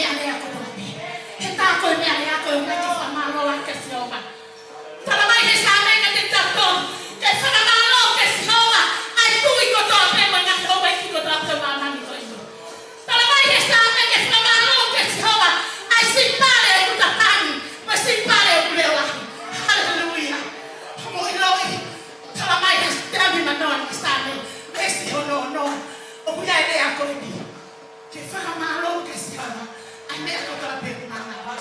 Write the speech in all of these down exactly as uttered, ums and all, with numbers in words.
meʻalea kotoa pē. He tā ko e meʻalea ko e ʻuhinga ke fakamālō ʻaki kia Sihova. Talamai ʻe he Saame kiate kitautolu ke fakamālō kia Sihova ʻa e tui kotoa pē mo e ngaahi houʻeiki kotoa pē ʻo māmani ko eni. Talamai ʻe he Saame ke fakamālō kia Sihova ʻa e sipale ʻoku tatangi mo e sipale ʻoku leʻo lahi. Haleluia. Hoʻomo ʻiloʻi, talamai ʻe he teau nimanoa ʻo e Saame, veesi hono ono, ʻoku ʻi ai e lea ko eni. Ke fakamālō kia Sihova ʻa e meʻa kotoa pē ʻoku mānava.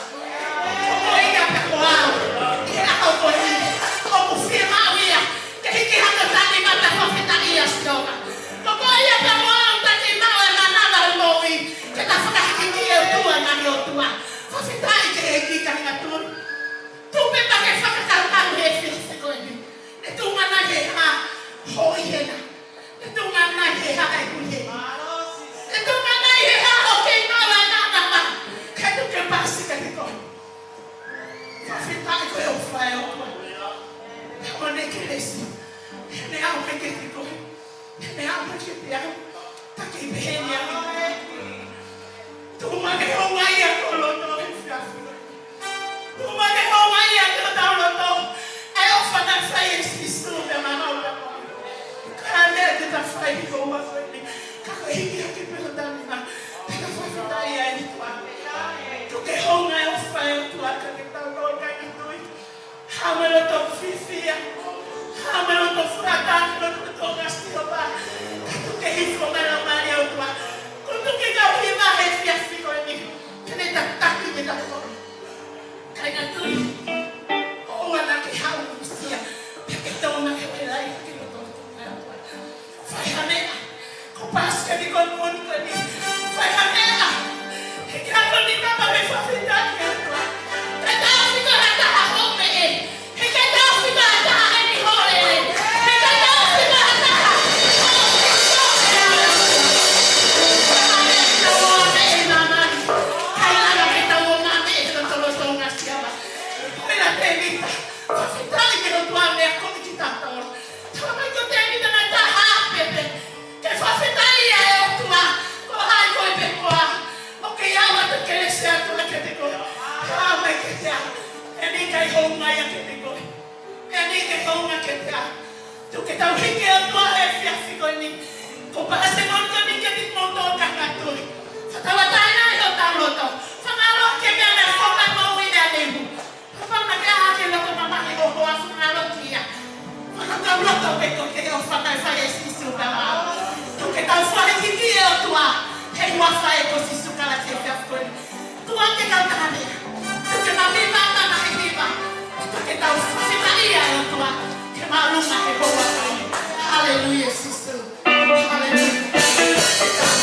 Ko ia pē ko au, ʻi he ʻaho ko eni, ʻoku fiemaʻu ia ke hiki hake ho talimata, fakafetaʻi ʻia Sihova. Ko ia pē ko au, taki maʻu e mānava ʻo e moʻui, ke ta fakahikihiki e ʻOtua, ngaahi ʻotua. Fakafetaʻi ki he ʻEiki, kāinga tui. Tuku pē ke fakakaukau he efiafi ko eni. ʻE tuʻunga nai he hā hoʻo ʻi hena? ʻE tuʻunga nai he hā ʻeku ʻi heni? ʻE tuʻunga nai he hā hoʻo kei maʻu e mānava ke tuku ke paasi kiate koe? Fakafetaʻi ko e ʻofa ʻa e ʻOtua. Ka mo ne kelesi, he ne ʻalu mai kiate koe. He ne ʻalu mai kiate au. Taki pehē ni ʻa e. Tuku mai ke houngaʻia ki ho loto he efiafi. Tuku mai ke houngaʻia ki hotau loto ʻa e ʻofa naʻe fai ʻe Sīsū pea maʻau pea mo au. Ka ne te ta fai ko ua ko eni, ka ko e hiki hake pē ho talimata, pea ta fakafetaʻi ʻia e ʻOtua. Tuku ke hounga e ʻofa ʻa e ʻOtua kiate kitautolu, kāinga tui. Haʻu mo e loto fiefia. Haʻu mo e loto fakatā, loto tō ngasi o pā. Ka tuku ke hifo mai e Laumālie ʻo e ʻOtua. Ko e tuku ke kau hiva he efiafi ko eni. Ke ne tataki kitautolu. Kāinga tui. ʻOua naʻa ke haʻu uesia. Pea ke tō ngasi o he lai ke loto loto mai ʻOtua. Fai ha meʻa. Ko e paasi kiate koe moʻoni ko eni. Fai ha meʻa. Hiki hake ho nima pea ke fakafetaʻi ki he ʻOtua. Kae taʻofi koe ha taha hoʻo meʻe. He kae taʻofi koe ha taha ʻeni hoʻo lele. He kae taʻofi koe ha taha hoʻo meʻe. Kae lava ke tau ō mai he lotolotonga ʻo Sihova. Ko e la tēvita. Fakafetaʻi ki he ʻOtua meʻa ko ē kiate kitautolu. Talamai ko Tēvita naʻe taha pē pē ke fakafetaʻi ʻa e ʻOtua, ko hai koe pe ko au. ʻOku kei ʻoatu e kelesi ʻa e ʻOtua kiate koe. Haʻu mai kiate au. Meʻa ni ʻikai hounga ia kiate koe. Meʻa ni ʻikai hounga kiate au. Tuku ke tau hiki e ʻOtua he efiafi ko eni. Ko e paasi moʻoni ko eni kiate kimoutolu kāinga tui. Fakatauʻatāinaʻi hotau loto. Fakamālō ki he meʻa naʻe foaki mai ʻi he ʻaho ni. Kapau naʻa ke ʻā hake ʻo loko mamahi ʻo hoʻo fakamālō ki ai. Fakatauloto pē koe ki he ʻofa naʻe fai ʻe Sīsū pea maʻau. Tuku ke tau fakahikihiki e ʻOtua he huafa ʻo Sīsū Kalaisi he efiafi ko eni. Tuku ke tau taha meʻa. Tuku ke mau hiva ʻa e ngaahi hiva. Tuku ke tau fakafetaʻi ʻa e ʻOtua he māʻolunga he houa ko eni. Haleluia Sīsū. Haleluia.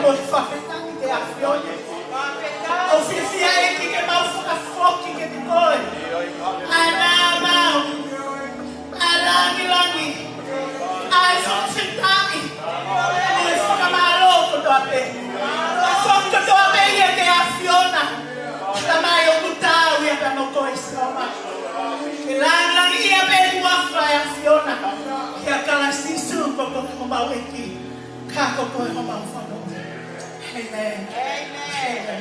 ʻOku fakafetaʻi ki he ʻAfiona. ʻOku fiefia ʻEiki ke mau fakafoki kiate koe ʻa e naʻa mau, ʻa e langilangi, ʻa e fakafetaʻi, ʻa e fakamālō kotoa pē. Foki kotoa pē ia ki he ʻAfiona. Tamai, ʻoku taau ia pea mo koe Sihova. Ke langilangiʻia pē ʻa e huafa ʻo e ʻAfiona. ʻIa Kalaisi Sīsū ko homau ʻEiki, ka ko koe homau Fakamoʻui. ʻĒmeni. ʻĒmeni.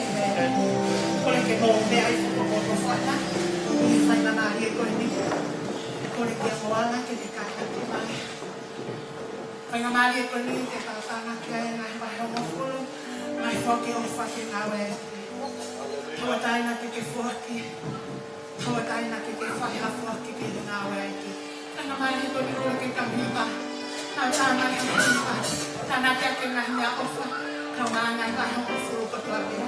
ʻĒmeni. Kole ke mou meʻa ʻi he fakamoʻoni ʻo e ʻAfiona ʻi he faingamālie ko eni. Kole kia Moana ke ne kātaki mai. Faingamālie ko eni ke tau tānaki ai e ngaahi vahe hongofulu, ngaahi foaki ʻofa ke ngāue. Tauʻatāina ke ke foaki. Tauʻatāina ke ke fai ha foaki ki he ngāue ʻa e ʻEiki. Faingamālie ko eni kole ke tau hiva. Tau tānaki ha hiva. Tānaki ʻaki e ngaahi meʻaʻofa. Tau ngāue ngaahi vahe hongofulu kotoa pē.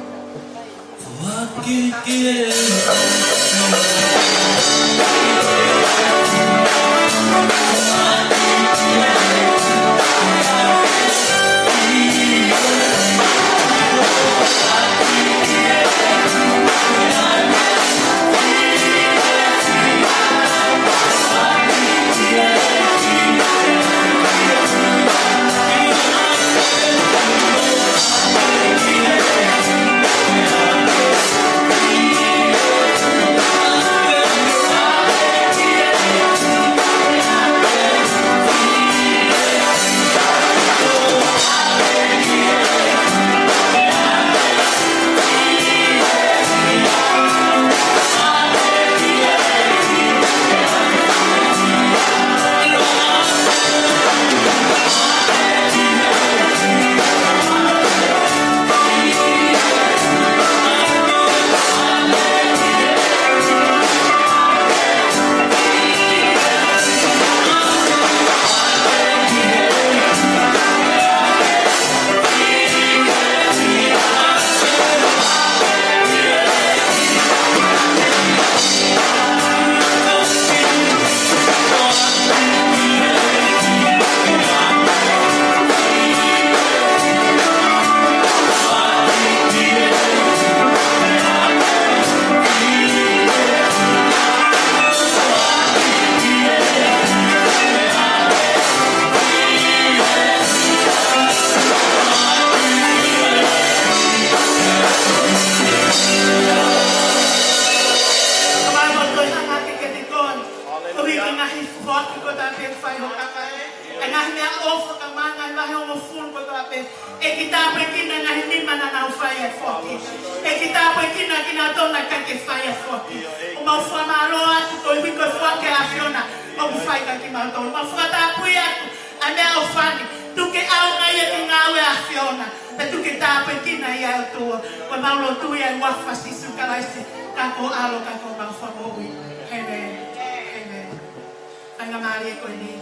Tamai, mau toe hanga atu kiate koe. Koeʻuhi ko e ngaahi foaki kotoa pē fai ho kakai. E ngaahi meʻaʻofa, Tamai, ngaahi vahe hongofulu kotoa pē. ʻEiki, tāpuekina e ngaahi nima naʻa nau fai e foaki. ʻEiki, tāpuekina kinautolu naʻe ʻikai ke fai e foaki. ʻOku mau fakamālō atu koeʻuhi ko e foaki ʻa e ʻAfiona ʻoku fai kia kimautolu. Mau fakatapui atu ʻa e meʻaʻofa ni, tuku ke ʻaonga ia ki he ngāue ʻa e ʻAfiona, pea tuku ke tāpuekina ia ʻe ʻOtua. Ko ʻemau lotu ia ʻi he huafa ʻo Sīsū Kalaisi, ka ko e ʻAlo, ka ko homau Fakamoʻui. ʻĒmeni. ʻĒmeni. Faingamālie ko eni,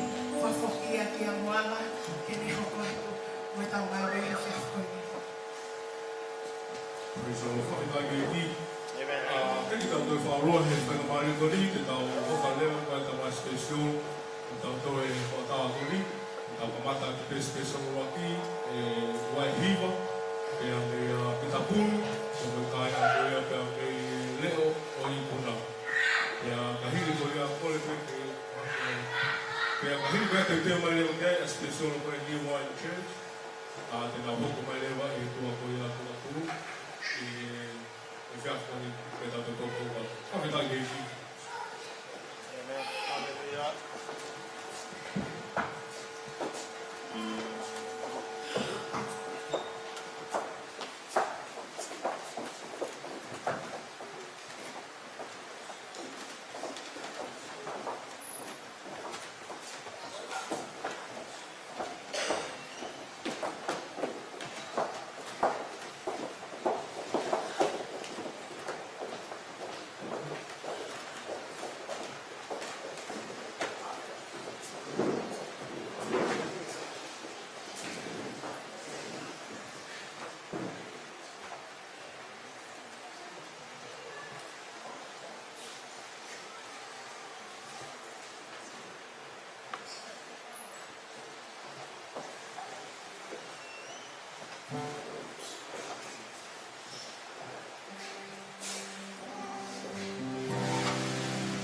fakafoki ia kia Moana, ke ne hoko atu mo ʻetau ngāue he efiafi ko eni. Praise the Lord. Fakafetaʻi ki he ʻEiki. ʻĒmeni. ʻA, ʻEiki, tau toe fakamālō he faingamālie ko eni, ke tau hoko leva mo e tama special, ʻo tau toe fakataha ko eni, tau kamata ki he special ʻuluaki, ʻe ua hiva, pea mei a Pita Pulu, ko e kāinga ko ia pea mei Leʻo ʻo Ipuna. Pea ka hili ko ia kole pē ke, pea ka hili ko ia te u toe mai leva ki ai ʻa e special ko e New Wine Church, ʻa, te nau hoko mai leva ʻi he tuʻa ko ia Pita Pulu, ʻi he efiafi ko eni pea tau toe koukou atu. Fakafetaʻi ki he ʻEiki. ʻĒmeni. Haleluia.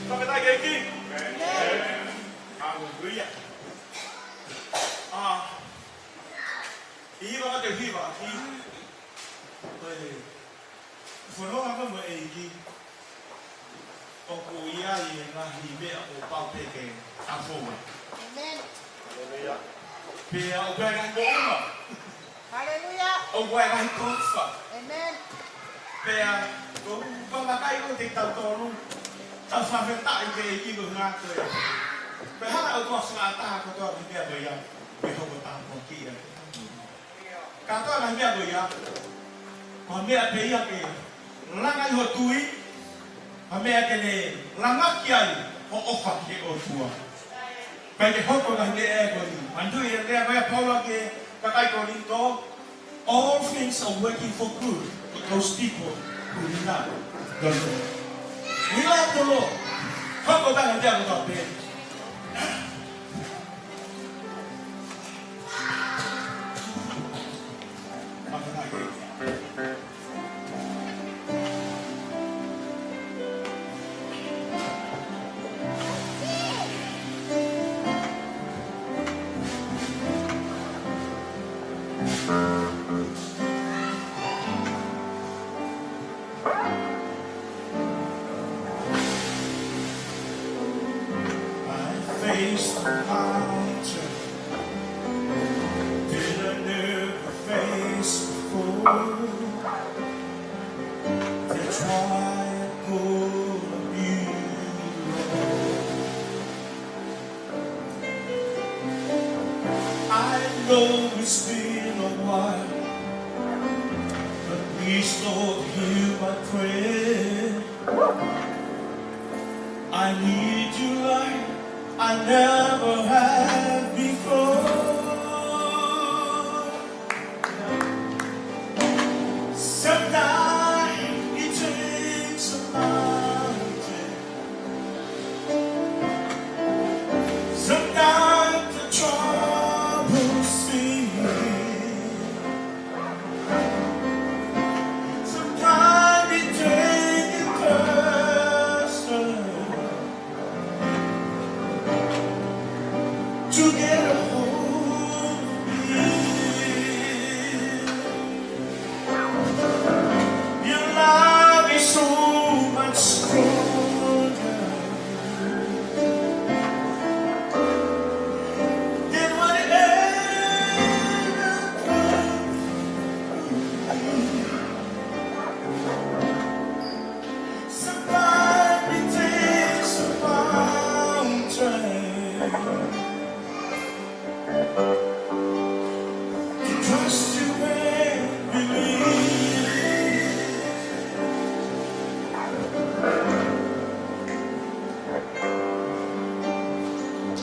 Fakafetaʻi ki he ʻEiki. Haleluia. ʻA, ʻi he hiva ʻa e hiva ʻa e ʻEiki. Ko e fononga ko ē mo e ʻEiki, ʻoku ʻi ai e ngaahi meʻa ʻoku pau pē ke tau foua. ʻĒmeni. Pea ʻoku ʻi ai e ngaahi moʻunga. Haleluia. ʻOku ʻi ai e ngaahi kofa. ʻĒmeni. Pea ʻoku ou vakai ʻo te tau tolu, tau fakafetaʻi ki he ʻEiki ko e ngāue ko ia. Pea hanga ʻo fakataha kotoa e meʻa ko ia ke hoko tāpuaki ia. Kātoa e meʻa ko ia, ko e meʻa pē ia ke langa ai ho tui, ko e meʻa ke ne langaki ai hoʻo ʻofa ki he ʻOtua. Pea ke hoko e meʻa ko eni. Manatuʻi e lea ko ia ʻa Paula ki he kakai Kolinitō, "All things are working for good for those people who love the Lord." We love the Lord. Hoko e meʻa ko ia kotoa pē. I faced the mountain that I never faced before. The trial pulled me along. I know it's been a while, but please, Lord, hear my prayer. I need you like I never have before. Sometimes it takes a mountain. Sometimes the troubles seem. Sometimes it takes a person to get a hold of me. Your love is so much stronger than whatever could be. Sometimes it takes a mountain to trust you and believe.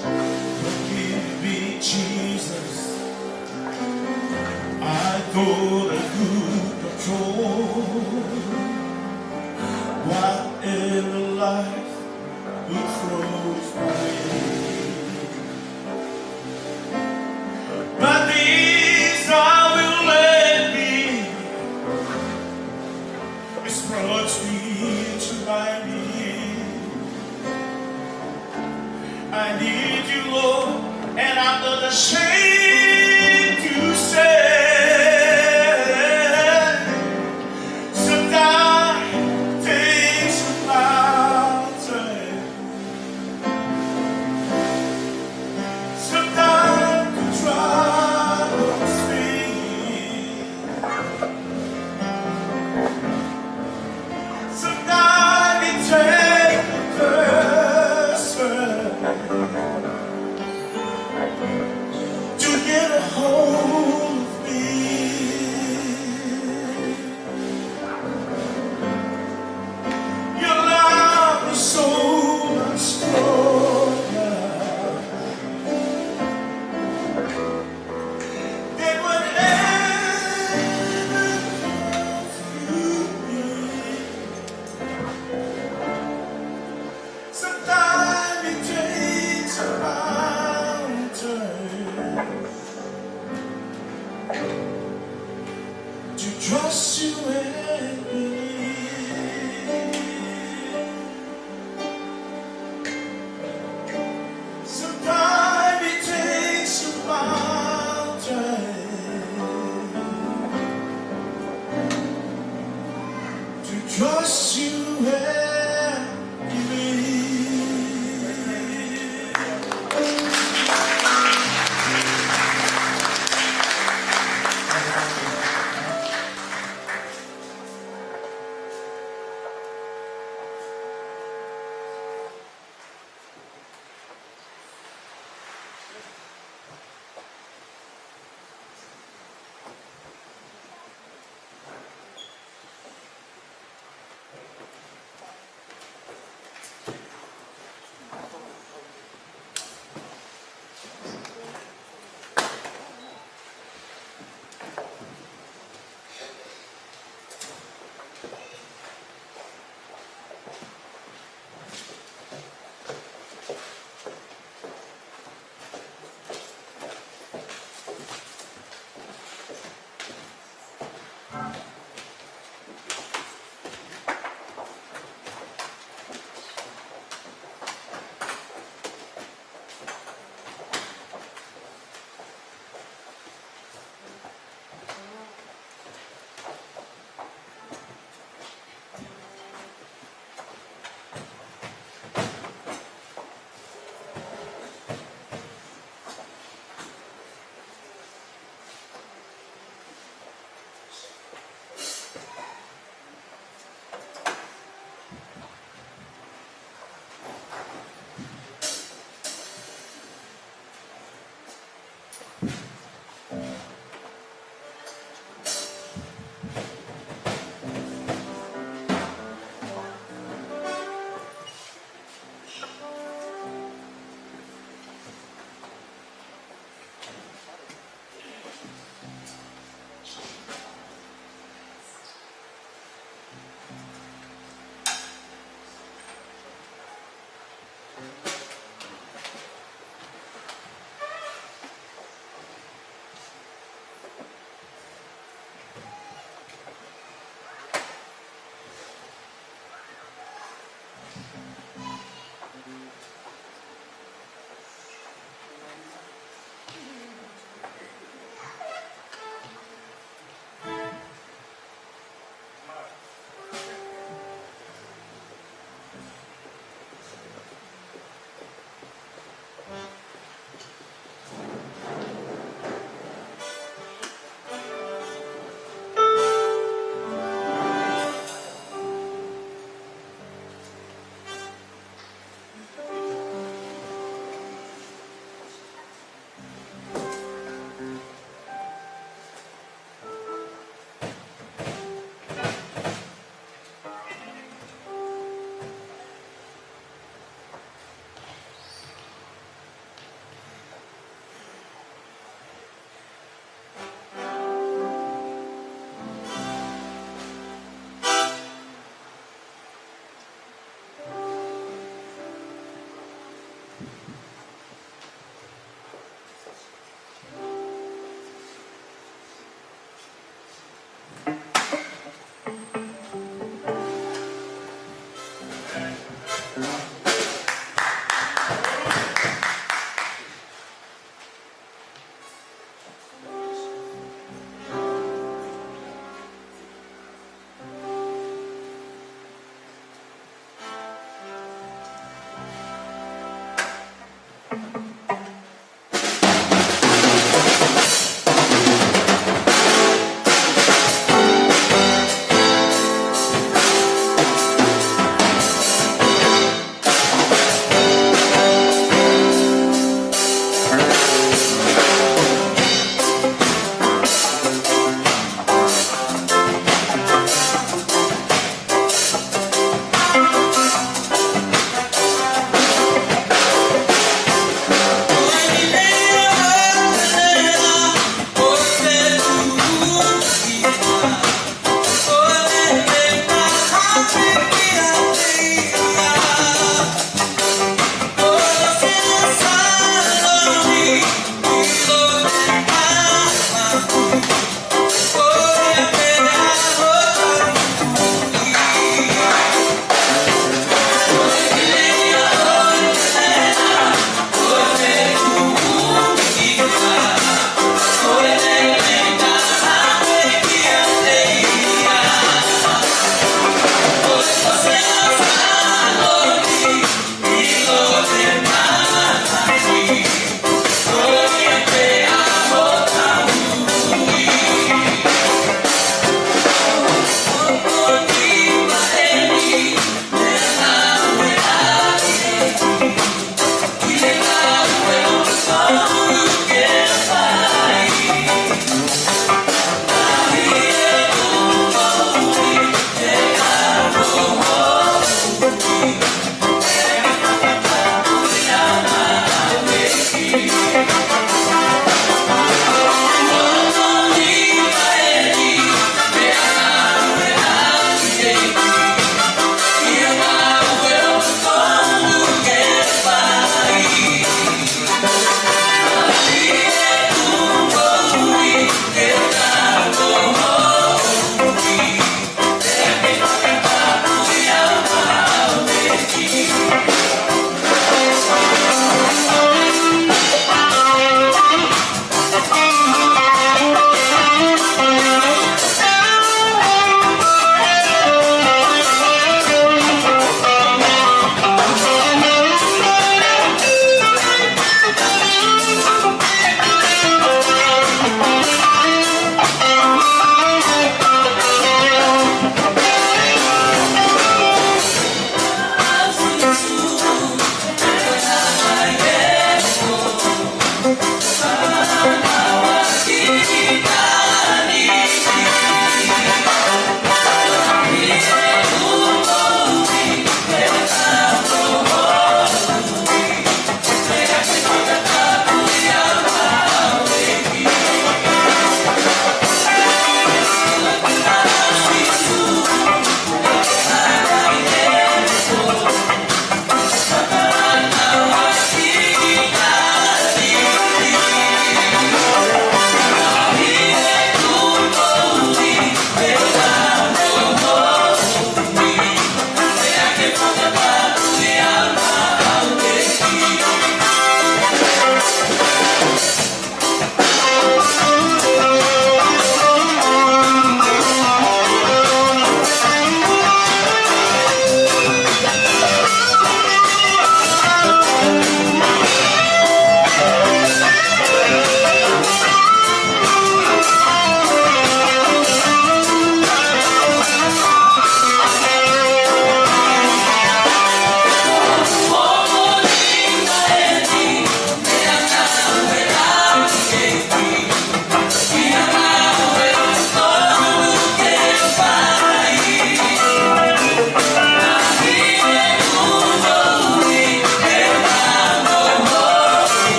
Forgive me, Jesus. I thought I could control whatever life would throw my way. But this I will let be. It's brought me to my knees. I need you, Lord, and I'm not ashamed to say, sometimes things are hard. Trust you and believe. Sometimes it takes a mountain to trust you and believe.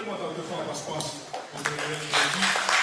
Ua tau te fakapasipasi ʻo te lelei.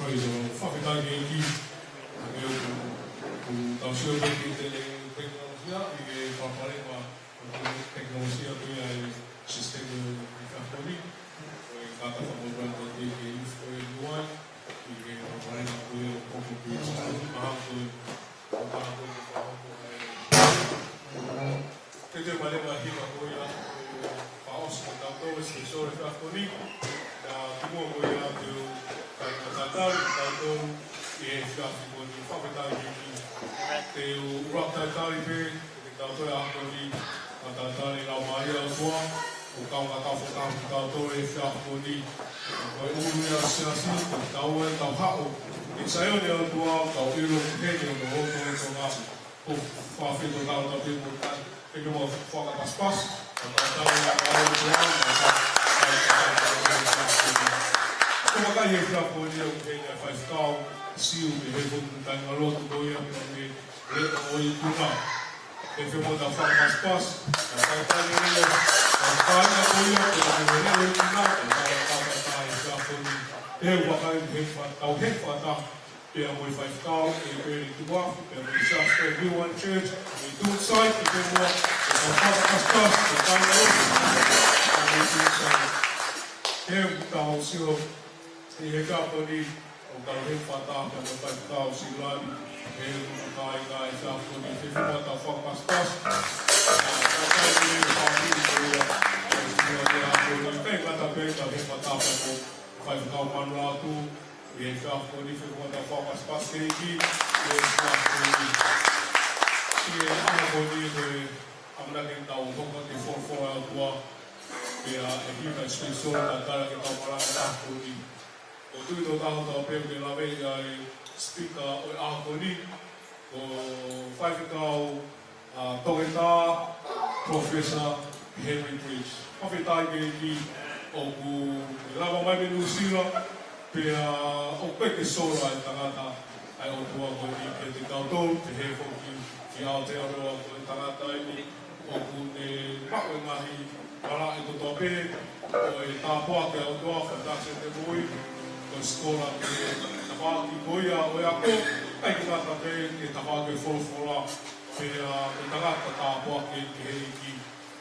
Fakafetaʻi ki he ʻEiki, ʻa ia ʻoku, ʻoku tau sio pē ki he tekinolosia, ʻi he palopalema ʻo e tekinolosia ko ia ʻi he sisitemi ʻo e efiafi ni. Ko e kātaki fakamolemole atu ki he youth ko ē ʻi Niuai, ʻi he palopalema ko ia ʻoku hoko ki he sisitemi, mahalo ko e, ko e taha ko ē ʻoku fakahoko ai. Ke te male ma hima ko ia, ʻe, fakaʻosi mo tautolu e special e efiafi ni. Ka kimuʻa ko ia te u fai ha talitali mo tautolu ʻi he efiafi ko eni. Fakafetaʻi ki he ʻEiki. Te u ʻuluaki talitali pē, ke tau toe ako ni, ha talitali lau mai ʻa e ʻOtua, ʻo kau ngata fakataha mo tautolu ʻi he efiafi ni. Ko e ʻulu ia ʻo e siasi, ko e tau ē tau haʻu ʻi Saione ʻa e ʻOtua, tau ʻilo ki heni ʻo hoto e Tonga. ʻOku ou fakaafeʻi atu ʻa e ʻOtua pē mo e kai, pē mo e fakapasipasi, ʻa e talitali ʻa e ʻOtua, ʻa e talitali ʻa e ʻOtua. ʻOku ou vakai he efiafi ni ʻoku ʻi heni ʻa e faifekau Siu, mei he foʻi kāingalotu ko ia, mei he leʻo ʻo e ikuna. Pea pē mo e fakapasipasi, ʻa e talitali ʻa e ʻOtua, ʻa e kāinga ko ia, pea mei he leʻo ʻo e ikuna, ʻa e talitali ʻa e efiafi ni. ʻOku ou vakai he fa-, tau he fakataha, pea mo e faifekau, ʻe Pele Tuʻafu, pea mo e Siasi ko e New One Church, ʻe Tuʻunsai, ʻe Pele Mua, ʻe tau fakapasipasi, ʻe tau ʻo, ʻe Tuʻunsai. ʻOku tau sio, ʻi he efiafi ni, ʻoku tau he fakataha, pea mo e faifekau Silani, ʻe mo e kāinga ʻi he efiafi ni, ʻe fai ʻetau fakapasipasi. ʻA, tau kai ni, ʻe fai ni, ʻe, ʻe Silani, ʻe, ʻe, kai kata pē, tau he fakataha, pea mo e faifekau Manulātū, ʻi he efiafi ni, ʻe fai ʻetau fakapasipasi ki he ʻEiki, ʻi he efiafi ni. ʻI he ʻaho ko eni, ko e ʻamanaki ke tau hoko atu ki he folofola ʻa e ʻOtua, pea ʻe hiki ʻa e special talitali ke tau malanga he ʻaho ko eni. ʻOku ou tui totonu ʻoku tau pehē ke lave ʻa e speaker ʻo e ʻaho ko eni, ko e faifekau, ʻa, Toketā Professor Henry Bridge. Fakafetaʻi ki he ʻEiki ʻoku lava mai mei Nuʻusila, pea ʻoku ʻikai ke sola e tangata ʻa e ʻOtua ko eni kiate kitautolu, pehē foki ki Aotearoa ko e tangata eni ʻoku ne maʻu e ngaahi malaʻe kotoa pē, ko e tāpuaki ʻa e ʻOtua, fantastic te mui, ko e sikola ki he tafaʻaki ko ia ʻo e ako, ʻikai ke ngata pē ki he tafaʻaki folofola, pea ko e tangata tāpuaki ki he ʻEiki,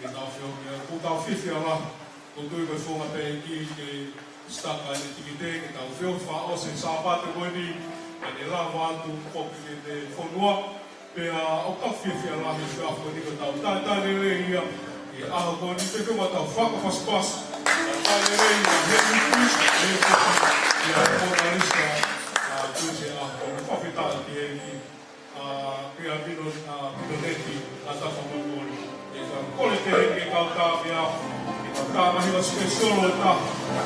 ke tau fio ki ai, ʻoku tau fiefia lahi, ʻoku ou tui ko e founga pē ʻEiki ke sitaka ʻene tikite, ke tau fio fakaʻosi e Sāpate ko eni, kae ne lava atu foki ki heʻene fonua, pea ʻoku tau fiefia lahi he efiafi ni ko ʻetau talitali lelei ia, ʻi he ʻaho ko eni pē ko ʻetau fakapasipasi, talitali lelei ia, he ʻi he, he, ia, Mona Lisa, ʻa, tuʻu he ʻaho ko eni, fakafetaʻi ki he ʻEiki, ʻa, pea Pino, ʻa, Pinoneti, ʻa, tafa mo moni. ʻE ka kole te ke kau tā pea, ke kau tā mahi la special ʻo ta,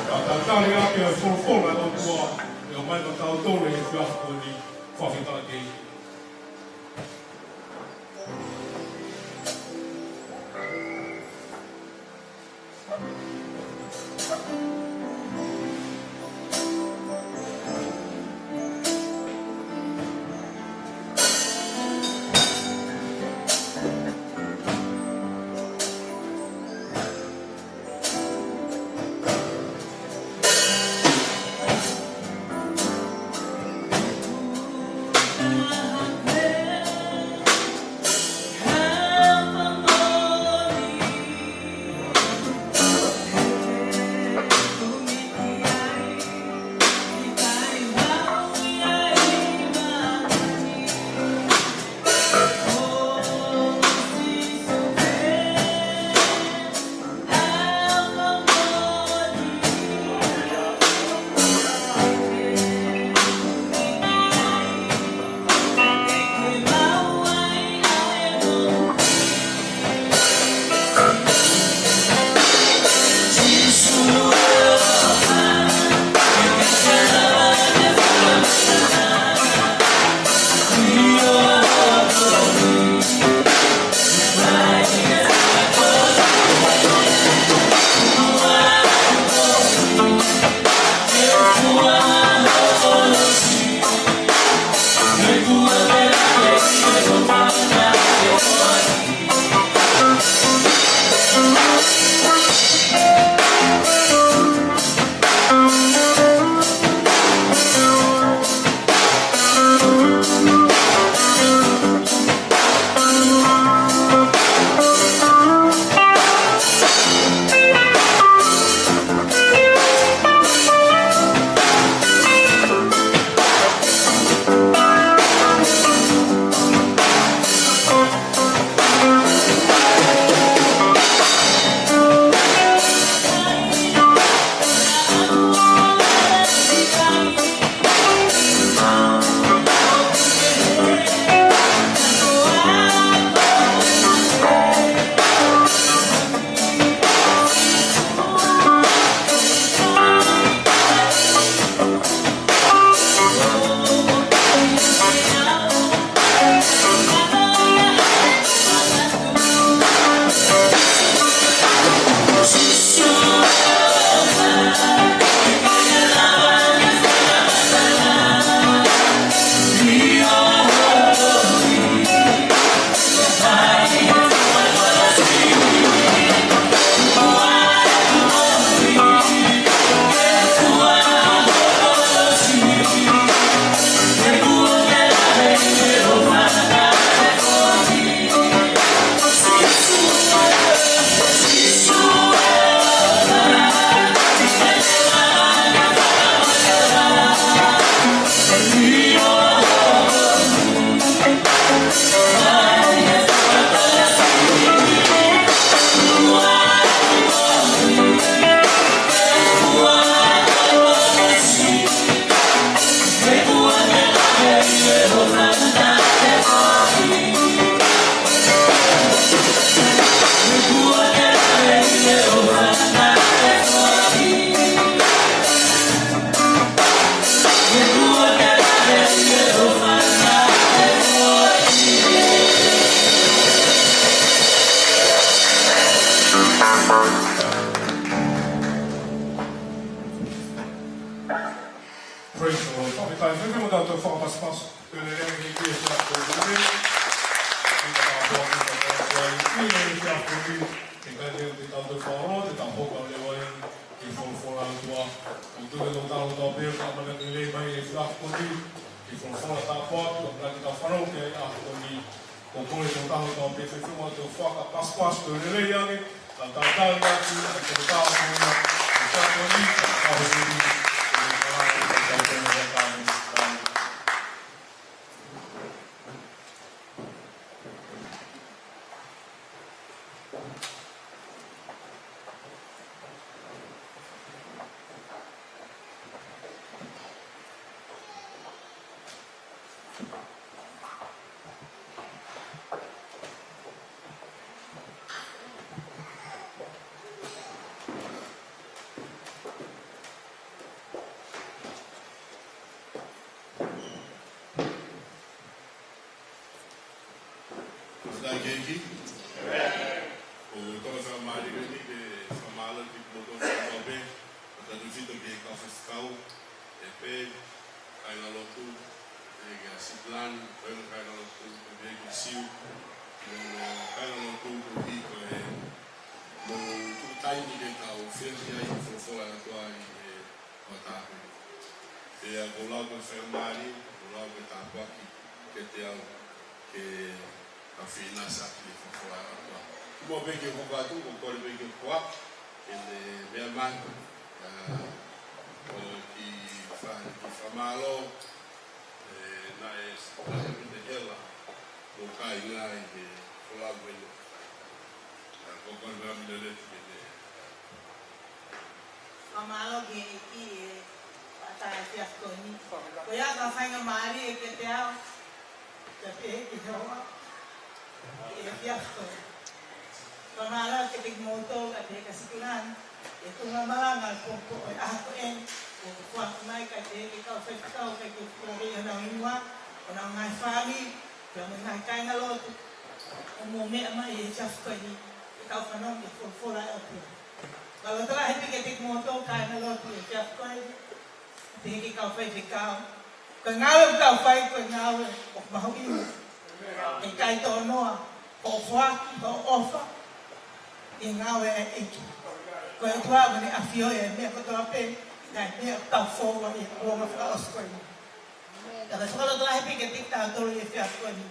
ʻa, talitali ʻaki ʻa e folofola ʻa e ʻOtua, ʻe ʻomai maʻatautolu he efiafi ni, fakafetaʻi ki he ʻEiki. Praise the Lord. Fakafetaʻi, fēfē mo ʻetau fakapasipasi pē lelei ʻi he efiafi ko eni. Ke tau ʻi he efiafi ko eni, ʻikai ke tau toe fakalotolahi, te tau hoko atu leva ʻi he folofola ʻa e ʻOtua. ʻOku tuku ke tau tau pē, ka mana ke lelei mai ʻi he efiafi ko eni, ʻi he folofola tāpuaki, ʻoku ʻikai ke tau fanongo ki ai he ʻaho ko eni. Ko e kole ʻa e ʻOtua ke tau pehē, fēfē mo ʻetau fakapasipasi pē lelei ange, tau talitali atu, ʻa e tau tau ko eni, ʻa e tau ko eni, ʻa e tau ko eni, ʻa e tau ko eni, ʻa e tau ko eni. Fakafetaʻi ki he ʻEiki. ʻOku ou tokanga mālie ʻeni ke fakamālō atu kiate kimoutolu kotoa pē, ʻo tautefito ki he kau faifekau, ʻe pē, kāingalotu, ʻe kia Siplani, ko e kāingalotu, ʻe pē kia Siu, mo e kāingalotu, koeʻuhi ko e, mo e tuku taimi ke tau feohi ai he folofola ʻa e ʻOtua ʻi he ʻo tāpuni. Pea ʻoku ou lau ko e faingamālie, ʻoku ou lau ko e tāpuaki kiate au ke tau feinga saki e folofola ʻa e ʻOtua. Kimuʻa pē ke u hoko atu, ʻoku ou kole pē ke u hoko atu, ke ne meʻa mai, ʻa, ʻo kiʻi fa-, kiʻi fakamālō, ʻe, naʻe, naʻe ʻi ai e hela, mo kāinga ʻi he folau ko eni. ʻA, ʻoku ou kole pē ʻa Mineleti ke ne, Fakamālō ki he ʻEiki he ʻatā e efiafi ko eni. Ko ia ka faingamālie kiate au, ka pehē ki he hoa, he efiafi ko eni. Fakamālō kiate kimoutolu, ka pehē kia Sikulani, he tuʻunga malanga ʻo e pongipongi ʻo e ʻaho ko eni, ʻoku foaki mai kiate he kau faifekau, kae kei fakafoki honau hingoa, honau ngaahi fāmili, pea mo e ngaahi kāingalotu, ʻoku mou meʻa mai he efiafi ko eni, ke tau fanongo ki he folofola ʻa e ʻOtua. Fakalotolahi pē kiate kimoutolu kāingalotu he efiafi ko eni, pehē ki he kau faifekau. Ko e ngāue ʻoku tau fai, ko e ngāue ʻoku mahuʻinga. ʻIkai tō noa hoʻo foaki hoʻo ʻofa ʻi he ngāue ʻa e ʻEiki. Ko e ʻOtua ʻoku ne ʻafioʻi e meʻa kotoa pē, ʻi he ngaahi meʻa ʻoku tau foua ʻi he kuonga fakaʻosi ko eni. Ka ko e fakalotolahi pē kiate kitautolu he efiafi ko eni.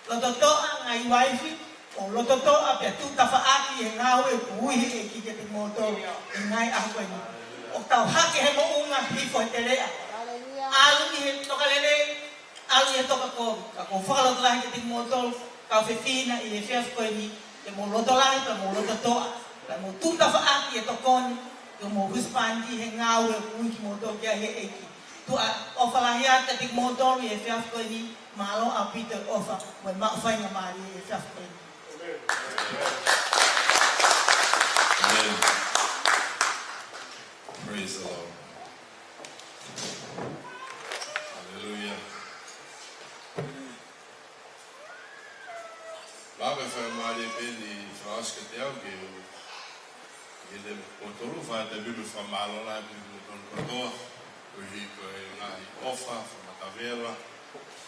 Lototoʻa ngaahi uaifi, ʻo lototoʻa pea tuʻu tafaʻaki he ngāue ʻoku ui he ʻEiki kiate kimoutolu he ngaahi ʻaho ko eni. ʻOku tau hake he moʻunga hifo he teleʻa. ʻAlu ʻi he tokalelei, ʻalu ʻi he tokakovi. Ka ʻoku ou fakalotolahi kiate kimoutolu, kau fefine ʻi he efiafi ko eni, ke mou loto lahi, pea mou lototoʻa, pea mou tuʻu tafaʻaki he tokoni, ke mou husepāniti he ngāue ʻoku ui kimoutolu ki ai he ʻEiki. Tuʻa ʻofa lahi atu kiate kimoutolu he efiafi ko eni, mālō ʻaupito e ʻofa, mo e maʻu faingamālie he efiafi ko eni. Amen. Praise the Lord. Hallelujah. Mālō e faingamālie pē ʻeni fakaʻosi kiate au ke u ʻi heni mo kimoutolu, fai atu pē mo e fakamālō lahi pē mo kimoutolu kotoa, koeʻuhi ko e ngaahi ʻofa fakamatavela,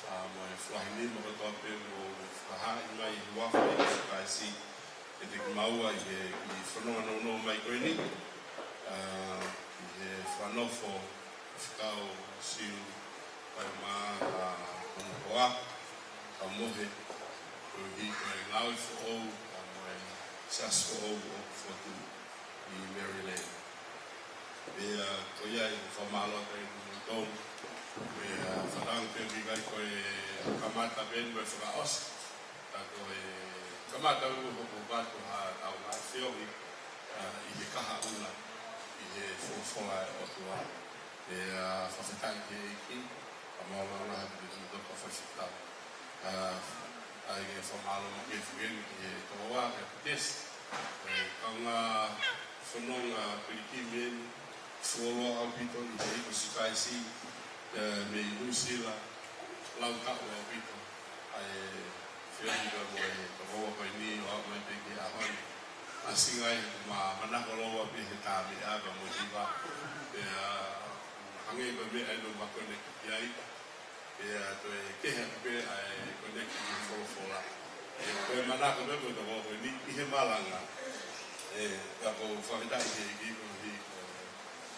ʻa, mo e fakaʻaho ni mo kotoa pē mo fakahaaʻi mai ʻi he huafa ʻo Sīsū Kalaisi kiate kimaua ʻi he kiʻi fononga nounou mai ko eni, ʻa, ʻi he fakanofo Faifekau Siu Paimā, ʻa, Honokoa, ka mohe, koeʻuhi ko e ngāue foʻou, ʻa, mo e siasi foʻou ʻoku fotu ʻi Maryland. Pea ko ia ʻoku ou fakamālō atu ai kiate kimoutolu. Pea fakatauange pē ʻoku ʻikai ko e kamata pē mo e fakaʻosi. Ka ko e kamata ʻoku hoko atu ha ʻetau ngāue feohi, ʻa, ʻi he kahaʻu na, ʻi he folofola ʻa e ʻOtua. Pea fakafetaʻi ki he ʻEiki, fakamālō lahi atu kiate kimoutolu kau faifekau. ʻA, ʻai ke fakamālō mo e fekumi ki he tokoua, ki he Petesi. ʻE, kaungā fononga pilikimi eni, fuoloa ʻaupito ʻi he ʻEiki ko Sīsū Kalaisi, ʻe, mei Nuʻu Sila, lau taʻu ʻaupito. ʻA e feohi pea mo e tokoua ko eni ʻo aʻu mai pē ki he ʻaho ni. ʻAsi ngai ma manako lōua pē he tā meʻa pea mo e hiva. Pea, Hangē ko e meʻa ʻoku ma connect ki ai, ʻe toe kehe atu pē ʻa e connect ki he folofola. ʻE, ko e manako pē ko e toko ko eni ʻi he malanga. ʻE, ka ʻoku ou fakafetaʻi ki he ʻEiki koeʻuhi ko e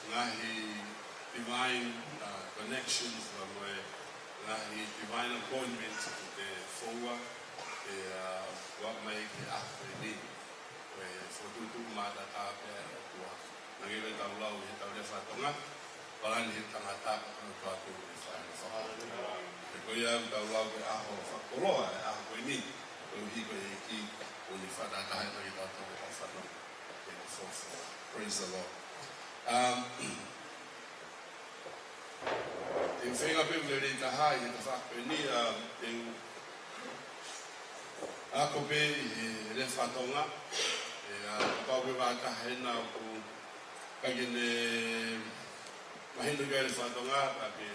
ngaahi divine, uh, connections, pea mo e ngaahi divine appointments ʻoku te foua, ʻe, uh, ʻoku ʻomai ki he ʻaho ko eni. Ko e fokotuʻutuʻu maʻataʻatā pē ʻa e ʻOtua. Hangē ko ʻetau lau ʻi heʻetau lea faka-Tonga, palani ʻe he tangata ka ko e ʻOtua te ne fai ʻene fakamoʻui. Pea ko ia ʻoku tau lau ko e ʻaho fakakoloa ʻa e ʻaho ko eni, koeʻuhi ko e ʻEiki ʻoku ne fakatahatahaʻi kitautolu ke tau fanongo ki heʻene folofola. Praise the Lord. Um, Te u feinga pē ʻo lelei taha ʻi he tafaʻaki ko eni, ʻa, te u ako pē ʻi he lea faka-Tonga, ʻe, ʻa, kapau ko e vaʻa taha ena ʻoku ʻikai ke ne mahino ki ai e lea faka-Tonga, ka ke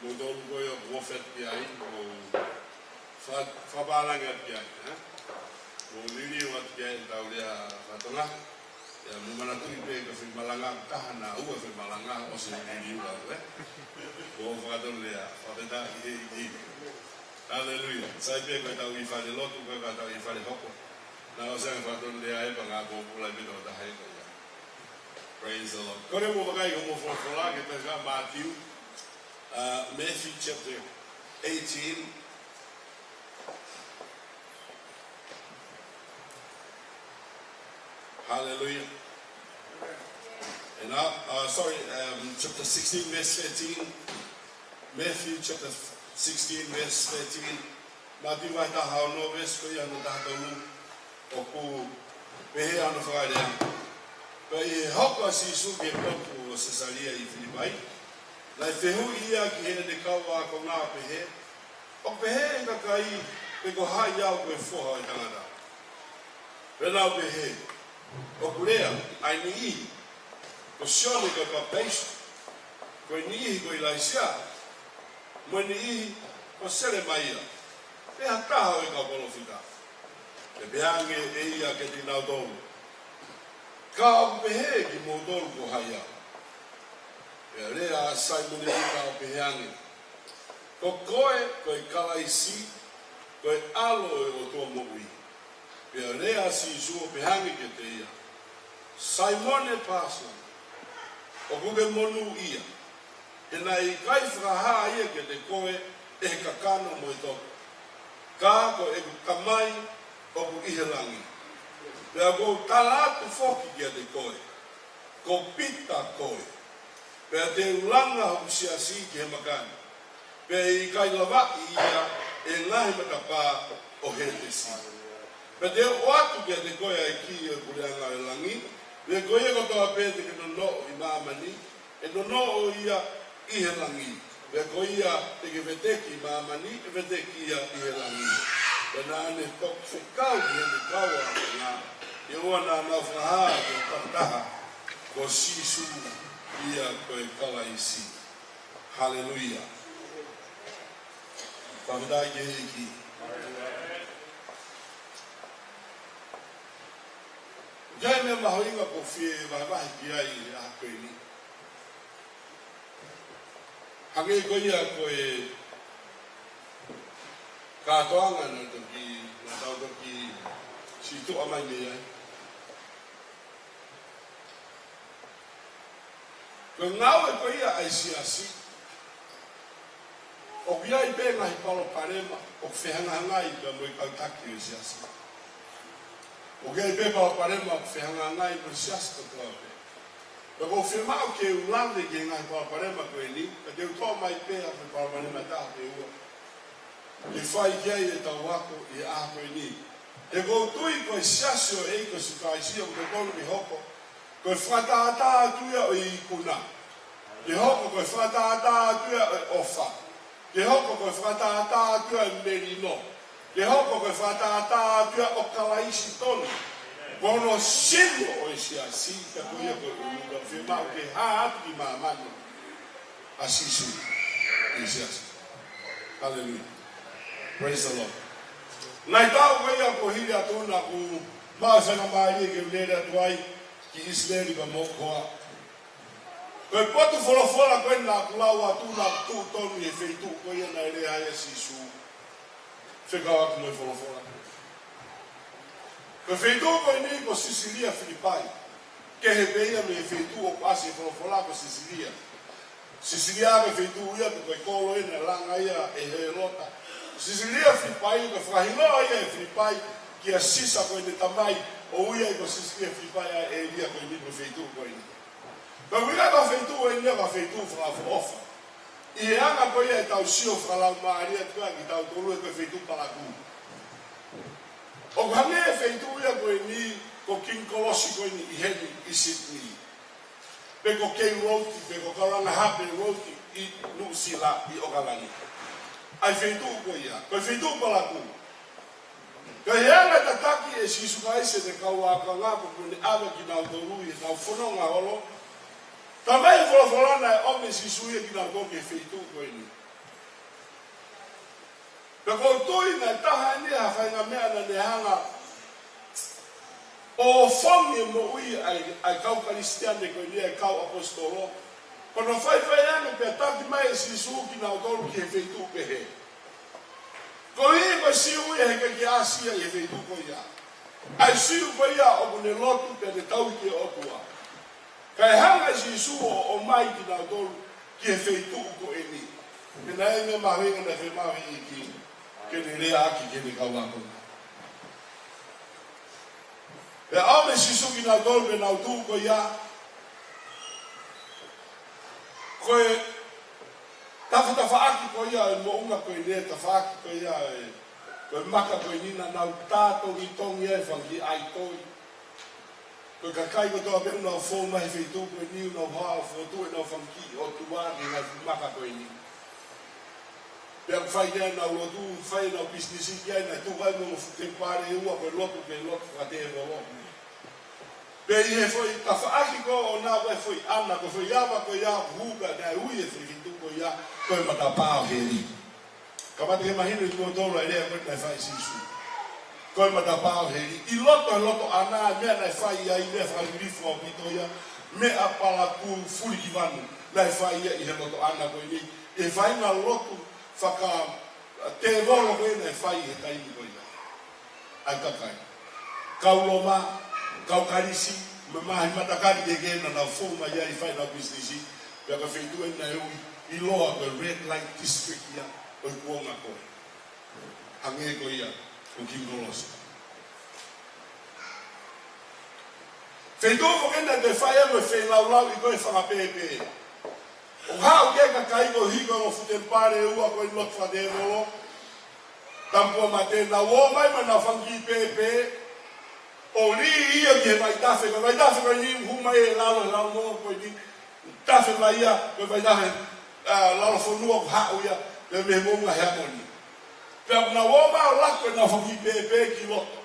mou tolu ko ē ʻoku ofi atu ki ai, mou fa-, fakapālangi atu ki ai, ē? Mou liliu atu ki ai ʻetau lea faka-Tonga. ʻIa, mou manatuʻi pē ko e foʻi malanga ʻe taha, naʻa ua e foʻi malanga ʻosi liliu atu, ē? Ko e fakatonu lea, fakafetaʻi ki he ʻEiki. Haleluia. Sai pē ko ʻetau ʻi fale lotu, ko ʻetau ʻi fale hoko. Naʻa ʻosi ange fakatonu lea ē, pea ngāue pōpula pē toko taha ē ko ia. Praise the Lord. Ko e mou vakai ki hoʻomou folofola, ki he tohi ʻa Mātiu, uh, Matthew chapter eighteen. Hallelujah. And, uh, uh, sorry, um, chapter sixteen, verse thirteen. Matthew chapter sixteen, verse thirteen. Mātiu vahe taha ono, veesi ko ia hono taha tolu. ʻOku pehē hono fakalea. Pea ʻi he hoko ʻa Sīsū ki he potu ʻo Sesalia ʻi Filipai, naʻe fehuʻi ia ki heʻene kau ākonga ʻo pehē, ʻOku pehē ʻe he kakai pe ko hai au ko e Foha ʻo e Tangata? Pea nau pehē, ʻOku lea ʻa e niʻihi ko Sione ko e Papitaiso, ko e niʻihi ko ʻIlaisiā, mo e niʻihi ko Selemaia, pe ha taha ʻo e kau palōfita. Pea pehē ange ʻe ia kiate kinautolu, Ka ʻoku pehē kimoutolu ko hai au? Pea lea ʻa Saimone Pita ʻo pehē ange, Ko koe ko e Kalaisi, ko e ʻAlo ʻo e ʻOtua moʻui. Pea lea ʻa Sīsū ʻo pehē ange kiate ia, Saimone Pāsoni, ʻoku ke monūʻia, he naʻe ʻikai fakahā ia kiate koe ʻe he kakano mo e toto, ka ko ʻeku Tamai ʻoku ʻi he langi. Pea ʻoku ou tala atu foki kiate koe, ko Pita koe, pea te u langa hoku siasi ki he maka ni, pea ʻe ʻikai lavaʻi ia ʻe he ngaahi matapā ʻo Hētesi. Pea te u ʻoatu kiate koe ʻa e kī ʻo e puleʻanga ʻo e langi. Pea ko ia kotoa pē te ke nonoʻo ʻi māmani, ʻe nonoʻo ia ʻi he langi. Pea ko ia te ke veteki ʻi māmani, ʻe veteki ia ʻi he langi. Pea naʻa ne toki fekau ki heʻene kau ākonga, ʻi he ʻuhinga naʻa nau fakahā ki he tokotaha ko Sīsū ia ko e Kalaisi. Haleluia. Fakafetaʻi ki he ʻEiki. ʻOku ʻi ai e meʻa mahuʻinga ʻoku ou fie vahevahe ki ai he ʻaho ko eni. Hangē ko ia ko e kātoanga naʻa toki, naʻa tau toki sītuʻa mai mei ai. Ko e ngāue ko ia ʻa e siasi, ʻoku ʻi ai pē ngaahi palopalema ʻoku fehangahangai pea mo e kau taki ʻo e siasi. ʻOku ʻi ai pē palopalema ʻoku fehangahangai mo e siasi kotoa pē. Pea ʻoku ou fiemaʻu ke u lave ki he ngaahi palopalema ko eni, ka te u toʻo mai pē ha palopalema ʻe taha pe ua ke fai ki ai ʻetau ako ʻi he ʻaho ko eni. He ʻoku ou tui ko e siasi ʻo e ʻEiki ko Sīsū Kalaisi ʻoku totonu ke hoko ko e fakatātā atu ia ʻo e ikuna. Ke hoko ko e fakatātā atu ia ʻo e ʻofa. Ke hoko ko e fakatātā atu ia ʻo e melino. Ke hoko ko e fakatātā atu ia ʻo Kalaisi tonu. Ko hono sino ʻo e siasi, ka ko ia ko e ʻulu, fiemaʻu ke hā atu ki māmani ʻa Sīsū ʻi he siasi. Hallelujah. Praise the Lord. Naʻe taʻu ko ia kuo hili atu naʻa ku maʻu e faingamālie ke u lele atu ai ki ʻIsileli pea mo hoku hoa. Ko e potu folofola ko ē naʻa ku lau atu naʻa ku tuʻu tonu ʻi he feituʻu ko ia naʻe lea ai ʻa Sīsū. Fekauʻaki mo e folofola. Ko e feituʻu ko eni ko Sisilia Filipai. Kehe pē ia mei he feituʻu ʻoku ʻasi he folofola ko Sisilia. Sisilia ko e feituʻu ia ko e kolo ia naʻe langa ia ʻe Hēlota. Sisilia Filipai ko e fakahingoa ia ʻe Filipai kia Sisa ko ʻene tamai, ʻo ui ai ko Sisilia Filipai ʻa e ʻēlia ko eni ko e feituʻu ko eni. Ka uila ka feituʻu eni ia ka feituʻu fakaʻofoʻofa. ʻI he anga ko ia ʻetau sio fakalaumālie atu ka kitautolu ʻe ko e feituʻu palakū. ʻOku hangē e feituʻu ia ko eni ko King Kolosi ko eni ʻi heni ʻi Sydney. Pe ko Kei Road, pe ko Kaulanga Harbour Road ʻi Nuʻusila ʻi ʻOkalani. ʻA e feituʻu ko ia, ko e feituʻu palakū. Ka ʻi he anga tataki ʻe Sīsū Kalaisi ʻene kau ākonga ko ʻene ʻave kinautolu ʻi heʻenau fononga holo. Talamai ʻe he folofola naʻe ʻomi ʻe Sīsū ia kinautolu ki he feituʻu ko eni. Pea ʻoku ou tui naʻe taha eni ha faʻahinga meʻa naʻa ne hanga ʻo ʻofongi e moʻui ʻa e, ʻa e kau Kalisitiane ko eni ʻa e kau ʻaposetolo. Ko hono faifai ange pea taki mai ʻe Sīsū kinautolu ki he feituʻu pehē. Ko e hā ko e Siu ia he ʻikai ke ʻasi ia ʻi he feituʻu ko ia. ʻA e Siu ko ia ʻoku ne lotu pea ne tauhi ki he ʻOtua. Kae hanga ʻe Sīsū ʻo ʻomai kinautolu ki he feituʻu ko eni. Pea naʻe ʻi ai e meʻa mahuʻinga naʻe fiemaʻu ʻe he ʻEiki ke ne leaʻaki ki heʻene kau ākonga. Pea ʻomi ʻe Sīsū kinautolu pea nau tuʻu ko ia. Ko e tafatafaʻaki ko ia e moʻunga ko eni, tafaʻaki ko ia e, ko e maka ko eni naʻa nau tā tongitongi ai e fanga kiʻi ʻaitoli. Ko e kakai kotoa pē ʻoku nau fou mai he feituʻu ko eni, ʻoku nau haʻu ʻo fokotuʻu ʻenau fanga kiʻi ʻotua ki he ngaahi fuʻu maka ko eni. Pea ʻoku fai ki ai ʻenau lotu, fai ʻenau pisinisi ki ai, naʻe tuku ai mo e ongo fuʻu temipale ʻe ua ko e lotu, ko e lotu fakatēvolo. Pea ʻi he foʻi tafaʻaki ko ē ʻo nau, ko e foʻi ʻana, ko e foʻi ava ko ia ʻoku hū pea naʻe ui e feituʻu ko ia ko e matapā ʻo heli. Kamata ke mahino kiate kimoutolu ʻa e lea ko ē naʻe fai ʻe Sīsū. Ko e matapā ʻo heli. ʻI loto, ʻi loto ʻana, meʻa naʻe fai ai, meʻa fakalilifu ʻaupito ia, meʻa palakū fulikivanu naʻe fai ia ʻi he loto ʻana ko eni, ʻi he faʻahinga lotu fakatēvolo ko ē naʻe fai ʻi he taimi ko ia. ʻA e kakai. Kau Loma, kau Kalisi, mo e ngaahi matakali kehekehe naʻa nau fou mai ai ʻo fai ʻenau pisinisi, pea ko e feituʻu eni naʻe ui ʻiloa ko e Red Light District ia ʻo e kuonga ko ē. Hangē ko ia ko King Kolosi. Feituʻu ko ē naʻe fai ai mo e feilaulau ʻi ko e fanga pēpē. ʻO haʻu ki ai e kakai koeʻuhi ko e ongo fuʻu temipale ʻe ua ko eni lotu fakatēvolo. Tamapua mate, nau ō mai mo ʻenau fanga kiʻi pēpē. ʻO lī ia ki he vaitafe, ko e vaitafe ko eni ʻoku hū mai ʻi lalo, he lalo moʻunga ko eni. Tafe mai ia, ko e vaitafe, ʻa, lalo fonua ʻoku haʻu ia, pea mei he moʻunga Heamoni. Pea ʻoku nau ō mai ʻo laku ʻenau fanga kiʻi pēpē ki loto.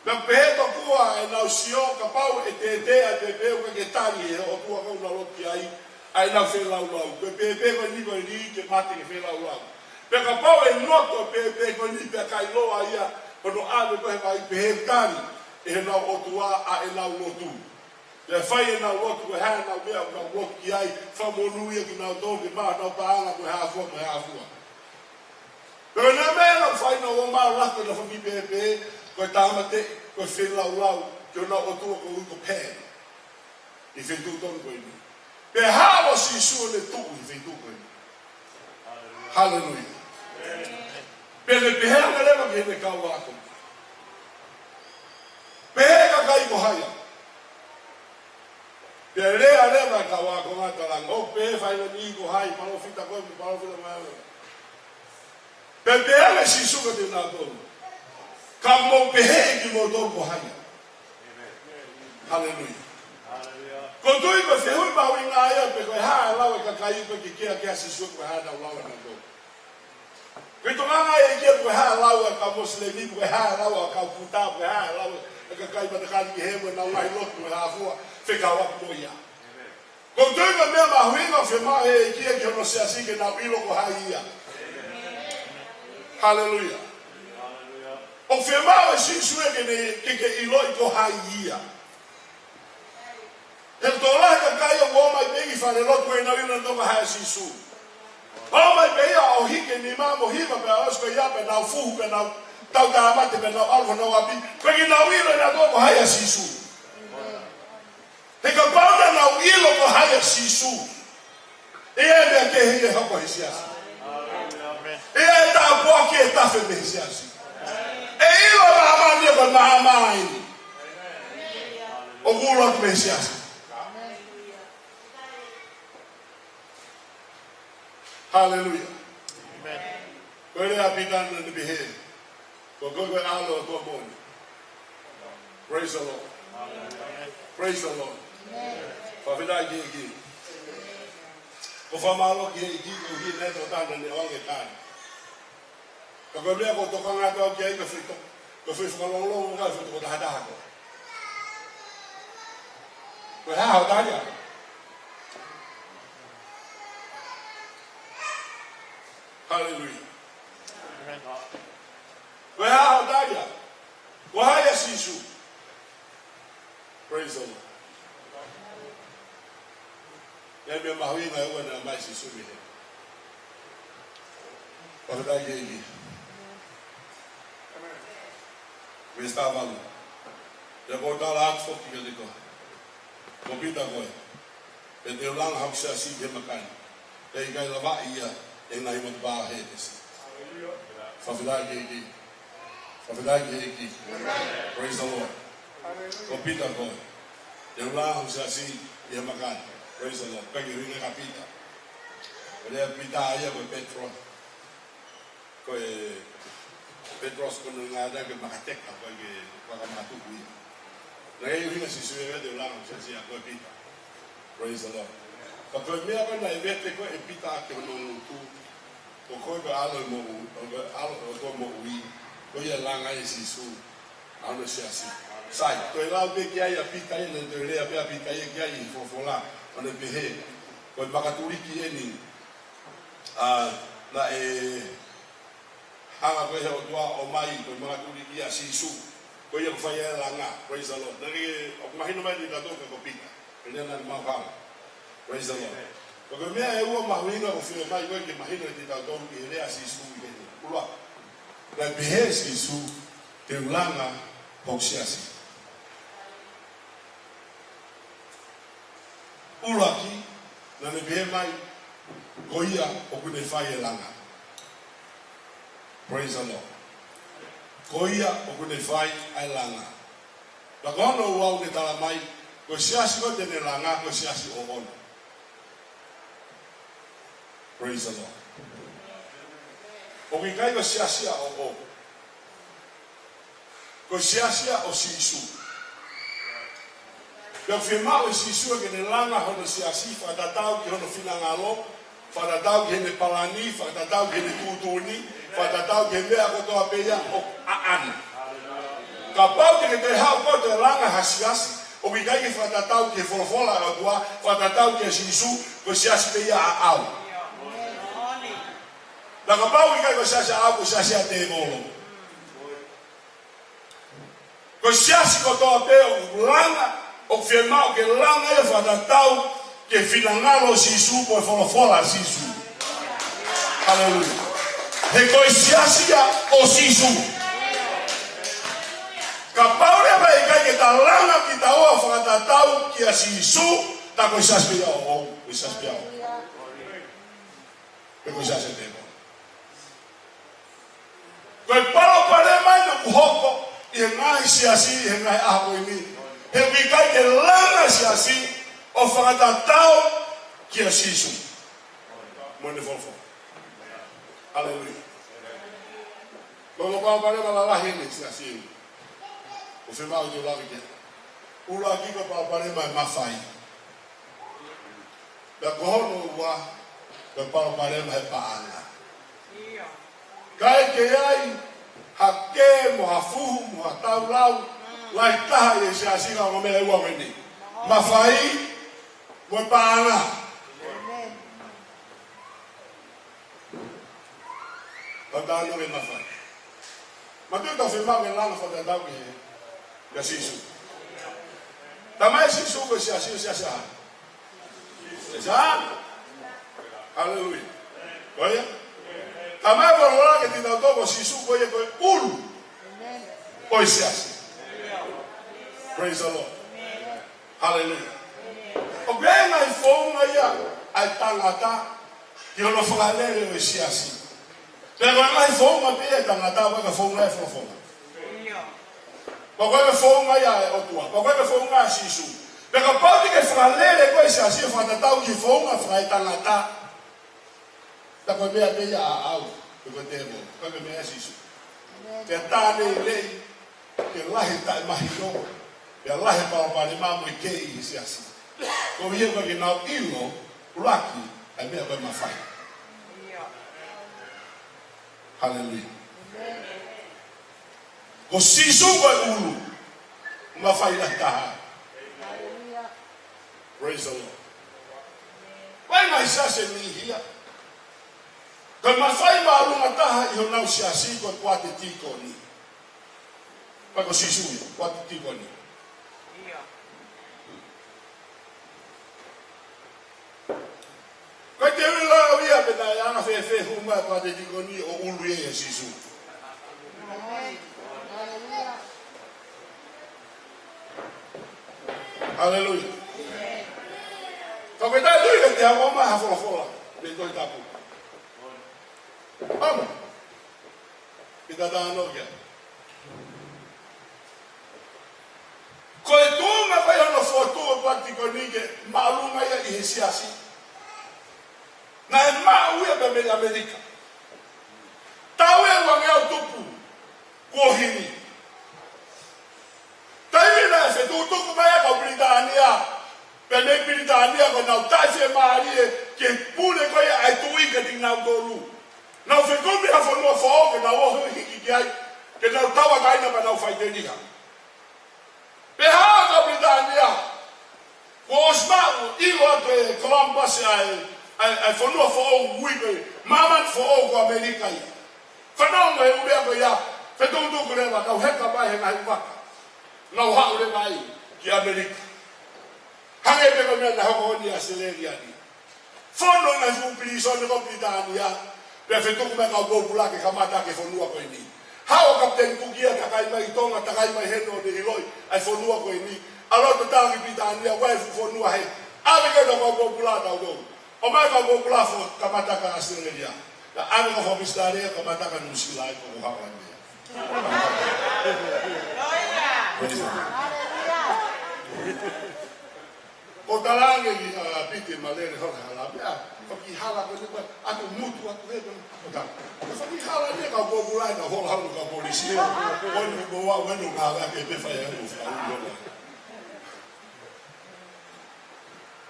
Pea pehē tokua ʻenau sio, kapau ʻe tētē ʻa e pēpē ʻoku ʻikai ke tali ʻe he ʻotua ko ē ʻoku nau lotu ki ai, ʻa ʻenau feilaulau. Ko e pēpē ko eni ko e lī ke mate ki he feilaulau. Pea kapau ʻe noto e pēpē ko eni pea ʻikai ʻiloa ia, ko hono ʻave ko ē he vai pehē tali ʻe heʻenau ʻotua ʻa ʻenau lotu. Pea fai ʻenau lotu ko e hā ʻenau meʻa ʻoku nau lotu ki ai, fakamonū ia kinautolu ke maʻu honau paʻanga ko e hā fua, ko e hā fua. Pea ko e meʻa naʻa nau fai, nau ō mai ʻo laku ʻenau fanga kiʻi pēpē, ko e tāmateʻi, ko e feilaulau ki honau ʻotua ko ē ʻoku ui ko Pan. ʻI he feituʻu tonu ko eni. Pea haʻu ʻa Sīsū ʻo ne tuʻu ʻi he feituʻu ko eni. Haleluia. Pea ne pehē ange leva ki heʻene kau ākonga. Pehē ʻe he kakai ko hai au. Pea lea leva e kau ākonga, talaange, ʻoku pehē ʻe he faʻahinga ni ko hai, palōfita ko ē, palōfita mai. Pea pehē ange ʻe Sīsū kiate kinautolu, ka mou pehē ʻe kimoutolu ko hai au. Haleluia. Ko e tui ko e fehuʻi mahuʻinga ia pe ko e hā e lau ʻa e kakai pe ke kia kia Sīsū ko e hā ʻenau lau ʻanautolu. Ko e tokanga ia ki he pe ko e hā e lau ʻa e kau Mosilemi, pe ko e hā e lau ʻa e kau Puta, pe ko e hā e lau ʻa e kakai matakali kehe mo ʻenau ngaahi lotu mo e hā fua, fekauʻaki mo ia. Ko e tui ko e meʻa mahuʻinga ʻoku fiemaʻu ʻe he ʻEiki ki hono siasi ke nau ʻilo ko hai ia. Haleluia. ʻOku fiemaʻu ʻe Sīsū ia ke ne, ke ke ʻiloʻi ko hai ia. He tokolahi e kakai ʻoku ō mai pē ki falelotu ʻo ʻikai ke nau ʻilo naʻe toka haya ʻa Sīsū. ʻOmai pē ia ʻo hiki e nima mo hiva pea ʻosi ko ia pea nau fuhu pea nau tau tāmate pea nau ʻalu ki honau ʻapi. Pea ʻikai ke nau ʻilo naʻe toka haya ʻa Sīsū. He kapau naʻa nau ʻilo ko hai ʻa Sīsū, ʻe ʻi ai e meʻa kehe ia ʻe hoko he siasi. ʻE ʻi ai e tāpuaki ʻe tafe mei he siasi. ʻE ʻilo ʻe māmani ia ko e māmani ʻoku ʻulo atu mei he siasi. Haleluia. Ko e lea ʻa Pita naʻa ne pehē, ko koe ko e ʻAlo ʻo e ʻOtua moʻoni. Praise the Lord. Praise the Lord. Fakafetaʻi ki he ʻEiki. ʻOku ou fakamālō ki he ʻEiki koeʻuhi naʻe tō tana ne ʻoange tana. Ka ko e meʻa ʻoku ou tokanga atu au ki ai, ko e foʻi to-, ko e foʻi fakalongolongo, ko e foʻi toko tahataha ko ē. Ko e hā hoʻo tali? Haleluia. Ko e hā hoʻo tali? Ko hai ʻa Sīsū? Praise the Lord. ʻI ai e meʻa mahuʻinga ʻe ua naʻe ʻomai ʻe Sīsū mei hēvani. Fakafetaʻi ki he ʻEiki. Veesi taha valu. Pea ʻoku ou tala atu foki kiate koe, ko Pita koe, pea te u langa hoku siasi ʻi he maka ni, ʻe ʻikai lavaʻi ia ʻe he ngaahi matapā ʻo Hētesi. Fakafetaʻi ki he ʻEiki. Fakafetaʻi ki he ʻEiki. Praise the Lord. Ko Pita koe, te u langa hoku siasi ʻi he maka ni. Praise the Lord. Pea ko e ʻuhinga ia ʻa Pita, ko e lea ʻa Pita ia ko e Petro. Ko e Petros ko hono ʻuhinga ia ko e makateka, ko e ke fakamakatuku ia. Naʻe ʻuhinga ʻe Sīsū ia, te u langa hoku siasi ʻa koe Pita. Praise the Lord. Ka ko e meʻa ko ē naʻe vete ko ē ʻe Pita ʻaki hono ngutu, ko koe ko e ʻAlo ʻo e moʻu-, ko e ʻAlo ʻo e ʻOtua moʻui, ko ia ʻe langa ai ʻe Sīsū ʻa hono siasi. Sai, toe lau pē ki ai ʻa Pita ia, naʻe toe lea pē ʻa Pita ia ki ai ʻi he folofola, ʻo ne pehē, ko e makatuliki eni, ʻa, naʻe hanga ko ē he ʻOtua ʻo ʻomai, ko e makatuliki ʻa Sīsū. Ko ia ʻoku fai ai e langa. Praise the Lord. Naʻe ʻoku mahino mai kiate kitautolu ko Pita. Pea naʻa mau hanga. Praise the Lord. Ko e meʻa ʻe ua mahuʻinga ʻoku fiemaʻu ko ē ke mahino kiate kitautolu ʻi he lea ʻa Sīsū ʻi heni. ʻUluaki, naʻe pehē ʻe Sīsū, te u langa hoku siasi. ʻUluaki, naʻa ne pehē mai, ko ia ʻoku ne fai e langa. Praise the Lord. Ko ia ʻoku ne fai ʻa e langa. Pea ko hono ua ʻoku ne tala mai, ko e siasi ko ē te ne langa, ko e siasi ʻoʻona. Praise the Lord. ʻOku ʻikai ko e siasi ʻa ʻoʻou. Ko e siasi ia ʻo Sīsū. Pea ʻoku fiemaʻu ʻe Sīsū ke ne langa hono siasi fakatatau ki hono finangalo, fakatatau ki heʻene palani, fakatatau ki heʻene tuʻutuʻuni, fakatatau ki he meʻa kotoa pē ia ʻoku ʻaʻana. Kapau te ke toe haʻu koe ʻo toe langa ha siasi ʻoku ʻikai ke fakatatau ki he folofola ʻa e ʻOtua, fakatatau kia Sīsū, ko e siasi pē ia ʻaʻau. Pea kapau ʻoku ʻikai ko e siasi ʻaʻau, ko e siasi ʻa e tēvolo. Ko e siasi kotoa pē ʻoku langa, ʻoku fiemaʻu ke langa ia fakatatau ki he finangalo ʻo Sīsū, ko e folofola ʻa Sīsū. Haleluia. He ko e siasi ia ʻo Sīsū. Kapau leva ʻe ʻikai ke ta langa kitaua fakatatau kia Sīsū, ta ko e siasi pē ia ʻoʻou, ko e siasi pē ia ʻoʻou. Pe ko e siasi ʻa e tēvolo. Ko e palopalema ia ʻoku hoko ʻi he ngaahi siasi ʻi he ngaahi ʻaho ko eni. He ʻoku ʻikai ke langa e siasi ʻo fakatatau kia Sīsū mo ʻene folofola. Haleluia. Ko e palopalema lalahi eni he siasi eni. ʻOku fiemaʻu ke lave ki ai. ʻUluaki ko e palopalema ʻo e mafai. Pea ko hono ua, ko e palopalema he paʻanga. ʻIkai ke ʻi ai ha kē mo ha fuhu mo ha taulau lahi taha ʻi he siasi ka ko e meʻa ʻe ua ko eni. Mafai mo e paʻanga. Pea tau ʻilo e mafai. Manatuʻi ʻoku tau fiemaʻu ke langa fakatatau ki he, kia Sīsū. Talamai ʻe Sīsū ko e siasi, siasi ʻa? Siasi ʻa? Haleluia. Ko ia? Talamai ʻe Paula kiate kitautolu ko Sīsū ko ia ko e ʻulu ʻo e siasi. Praise the Lord. Haleluia. ʻOku ʻi ai e ngaahi founga ia ʻa e tangata ki hono fakalele ʻo e siasi. Pea ko e ngaahi founga pē ia ʻa e tangata, ʻoku ʻikai ko e founga ia ʻa e folofola. Pea ʻoku ʻikai ko e founga ia ʻa e ʻOtua. Pea ʻoku ʻikai ko e founga ʻa Sīsū. Pea kapau te ke fakalele koe ʻe he siasi ʻo fakatatau ki he founga fakaetangata, tā ko e meʻa pē ia ʻaʻau, pe ko e tēvolo, ʻikai ko e meʻa ʻa Sīsū. Pea tā lelei, ke lahi e taʻemahino, pea lahi e palopalema mo e kei ʻi he siasi. Koeʻuhi he ʻoku ʻikai ke nau ʻilo ʻuluaki ʻa e meʻa ko ē ʻoku mafai. Haleluia. Ko Sīsū ko e ʻulu, mafai ʻa e taha. Praise the Lord. Ko e ngaahi siasi ʻe niʻihi ia, ko e mafai māʻolunga taha ʻi honau siasi ko e kuata tīkoni. Pea ko Sīsū ia, kuata tīkoni. Ko e teu lau ia pe naʻe anga fēfē hū mai e kuata tīkoni ʻo ʻulu ia ʻia Sīsū. Haleluia. Ka ko e taʻetui ka te ʻomai ha folofola mei he Tohi Tapu. ʻAmu. Ke tau talanoa ki ai. Ko e tuʻunga ko ē hono fokotuʻu e kuata tīkoni ke māʻolunga ia ʻi he siasi, naʻe maʻu ia pē mei ʻAmelika. Taʻu ʻe uangeau tupu kuohili. Taimi naʻe fetukutuku mai ai e kau Pilitānia, pea mei Pilitānia ko ʻenau taʻefiemālie ki he pule ko ia ʻa e tuʻi kiate kinautolu. Nau fekumi ha fonua foʻou ke nau ō hiki ki ai, ke nau tauʻatāina pea nau faʻiteliha. Pea haʻu e kau Pilitānia, kuo ʻosi maʻu, ʻilo atu ʻe Columbus ʻa e, ʻa e, ʻa e fonua foʻou ʻoku ui ko e māmani foʻou ko ʻAmelika ia. Fanongo he ʻū meʻa ko ia, fetukutuku leva, nau heka mai he ngaahi ʻū vaka. Nau haʻu leva ai ki ʻAmelika. Hangē pē ko e meʻa naʻe hoko ʻi ʻAositelēlia ni. Fonu e ngaahi fuʻu pilīsone ko ē ʻo Pilitānia, pea fetuku mai e kau pōpula ke kamata ʻaki e fonua ko eni. Haʻu ʻa Kapiteni Kuki ia, takai mai ʻi Tonga, takai mai heni ʻo ne ʻiloʻi ʻa e fonua ko eni. ʻAlu atu ʻo tala ki Pilitānia, ʻoku ʻi ai e fuʻu fonua hē. ʻAve ki ai e kau pōpula ʻatautolu. ʻOmai e kau pōpula ʻo kamata ʻaki ʻa ʻAositelēlia. Pea ʻave e kau fakamisitale ʻo kamata ʻaki ʻa Nuʻusila, ʻa ia ko ʻeku hanga ʻeni. Praise the Lord. ʻOku talaange ki, ʻa, Piti ma lele hola hala, meʻa, faki hala ko eni ko ē, ʻoku mutu atu he ko ē, ʻoku talaange. Faki hala ni ka ko pula na hola hala ka polisi, ko eni ko wa, wenu ka wa ke pe fai atu fa, ʻo hola.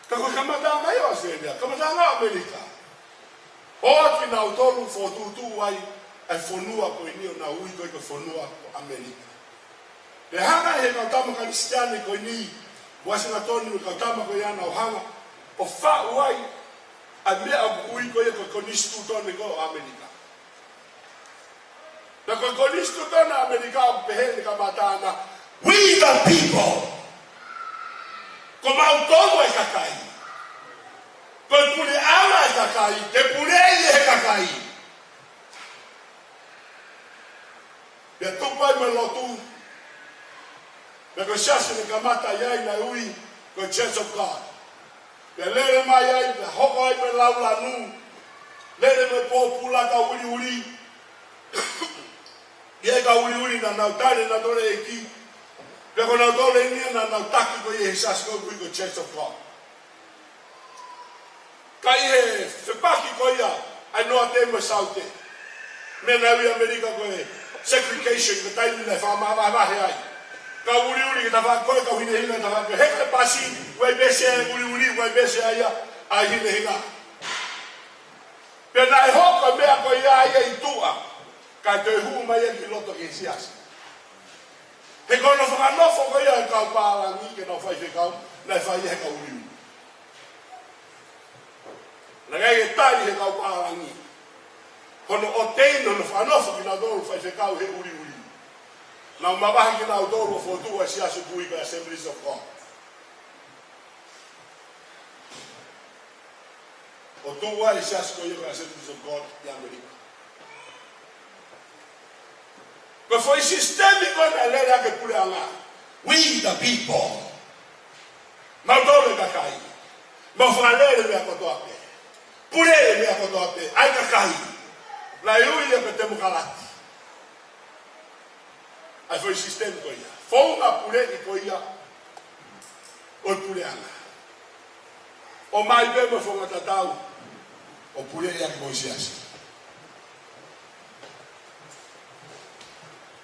Ka ko e kamataʻanga ia ʻo ʻAositelēlia, kamataʻanga ʻo ʻAmelika. ʻO ʻoatu kinautolu fokotuʻutuʻu ai ʻa e fonua ko eni ʻo nau ui ko ē ko e fonua ko ʻAmelika. Pea hanga ʻe he kau tama Kalisitiane ko eni, Uasingatoni mo e kau tama ko ia naʻa nau hanga ʻo faʻu ai ʻa e meʻa ʻoku ui ko ia ko e konisitūtone ko ē ʻo ʻAmelika. Pea ko e konisitūtone ʻo ʻAmelika ʻoku pehē ʻene kamataʻanga, "We the people." Ko mautolu e kakai. Ko e puleʻanga e kakai, ke puleʻi ʻe he kakai. Pea tupu ai mo e lotu. Pea ko e siasi naʻe kamata ʻi ai naʻe ui ko e Church of God. Pea lele mai ai, pea hoko ai mo e lau lanu. Lele mo e pōpula, kau ʻuliʻuli. ʻI ai e kau ʻuliʻuli naʻa nau tali ʻenautolu e ʻEiki. Pea ko kinautolu eni naʻa nau taki ko ia he siasi ko ē ʻoku ui ko e Church of God. Ka ʻi he fepaki ko ia ʻa e Noate mo e Saute, meʻa naʻe ui ʻi ʻAmelika ko e segregation, ko e taimi naʻe fakamavahevahe ai. Kau ʻuliʻuli ki he tafaʻaki ko ē, kau hinehina ki he tafaʻaki ko ē. Heka e pasi, ʻoku ʻi ai pē e ʻuliʻuli, ʻoku ʻi ai pē ia ʻa e hinehina. Pea naʻe hoko e meʻa ko ia ia ʻi tuʻa, kae toe hū mai ia ki loto ki he siasi. He ko hono fakanofo ko ia e kau pālangi ke nau faifekau, naʻe fai ia he kau ʻuliʻuli. Naʻe ʻikai ke tali he kau pālangi hono ordain, hono fakanofo kinautolu faifekau he ʻuliʻuli. Nau mavahe kinautolu ʻo fokotuʻu e siasi ʻoku ui ko e Assemblies of God. ʻo tuʻu ai e siasi ko ia ko e Assemblies of God ʻi ʻAmelika. Ko e foʻi sisitemi ko ē naʻe lele ʻaki e puleʻanga. We the people. Mautolu e kakai. Mau fakalele meʻa kotoa pē. Pule e meʻa kotoa pē. ʻAi kakai. Naʻe ui ia ko e temokalati. ʻA e foʻi sisitemi ko ia. Founga puleʻi ko ia ʻo e puleʻanga. ʻOmai pē mo e founga tatau ʻo puleʻi ʻaki mo e siasi.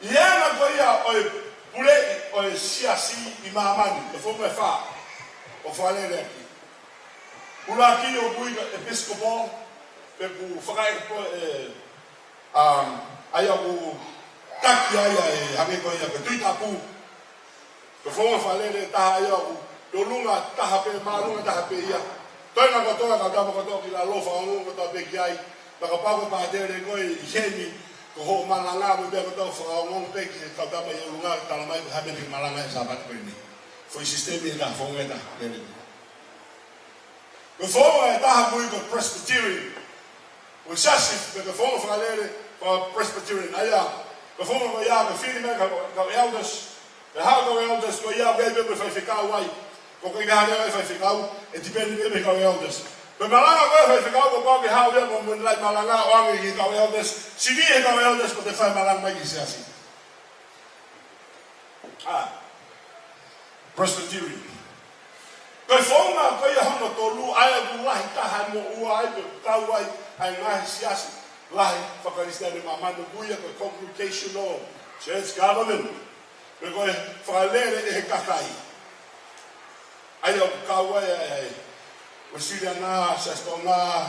ʻI he anga ko ia ʻo e puleʻi ʻo e siasi ʻi māmani, ʻa e founga ʻe fā ʻoku fakalele ʻaki. ʻUluaki ʻoku ui ko e ʻEpisikopō, pe ʻoku fakaʻepo-, ʻe, Um, ʻa ia ʻoku taki ai ʻa e hangē ko ia ko e Tuʻi Tapu. Ko e founga fakalele ʻe taha ʻa ia ʻoku ʻi ʻolunga taha pē, māʻolunga taha pē ia. Toenga kotoa, kau tama kotoa ki lalo, fakaongoongo kotoa pē ki ai. Pea kapau ko e pātele koe ʻi heni, ko hoʻo malanga mo e meʻa kotoa fakaongoongo pē ki he kau tama ʻi ʻolunga, talamai ko e hā e meʻa te ke malanga he Sāpate ko eni. Foʻi sisitemi ʻe taha, founga ʻe taha, lele. Ko e founga ʻe taha ʻoku ui ko e Presbyterian. Ko e siasi, pe ko e founga fakalele faka-Presbyterian. ʻA ia, ko e founga ko ia, ko e fili mai kau, kau elders. Pea haʻu kau elders ko ia, ʻoku ʻi ai pē mo e faifekau ai. Ko e ʻikai ke ʻi ai ha faifekau, ʻe tipeni pē mei he kau elders. Pea malanga ko e faifekau, kuo pau ke haʻu ia mo e laʻi malanga ʻo ʻoange ki he kau elders. Sivi ʻe he kau elders ko e toe fai malanga mai ki he siasi. ʻA, Presbyterian. Ko e founga ko ia hono tolu, ʻa ia ʻoku lahi taha ai mo ua ai, ʻoku kau ai ʻa e ngaahi siasi lahi faka-Kalisitiane ʻi māmani, ʻoku ui ia ko e congregational church government. Pe ko e fakalele ʻe he kakai. ʻA ia ʻoku kau ai ʻa e Uēsiliana, Siasi Tonga,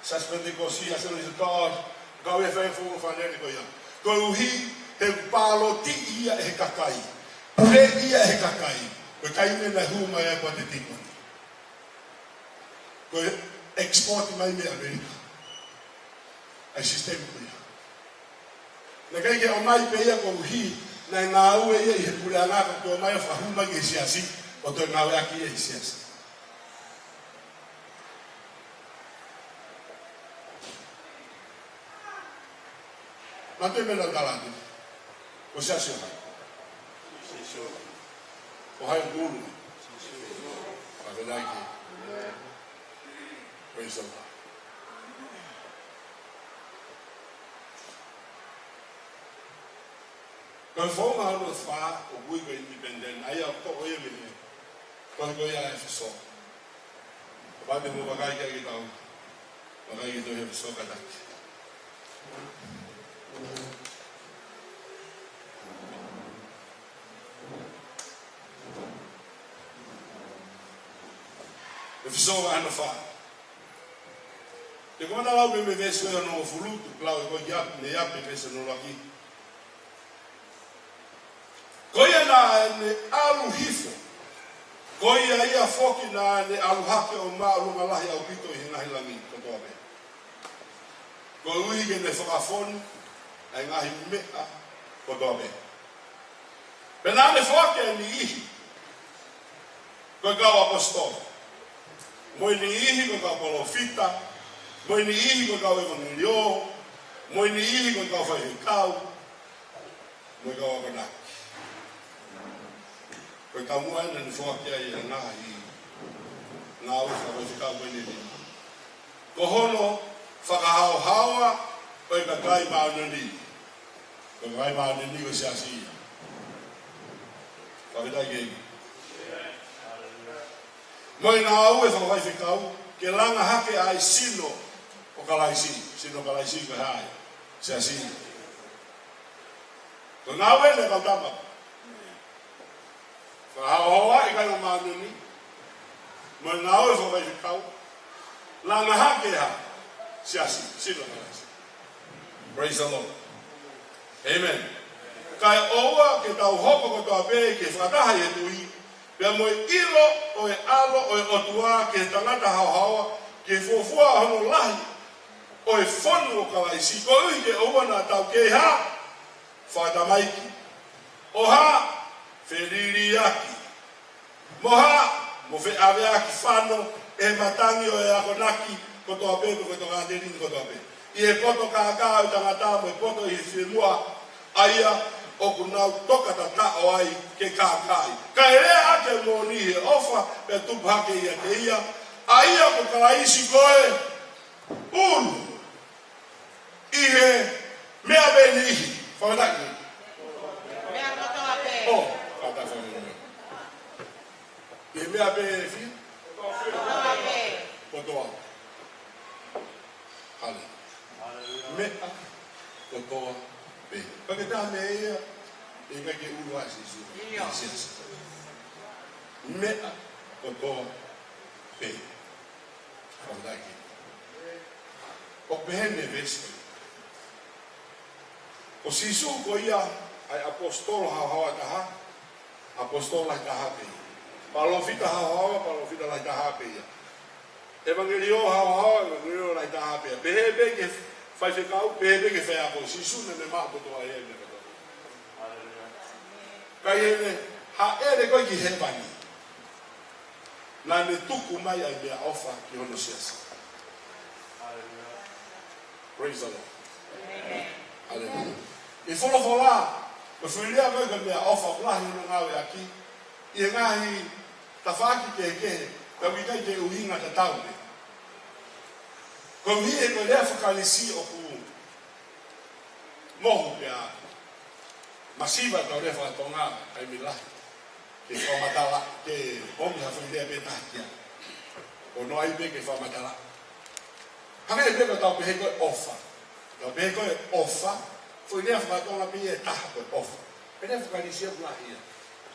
Siasi Penitekosi, Assemblies of God, kau ai e founga fakalele ko ia. Koeʻuhi he ʻoku pālotiʻi ia ʻe he kakai. Puleʻi ia ʻe he kakai. Ko e kakai naʻe hū mai ai e poate tīponi. Ko e export mai mei ʻAmelika ʻa e sisitemi ko ia. Naʻe ʻikai ke ʻomai pē ia koeʻuhi naʻe ngāue ia ʻi he puleʻanga ka ʻoku ʻomai ʻo fakahū mai ki he siasi, ʻo toe ngāueʻaki ia ʻi he siasi. Mātuʻa, meʻa naʻa ku tala atu, ko e siasi ʻo hai? ʻO hai ʻoku ʻulu? Fakafetaʻi. Praise the Lord. Ko e founga hono fā ʻoku ui ko e independent, ʻa ia ʻoku toʻo ia mei he tohi ko ia ʻa ʻEfesō. Kapau te mou vakai ki ai, ke tau vakai ki he tohi ʻEfesō kātaki. ʻEfesō vahe hono fā. Te u kamata lau pē mei he veesi hono hongofulu, tuku lau ʻe koe ia, mei he veesi hono ʻuluaki. Ko ia naʻa ne ʻalu hifo, ko ia ia foki naʻa ne ʻalu hake ʻo māʻolunga lahi ʻaupito ʻi he ngaahi langi kotoa pē, koeʻuhi ke ne fakafonu ʻa e ngaahi meʻa kotoa pē. Pea naʻa ne foaki ʻa e niʻihi ko e kau ʻaposetolo, mo e niʻihi ko e kau palōfita, mo e niʻihi ko e kau ʻevangeliō, mo e niʻihi ko e kau faifekau, mo e kau akonaki. Ko e taumuʻa ena naʻa ne foaki ai ʻa e ngaahi ngāue fakafaifekau ko eni ʻe nima. Ko hono fakahaohaoa ʻo e kakai māʻoniʻoni. Ko e kakai māʻoniʻoni ko e siasi ia. Fakafetaʻi. Mo e ngāue fakafaifekau, ke langa hake ʻa e sino ʻo Kalaisi. Sino ʻo Kalaisi ko hai? Siasi. Ko e ngāue ena ʻa e kau tama. Fakahaohaoaʻi e kakai māʻoniʻoni, mo e ngāue fakafaifekau, langa hake ʻa e siasi, sino ʻo Kalaisi. Praise the Lord. Amen. Kae ʻoua ke tau hoko kotoa pē ke fakataha ʻi he tui, pea mo e ʻilo ʻo e ʻAlo ʻo e ʻOtua ki he tangata haohaoa, ki he fuofua hono lahi ʻo e fonu ʻo Kalaisi, koeʻuhi ke ʻoua naʻa tau kei hā? Fakatamaiki. ʻO hā? Feliliaki. Mo hā? Mo feʻaveaki fano, ʻi he matangi ʻo e akonaki kotoa pē, ko e tokāteline kotoa pē, ʻi he poto kākā ʻo e tangata mo e poto ʻi he finemuʻa, ʻa ia ʻoku nau toka tataʻo ai ke kākaaʻi, kae lea ʻaki ʻa e moʻoni ʻi he ʻofa, pea tupu hake ʻiate ia, ʻa ia ko Kalaisi ko e ʻulu ʻi he meʻa pē niʻihi. Fakataʻi. Meʻa kotoa pē. ʻO, fakataʻi. ʻI he meʻa pē fiha? Kotoa pē. Kotoa. Hale. Meʻa kotoa pē. Pea ko e taha meʻa ia ʻe ʻikai ke ʻulu ai Sīsū. ʻIo. Siasi. Meʻa kotoa pē. Fakataʻi. ʻOku pehē ʻe he veesi ko ia, ko Sīsū ko ia ʻa e ʻaposetolo haohaoa taha, ʻaposetolo lahi taha pē ia. Palōfita haohaoa, palōfita lahi taha pē ia. ʻEvangeliō haohaoa, ʻevangeliō lahi taha pē ia. Pehē pē ki he faifekau, pehē pē ki he faiako, Sīsū naʻa ne maʻu kotoa ia ʻi he meʻa kotoa. Ka ʻi heʻene hāʻele ko ē ki hēvani, naʻa ne tuku mai ʻa e meʻaʻofa ki hono siasi. Praise the Lord. Hallelujah. ʻI he folofola, ko e foʻi lea ko ē ko e meʻaʻofa, ʻoku lahi hono ngāueʻaki ʻi he ngaahi tafaʻaki kehekehe, ka ʻoku ʻikai ke ʻuhinga tatau pē. Koeʻuhi he ko e lea faka-Kalisi ʻoku mohu pea masiva ʻetau lea faka-Tonga, taimi lahi ke fakamatala, ke ʻomi ha foʻi lea pē taha ki ai, ʻo nau ʻai pē ke fakamatala. Hangē pē ko ʻetau pehē ko e ʻofa. ʻEtau pehē ko e ʻofa, foʻi lea faka-Tonga pē ia ʻe taha ko e ʻofa. Pea lea faka-Kalisi ʻoku lahi ia.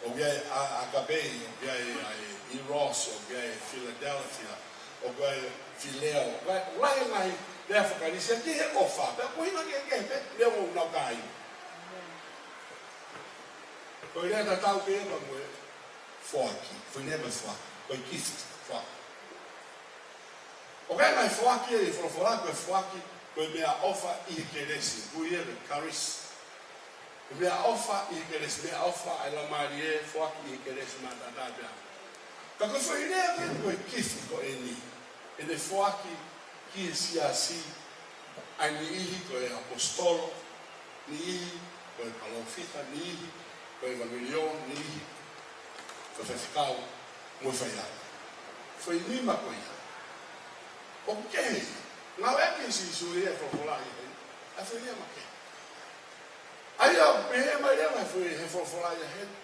ʻOku ʻi ai ʻa e ʻakapē, ʻoku ʻi ai ʻa e eros, ʻoku ʻi ai e Philadelphia, ʻoku ʻi ai e phileo, ʻoku ʻi ai, ʻoku lahi e ngaahi lea faka-Kalisi ki he ʻofa, pea ko e ʻuhinga kehekehe pē, lea ʻoku nau kāinga. Ko e lea tatau pē ia pea mo e foaki, foʻi lea mo e foaki, ko e gift, foaki. ʻOku ʻi ai e ngaahi foaki ʻi he folofola, ko e foaki, ko e meʻaʻofa ʻi he kelesi, ʻoku ui ia ko e charis. Ko e meʻaʻofa ʻi he kelesi, meʻaʻofa ʻa e Laumālie, foaki ʻi he kelesi, mātaʻataʻa pē ia. Ka ko e foʻi lea ko eni ko e gift ko eni, ʻene foaki ki he siasi, ʻa e niʻihi ko e ʻaposetolo, niʻihi ko e palōfita, niʻihi ko e ʻevangeliō, niʻihi ko e faifekau mo e faiako. Foʻi nima ko ia. ʻOku kehe ia. Ngāueʻaki ʻe Sīsū ia ʻi he folofola ʻi heni. ʻA e foʻi lea makehe. ʻA ia ʻoku pehē mai leva he foʻi, he folofola ʻi heni,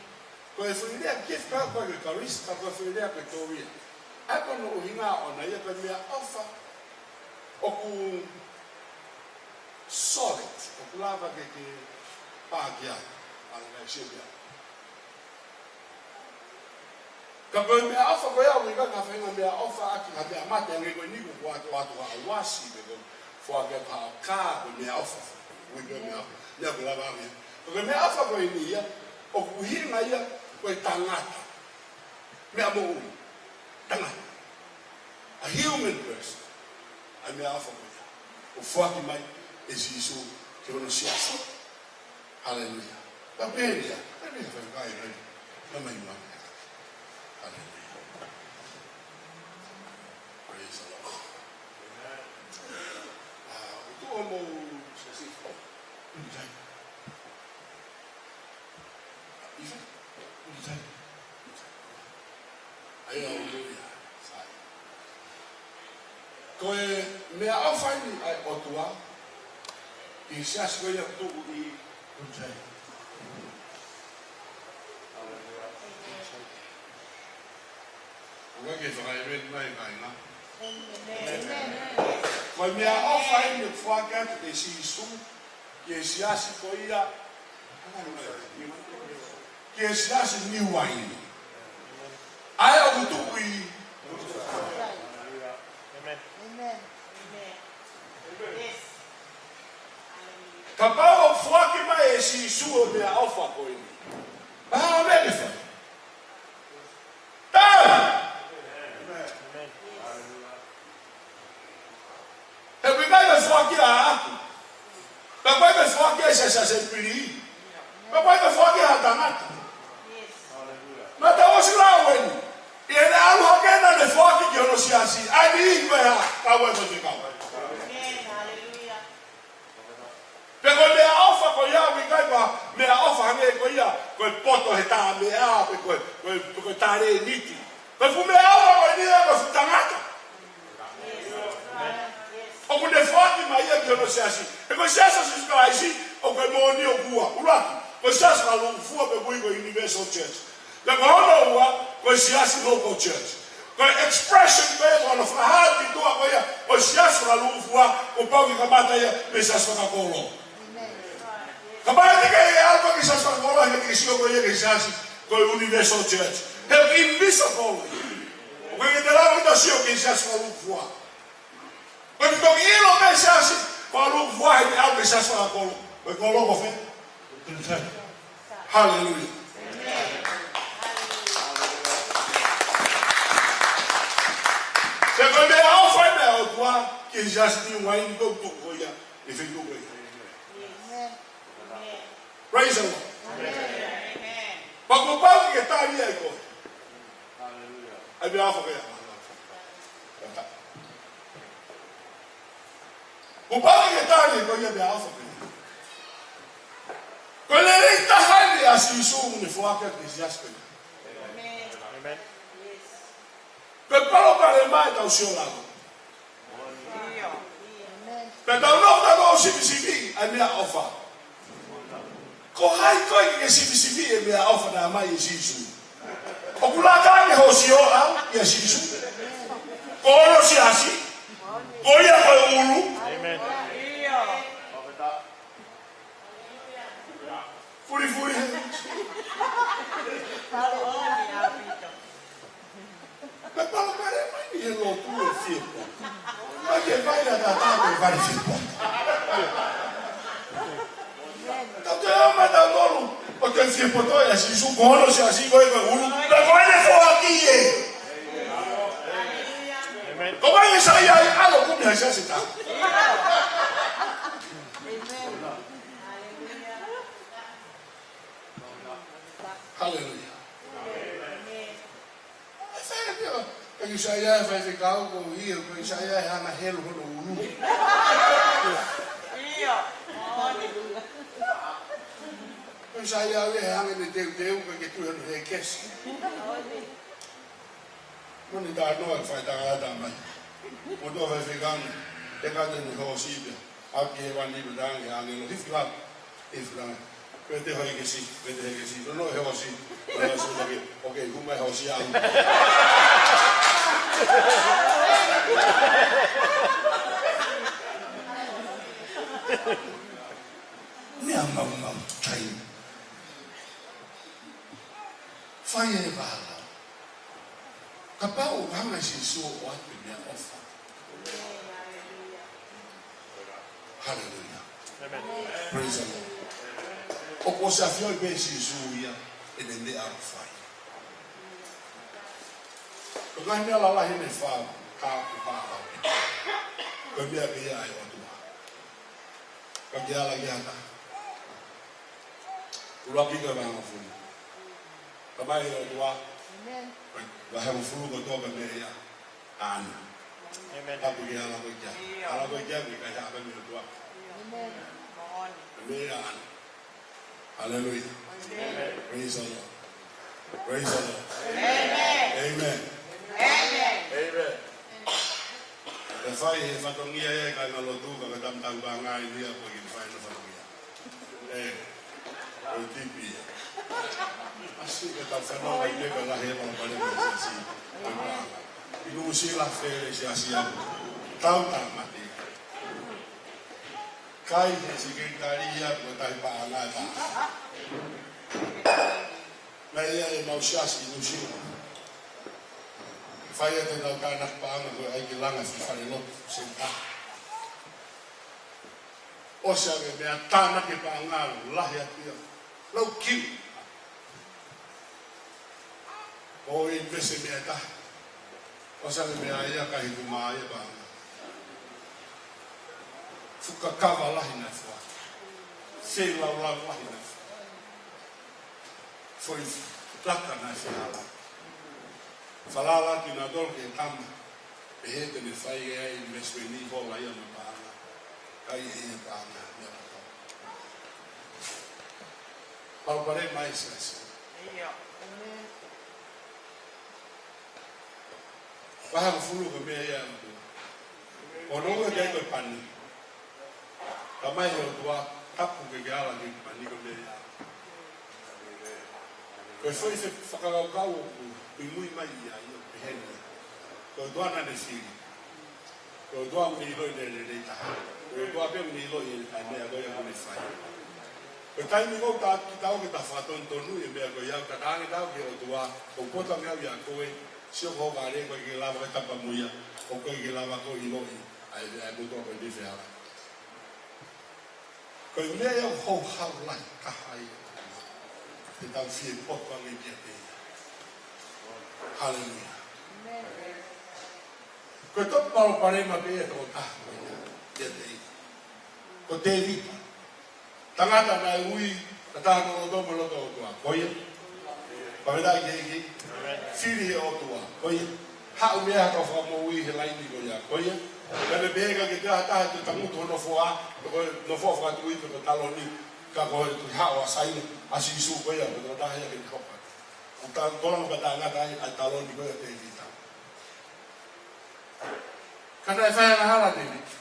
ko e foʻi lea gift ka ko e charis, ka ko e foʻi lea ko e glory. ʻA ia ko hono ʻuhinga ʻoʻona ia ko e meʻaʻofa ʻoku solid, ʻoku lava ke ke pā ki ai, ʻa e ngaahi sio ki ai. Ka ko e meʻaʻofa ko ia ʻoku ʻikai ko ha faʻahinga meʻaʻofa ʻaki ha meʻa mate, hangē ko eni ko e ʻoatu, ʻoatu ha uasi, pe ko e foaki atu ha kā, ko e meʻaʻofa. Ui ko e meʻaʻofa. Ia ko e lava ia. Ka ko e meʻaʻofa ko eni ia, ʻoku ʻuhinga ia ko e tangata. Meʻa moʻui. Tangata. A human person. ʻA e meʻaʻofa ko ia ʻoku foaki mai ʻe Sīsū ki hono siasi. Haleluia. Ka pehē ia, ka pehē ia, faifekau, ka mai mai. Haleluia. Praise the Lord. ʻA, ʻoku tuʻu hoʻomou siasi. ʻIo. ʻAi au ia. Sai. Ko e meʻaʻofa eni ʻa e ʻOtua ki he siasi ko ia ʻoku tuʻu ʻi Kutai. ʻOku ke fakaʻēmeni mai, kāinga? Ko e meʻaʻofa eni ʻoku foaki atu ʻe Sīsū ki he siasi ko ia, ki he siasi Niu Uaine. ʻA ia ʻoku tuʻu ʻi. Kapau ʻoku foaki mai ʻe Sīsū ʻa e meʻaʻofa ko eni, mahalo ʻe fai. Tau! He ʻoku ʻikai ke foaki ʻaʻaku. Pea ʻoku ʻikai ke foaki ʻe he siasi Sepili. Pea ʻoku ʻikai ke foaki ʻe ha tangata. Naʻa tau ʻosi lau eni. ʻI heʻene ʻalu hake naʻa ne foaki ki hono siasi, ʻa e niʻihi ko ē ʻa e kau ʻa e faifekau. Pea ko e meʻaʻofa ko ia ʻoku ʻikai ko ha meʻaʻofa hangē ko ia, ko e poto he tā meʻa, pe ko e, ko e, pe ko e talēniti. Ko e fuʻu meʻaʻofa ko eni ia ko e fuʻu tangata. ʻOku ne foaki mai ia ki hono siasi. He ko e Siasi ʻo Sīsū Kalaisi, ʻoku ʻi ai e moʻoni ʻoku ua. ʻUluaki, ko e siasi fakalūkufua pe ʻoku ui ko e Universal Church. Pea ko hono ua, ko e siasi local church. Ko e expression ko ia, ko hono fakahā ki tuʻa ko ia ʻo e siasi fakalūkufua, kuo pau ke kamata ia mei he siasi fakakolo. Kapau ʻe ʻikai ke ʻalu ki he siasi fakakolo, he ʻikai ke sio ko ia ki he siasi ko e Universal Church. He ʻoku invisible. ʻOku ʻikai ke te lava ʻo sio ki he siasi fakalūkufua. Ko e toki ʻilo mei he siasi fakalūkufua he ʻalu ki he siasi fakakolo. Ko e kolo ko fē? Haleluia. Pea ko e meʻaʻofa eni ʻa e ʻOtua ki he siasi ni ʻoku ʻi ai ni ko tuku ko ia, ʻi he feituʻu ko ia. Praise the Lord. Pea kuo pau ke tali ai ko ē. ʻA e meʻaʻofa ko ia. Kuo pau ke tali ko ia meʻaʻofa ko ia. Ko e lelei taha eni ʻa Sīsū ne foaki ki he siasi ko ia. Amen. Ko e palopalema ʻetau sio lalo. Pea tau nofo tautolu ʻo sivisiviʻi ʻa e meʻaʻofa. Ko hai koe ke ke sivisiviʻi e meʻaʻofa naʻe ʻomai ʻe Sīsū? ʻOku laka ange hoʻo sio ʻia Sīsū. Ko hono siasi. Ko ia ko e ʻulu. Amen. Fulifuli he. Pea palopalema eni he lotu e fiepo. ʻOku ke fai ʻa e tatau e fai fiepo. Tau te ʻomai tautolu ʻo te fiepoto ʻia Sīsū, ko hono siasi, ko e, ko e ʻulu. Pea ko ʻene foaki ē. Amen. Ko mai e sai ai alo kumi ha siasi ta. Haleluia. ʻE sai ē, ʻoku sai ē, faifekau ko ia, ʻoku sai ē, hanga helu hono ʻulu. ʻIo. ʻOku sai ē, hanga ne teuteu, ʻoku ke tui hono hekesi. Mo ni tā noa fai tā tā mai. Mo tō faifekau, te ka te ne hoosi pē. ʻAki he wani pē tāngi, ʻāngelo, hifilā, hifilā. Pete hoi ke si, pete hoi ke si. No, no, he hoosi. No, no, so, okay, okay, who my hoosi? Meʻa maumau tai. Fai e vala. Kapau ʻoku hanga ʻe Sīsū ʻo ʻoatu e meʻaʻofa. Haleluia. Amen. Praise the Lord. ʻOku ʻosi ʻafioʻi pē ʻe Sīsū ia ʻene meʻa ʻoku fai. Ko e ngaahi meʻa lalahi ʻene fai, ka ʻoku fai. Ko e meʻa pē ia ʻa e ʻOtua. Ka ke ala ki ha taha. ʻUluaki ko e vahehongofulu. Ka mai ʻe he ʻOtua. Amen. Vahehongofulu kotoa pē meʻa ia. Anu. Amen. Tapu ke ala ko ia. Ala ko ia ke kai ha pē mei he ʻOtua. Amen. Meʻa anu. Haleluia. Amen. Praise the Lord. Praise the Lord. Amen. Amen. Amen. ʻE fai he fatongia ia ʻa e kāingalotu, ka ko e tama tau paʻanga ʻeni ia ko e kiʻi fai ʻena fatongia. ʻE, ko e tipi ia. ʻAsi ka tau fanongo ai pē ka lahi e palopalema ʻa e siasi. Ko e paʻanga. ʻI Nuʻusila fele siasi ia. Tau tāmate. Kai he sekelitali ia ko e tai paʻanga tā. Naʻe ʻi ai ʻemau siasi ʻi Nuʻusila. Fai atu ʻenau tānaki paʻanga ko e ʻai ki langa e fuʻu falelotu, senta. ʻOsi ange meʻa tānaki paʻanga lahi atu ia. Lau kiu. ʻO invest meʻa taha. ʻOsi ange meʻa ia ka hiku mā ia paʻanga. Fuka kava lahi naʻe fua. Feilaulau lahi naʻe fua. Foʻi laka naʻe fehala. Falala kinautolu ki he tama. Pehē te ne fai ʻe ia ʻa e investment ʻi he hola ia mo e paʻanga. Kai ʻe ia paʻanga, meʻa kotoa. Palopalema ʻa e siasi. ʻIo. Vahe hongofulu ko e meʻa ia ʻa e ʻOtua. Ko hono ua ʻoku ʻi ai ko e pani. Talamai ʻe he ʻOtua, tapu ke ke ala ki he pani, ko e meʻa ia. Ko e foʻi fe-, fakakaukau ʻoku muimui mai ia ʻi he ʻoku pehē ni. Ko e ʻOtua naʻa ne fili. Ko e ʻOtua ʻoku ne ʻiloʻi e lelei taha. Ko e ʻOtua pē ʻoku ne ʻiloʻi e meʻa ko ia ʻoku ne fai. Ko e taimi ʻoku tau, ke tau, ke tau fakatonutonu e meʻa ko ia, ʻoku tau ange ʻetau ki he ʻOtua, ʻoku poto ange au ʻia koe, sio ko hoʻo vale, ʻoku ʻikai ke lava ke tapa mo ia, ʻoku ʻikai ke lava ke ʻiloʻi ʻa e, ʻa e motuʻa ko eni ʻe fēfē. Ko e meʻa ia ʻoku houhau lahi taha ai, ke tau fie poto ange kiate ia. Haleluia. Ko e toki palopalema pē ia ʻa e tokotaha ko ia kiate ia. Ko Tēvita. Tangata naʻe ui, ʻa e taha naʻe loto mo e loto ʻOtua. Ko ia. Pavela i keiki. Fili ʻe he ʻOtua. Ko ia. Haʻu mei ai ha kau fakamoʻui he laini ko ia. Ko ia. Naʻa ne pehē ʻikai ke toe ʻi ai ha taha ʻe toe tangutu hono foha, ko e nofoʻa fakatuʻi ko e taloni. Ka ko e tuʻi haʻo ʻa Saina, ʻa Sīsū ko ia, ko e tokotaha ia ke ne hoko. ʻO ta-, tolonga pē tangata ai, ʻa e taloni ko ia ʻo Tēvita. Ka naʻe fai angahala Tēvita.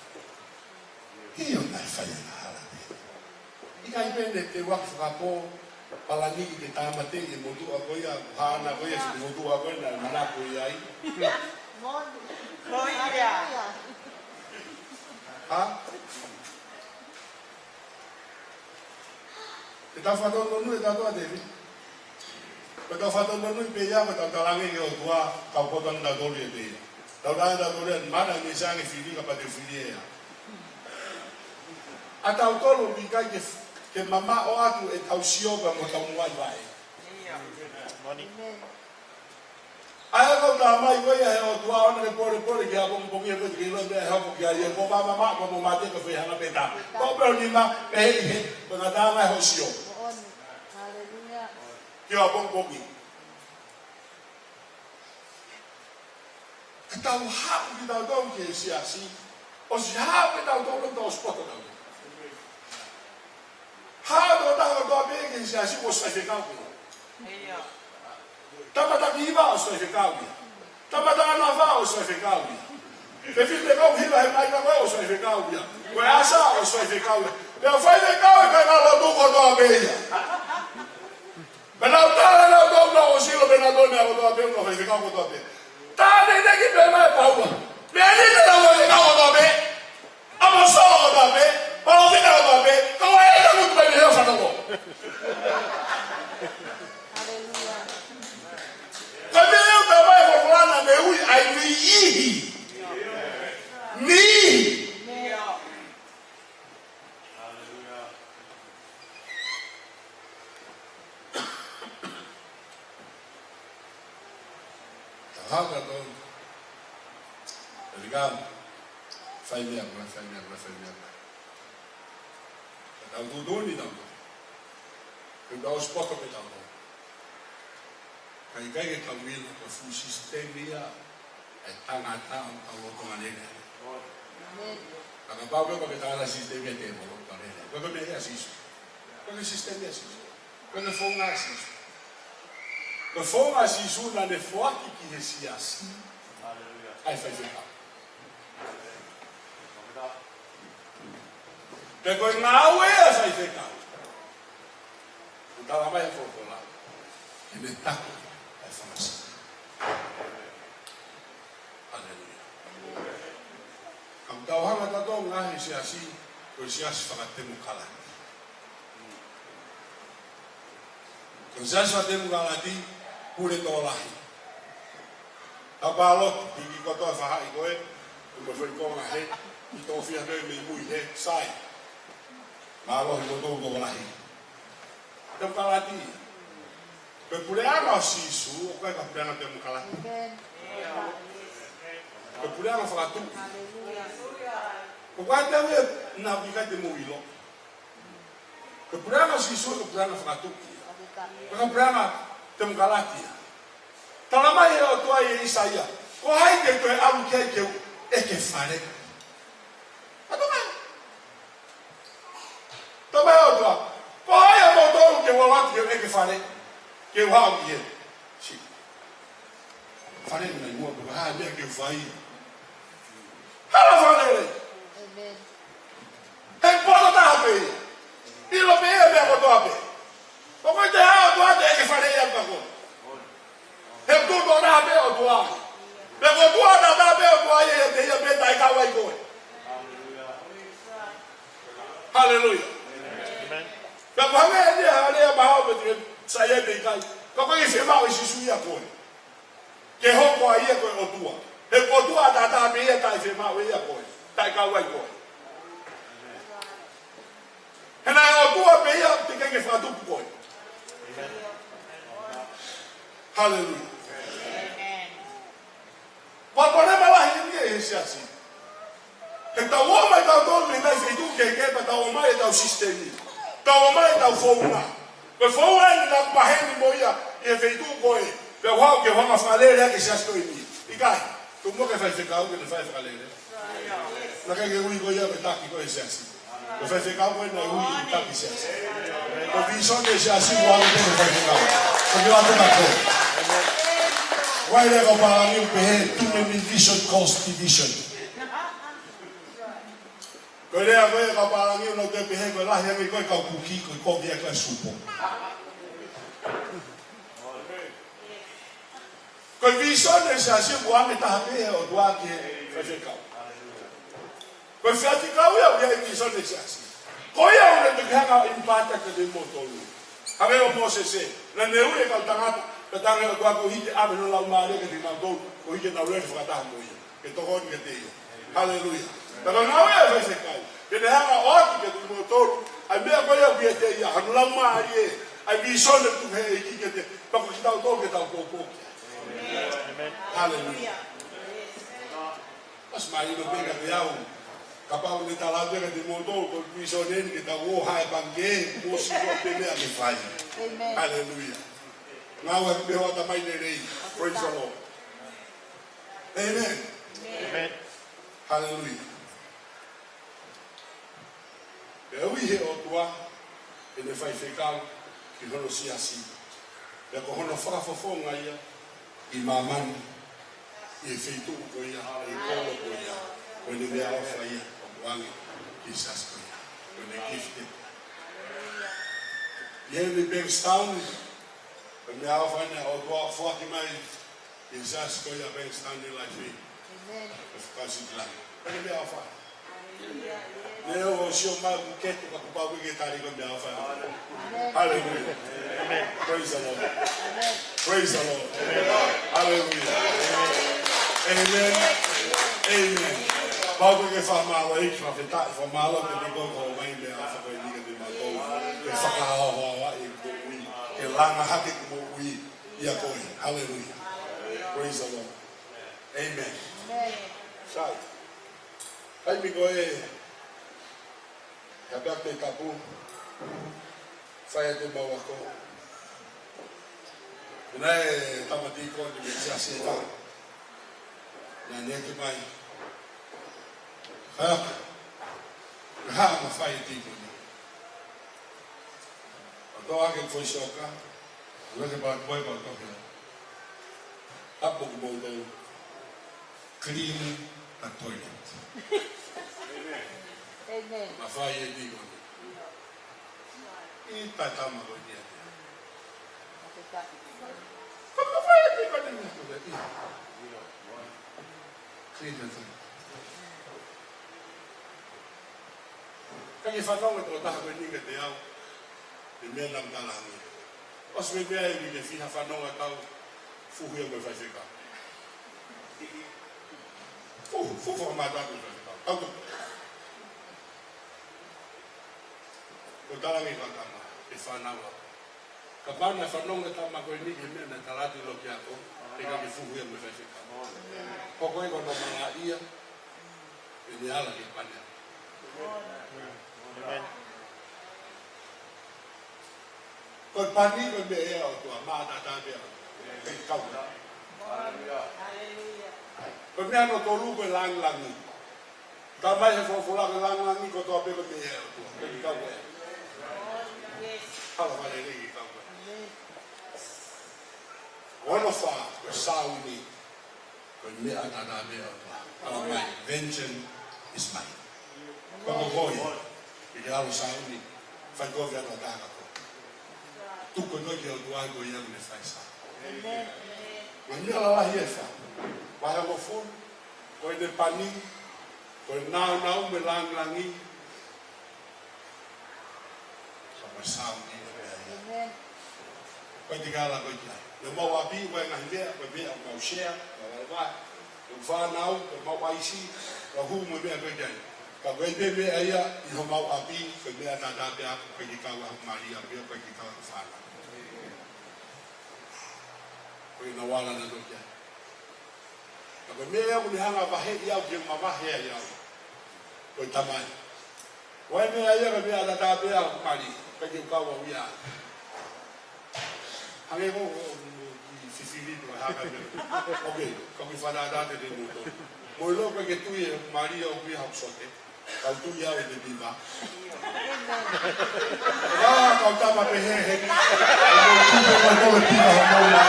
ʻIo, naʻe fai angahala Tēvita. ʻIkai pē ne teuaki fakapō, palani ke tāmateʻi e motuʻa ko ia, ko haʻana ko ia, ʻa e motuʻa ko ia naʻe manako ʻi ai. Ko ia. Ha? Ke tau fakatonutonu ʻe tautolu ʻa Tēvita. Ko ʻetau fakatonutonu pē ia, ko ʻetau talaange ki he ʻOtua, tau poto ange tautolu ʻiate ia. Tau talaange tautolu ia, mana ni sange fili ka pate fili ia. ʻA tautolu ʻoku ʻikai ke, ke mamaʻo atu ʻetau sio ka mo tau muʻai vaʻe. ʻIo. ʻAi ʻa e kau tala mai ko ia ʻe he ʻOtua ʻo ne ke polepole ki he ʻapongipongi ʻe koe te ke ʻilo e meʻa ʻe hoko ki ai, ko e mamaʻo, ko e mate, ko e feihana pē tā. Ko e pehē ni ma, pehē ʻi he, ko e ngataʻanga ʻe hoʻo sio. Haleluia. Ki he ʻapongipongi. Ka tau haʻu kitautolu ki he siasi, ʻosi haʻu pē tautolu, tau ʻosi poto tautolu. Haʻu tautolu kotoa pē ki he siasi, ʻosi faifekau pē. Tama taki hiva ʻosi faifekau ia. Tama taki nima ʻosi faifekau ia. Fefine ko e hiva he maika ko ē ʻosi faifekau ia. Ko e ʻasa ʻosi faifekau ia. Pea faifekau e kāingalotu kotoa pē ia. Pea nau tala nautolu ʻosi ʻilo pē nautolu meʻa kotoa pē, ʻo faifekau kotoa pē. Tane ne ki pē mai paua. Meʻa ni te nau faifekau kotoa pē. ʻAposetolo kotoa pē, palōfita kotoa pē, ka ʻoku ʻikai ke nau tuku mai mei he fanongo. Haleluia. Ka meʻa ʻoku tala mai ʻe he folofola naʻa ne ui ʻa e niʻihi. Niʻihi. Haleluia. Tau haʻu tautolu. Elikam, fai meʻa, fai meʻa, fai meʻa. Tau tuʻutuʻuni tautolu. Ke tau ʻosi poto pē tautolu. Ka ʻikai ke tau ʻilo ko e fuʻu sisitemi ia ʻa e tangata ʻoku tau lolotonga lele. Ka kapau pē ʻoku ke tangata sisitemi ʻa e tēvolo ʻoku tau lele. Ko e meʻa ia ʻa Sīsū. Ko e sisitemi ʻa Sīsū. Ko e founga ʻa Sīsū. Ko e founga ʻa Sīsū naʻa ne foaki ki he siasi ʻa e faifekau. Pea ko e ngāue ʻa e faifekau, ʻoku tala mai ʻe he folofola, ke ne taki ʻa e fanga sipi. Haleluia. Ka ʻoku tau hanga tautolu ʻo ngaahi siasi, ko e siasi fakatemokalati. Ko e siasi fakatemokalati, pule tokolahi. Tau pāloti, hiki kotoa e faʻahi ko ē, ʻo mo e foʻi konga hē, ʻi tofiʻa ko ē mei mui hē, sai. Mālohi kotoa tokolahi. Temokalati. Ko e puleʻanga ʻo Sīsū, ʻoku ʻikai ko e puleʻanga temokalati. Ko e puleʻanga fakatuʻi. Ko e ʻikai te u ʻe, naʻa ʻikai te mou ʻilo. Ko e puleʻanga ʻo Sīsū, ko e puleʻanga fakatuʻi. Ko e puleʻanga temokalati. Tala mai ʻe he ʻOtua ʻia ʻĪsaia. Ko hai te u toe ʻalu ki ai ke u ʻeke fale? Ka tō mai. Tō mai ʻOtua. Ko hai ʻa moutolu ke u ʻalu atu ke u ʻeke fale? Ke u haʻu ki he si. Fale ni nai mua ko ha meʻa ke u fai. Hala fale. ʻĒmeni. He poto taha pē. ʻIlo pē ia meʻa kotoa pē. ʻOku ʻikai te ha ʻOtua te ke fale ia ka ko. He tuʻu poto taha pē ʻOtua. Pea ko e ʻOtua taha pē ʻOtua ia, ʻiate ia pē taʻe kau ai koe. Haleluia. ʻĒmeni. Pea ko e hangē ia, haleluia, mahalo pē te ke sai ai pē ʻikai. Ka ko e fiemaʻu ʻe Sīsū ia koe. Ke hoko ai ia ko e ʻOtua. He ko e ʻOtua taha pē ia taʻe fiemaʻu ia koe. Taʻe kau ai koe. He naʻe ʻOtua pē ia teʻeki ke fakatupu koe. Haleluia. Palopalema lahi eni ʻi he siasi. He tau ō mai tautolu mei he ngaahi feituʻu kehekehe pea tau ō mai ʻetau sisitemi. Tau ō mai ʻetau founga. Ko e founga eni naʻa ku pehē ni mo ia ʻi he feituʻu ko ē. Pea u haʻu ke u hanga fakalele ʻaki e siasi ko eni. ʻIkai, tuku muʻa ke faifekau ke ne fai fakalele. Naʻe ʻikai ke ui koe ia ke taki koe he siasi. Ko e faifekau ko ē naʻe ui ke taki e siasi. Ko e visone e siasi ʻoku ʻave pē ko e faifekau. Ko e ʻoatu ʻe koe. Ko e lea ʻa e kau pālangi ʻoku pehē, too many vision cause division. Ko e lea ko ē ʻa e kau pālangi ʻoku nau toe pehē ko e lahi ange ko e kau kuki, ko e kovi ʻa e kau supo. Ko e visone e siasi ʻoku ʻave taha pē ʻe he ʻOtua ki he faifekau. Ko e faifekau ia ʻoku ʻi ai e visone e siasi. Ko ia ʻoku ne toki hanga ʻo impart kiate kimoutolu. Hangē ko Mōsese, naʻa ne ui e kau tangata, pea talaange ʻe he ʻOtua koeʻuhi ke ʻave hono laumālie kiate kinautolu, koeʻuhi ke nau lele fakataha mo ia. Ke tokoni kiate ia. Haleluia. Pea naʻa ne ui e faifekau ke ne hanga ʻo ʻoatu kiate kimoutolu ʻa e meʻa ko ia ʻoku ʻiate ia, hono laumālie, ʻa e visone ʻoku tuku ʻe he ʻEiki kiate, pea ko kitautolu ke tau poupou ki ai. ʻĒmeni. Haleluia. ʻOsi mahino pē kiate au, kapau ne tala atu kiate kimoutolu ko e visone eni ke tau ō ʻo hae pangikē, mou sio ko e hā e meʻa ke fai. ʻĒmeni. Haleluia. Ngāue pē ʻo e ʻatamai lelei. Praise the Lord. ʻĒmeni. ʻĒmeni. Haleluia. Pea ui ʻe he ʻOtua ʻene faifekau ki hono siasi. Pea ko hono fakafofonga ia ʻi māmani, ʻi he feituʻu ko ia, ʻi he kolo ko ia, ko ʻene meʻaʻofa ia ʻoku ʻoange ki he siasi ko ia, ko ʻene gift. ʻI heni Bankstown, ko e meʻaʻofa ʻeni ʻa e ʻOtua ʻoku foaki mai ʻi he siasi ko ia Bankstown ʻi Laifei. ʻĒmeni. Ko e fakaʻosi ʻi langi. Ko ʻene meʻaʻofa. Haleluia. Neongo ʻoku sio mai ʻoku kete ka kuo pau ke tali ko e meʻaʻofa. Haleluia. Praise the Lord. Praise the Lord. Haleluia. ʻĒmeni. ʻĒmeni. Pau ke fakamālō ʻEiki, fakafetaʻi, fakamālō kiate koe ko e ʻomai e meʻaʻofa ko eni kiate kimautolu. Ke fakahaohaoaʻi e moʻui. Ke langa hake e moʻui ʻia koe. Haleluia. Praise the Lord. ʻĒmeni. Sai. Taimi ko ē, ha pea te kapu, fai atu mau ako. Naʻe tama tīkoni mei he siasi ʻe taha. Naʻa ne ʻeke mai. Hā? Hā e mafai e tīkoni? ʻO toʻo ʻaki e foʻi soka, ʻo leke pā kuai pā toke. Tapu ki moutolu. Clean the toilet. ʻĒmeni. Mafai e tīkoni. ʻI he taimi ko eni ʻa e. Ko e mafai e tīkoni ni ko e. Clean the toilet. Ka ke fanongo e tokotaha ko eni kiate au, ʻi he meʻa naʻa ku talaange. ʻOsi mei ai ʻi he fiha fanongo ʻa e kau fuhu ia mo e faifekau. Fuhu, fuhu fakamātoato mo e faifekau. Kau tō. Ko e talaange ʻa e kau tama, ʻe fānau au. Kapau naʻe fanongo e tama ko eni ki he meʻa naʻe tala atu ʻi loki ako, ʻe ʻikai ke fuhu ia mo e faifekau. Hoko ia ko hono malaʻia, ʻene ala ki he pani. Ko e pani ko e meʻa ia ʻa e ʻOtua, maʻataʻatā pē ia. Ke kau. Haleluia. Ko e meʻa hono tolu ko e langilangi. Talamai he folofola ko e langilangi kotoa pē ko e meʻa ia ʻa e ʻOtua. Ko e kau ko ē. Hala fale lei kau ko ē. Ko hono fā, ko e sāuni. Ko e meʻa tatau pē ʻa e ʻOtua. Talamai, "Vengeance is mine." Ko koe, ke ke ʻalu ʻo sāuni, fai kovi atu ʻa e taha kotoa. Tuku koe ki he ʻOtua, ko ia ʻoku ne fai e sāuni. Ko e meʻa lalahi ʻe fā. Vahe hongofulu, ko ʻene pani, ko e nāunau mo e langilangi, ka ko e sāuni ko e meʻa ia. Ko e tikala ko ē ki ai. ʻI homau ʻapi, ko e ngaahi meʻa, ko e meʻa ʻoku mau share, ko e lava, ko e fānau, ko e mau ʻaisi, ko e hū mo e meʻa ko ē ki ai. Ka ko e meʻa ia, ʻi homau ʻapi, ko e meʻa tatau pē ʻaʻaku, ko e kau ʻa hoku mali, ʻa ia ko e kau ʻa hoku fānau. Ko e ngaahi vala naʻa nau ki ai. Ka ko e meʻa ia ʻoku ne hanga ʻo vaheʻi au, ke mavahe ai au. Ko e tamai. Ko e meʻa ia, ko e meʻa tatau pē ʻaʻaku mali, ka ke kau au ia. Hangē ko, ko, ko, ki fifili ko haka me. Ok, ka ki fana tate de moto. Mo lo ka ke tui e mali ʻoku ʻi ai hoku sote. Kau tui au ʻe te piva. Ā, kau tama pehē he. Mo tupe mo tole piva mo la.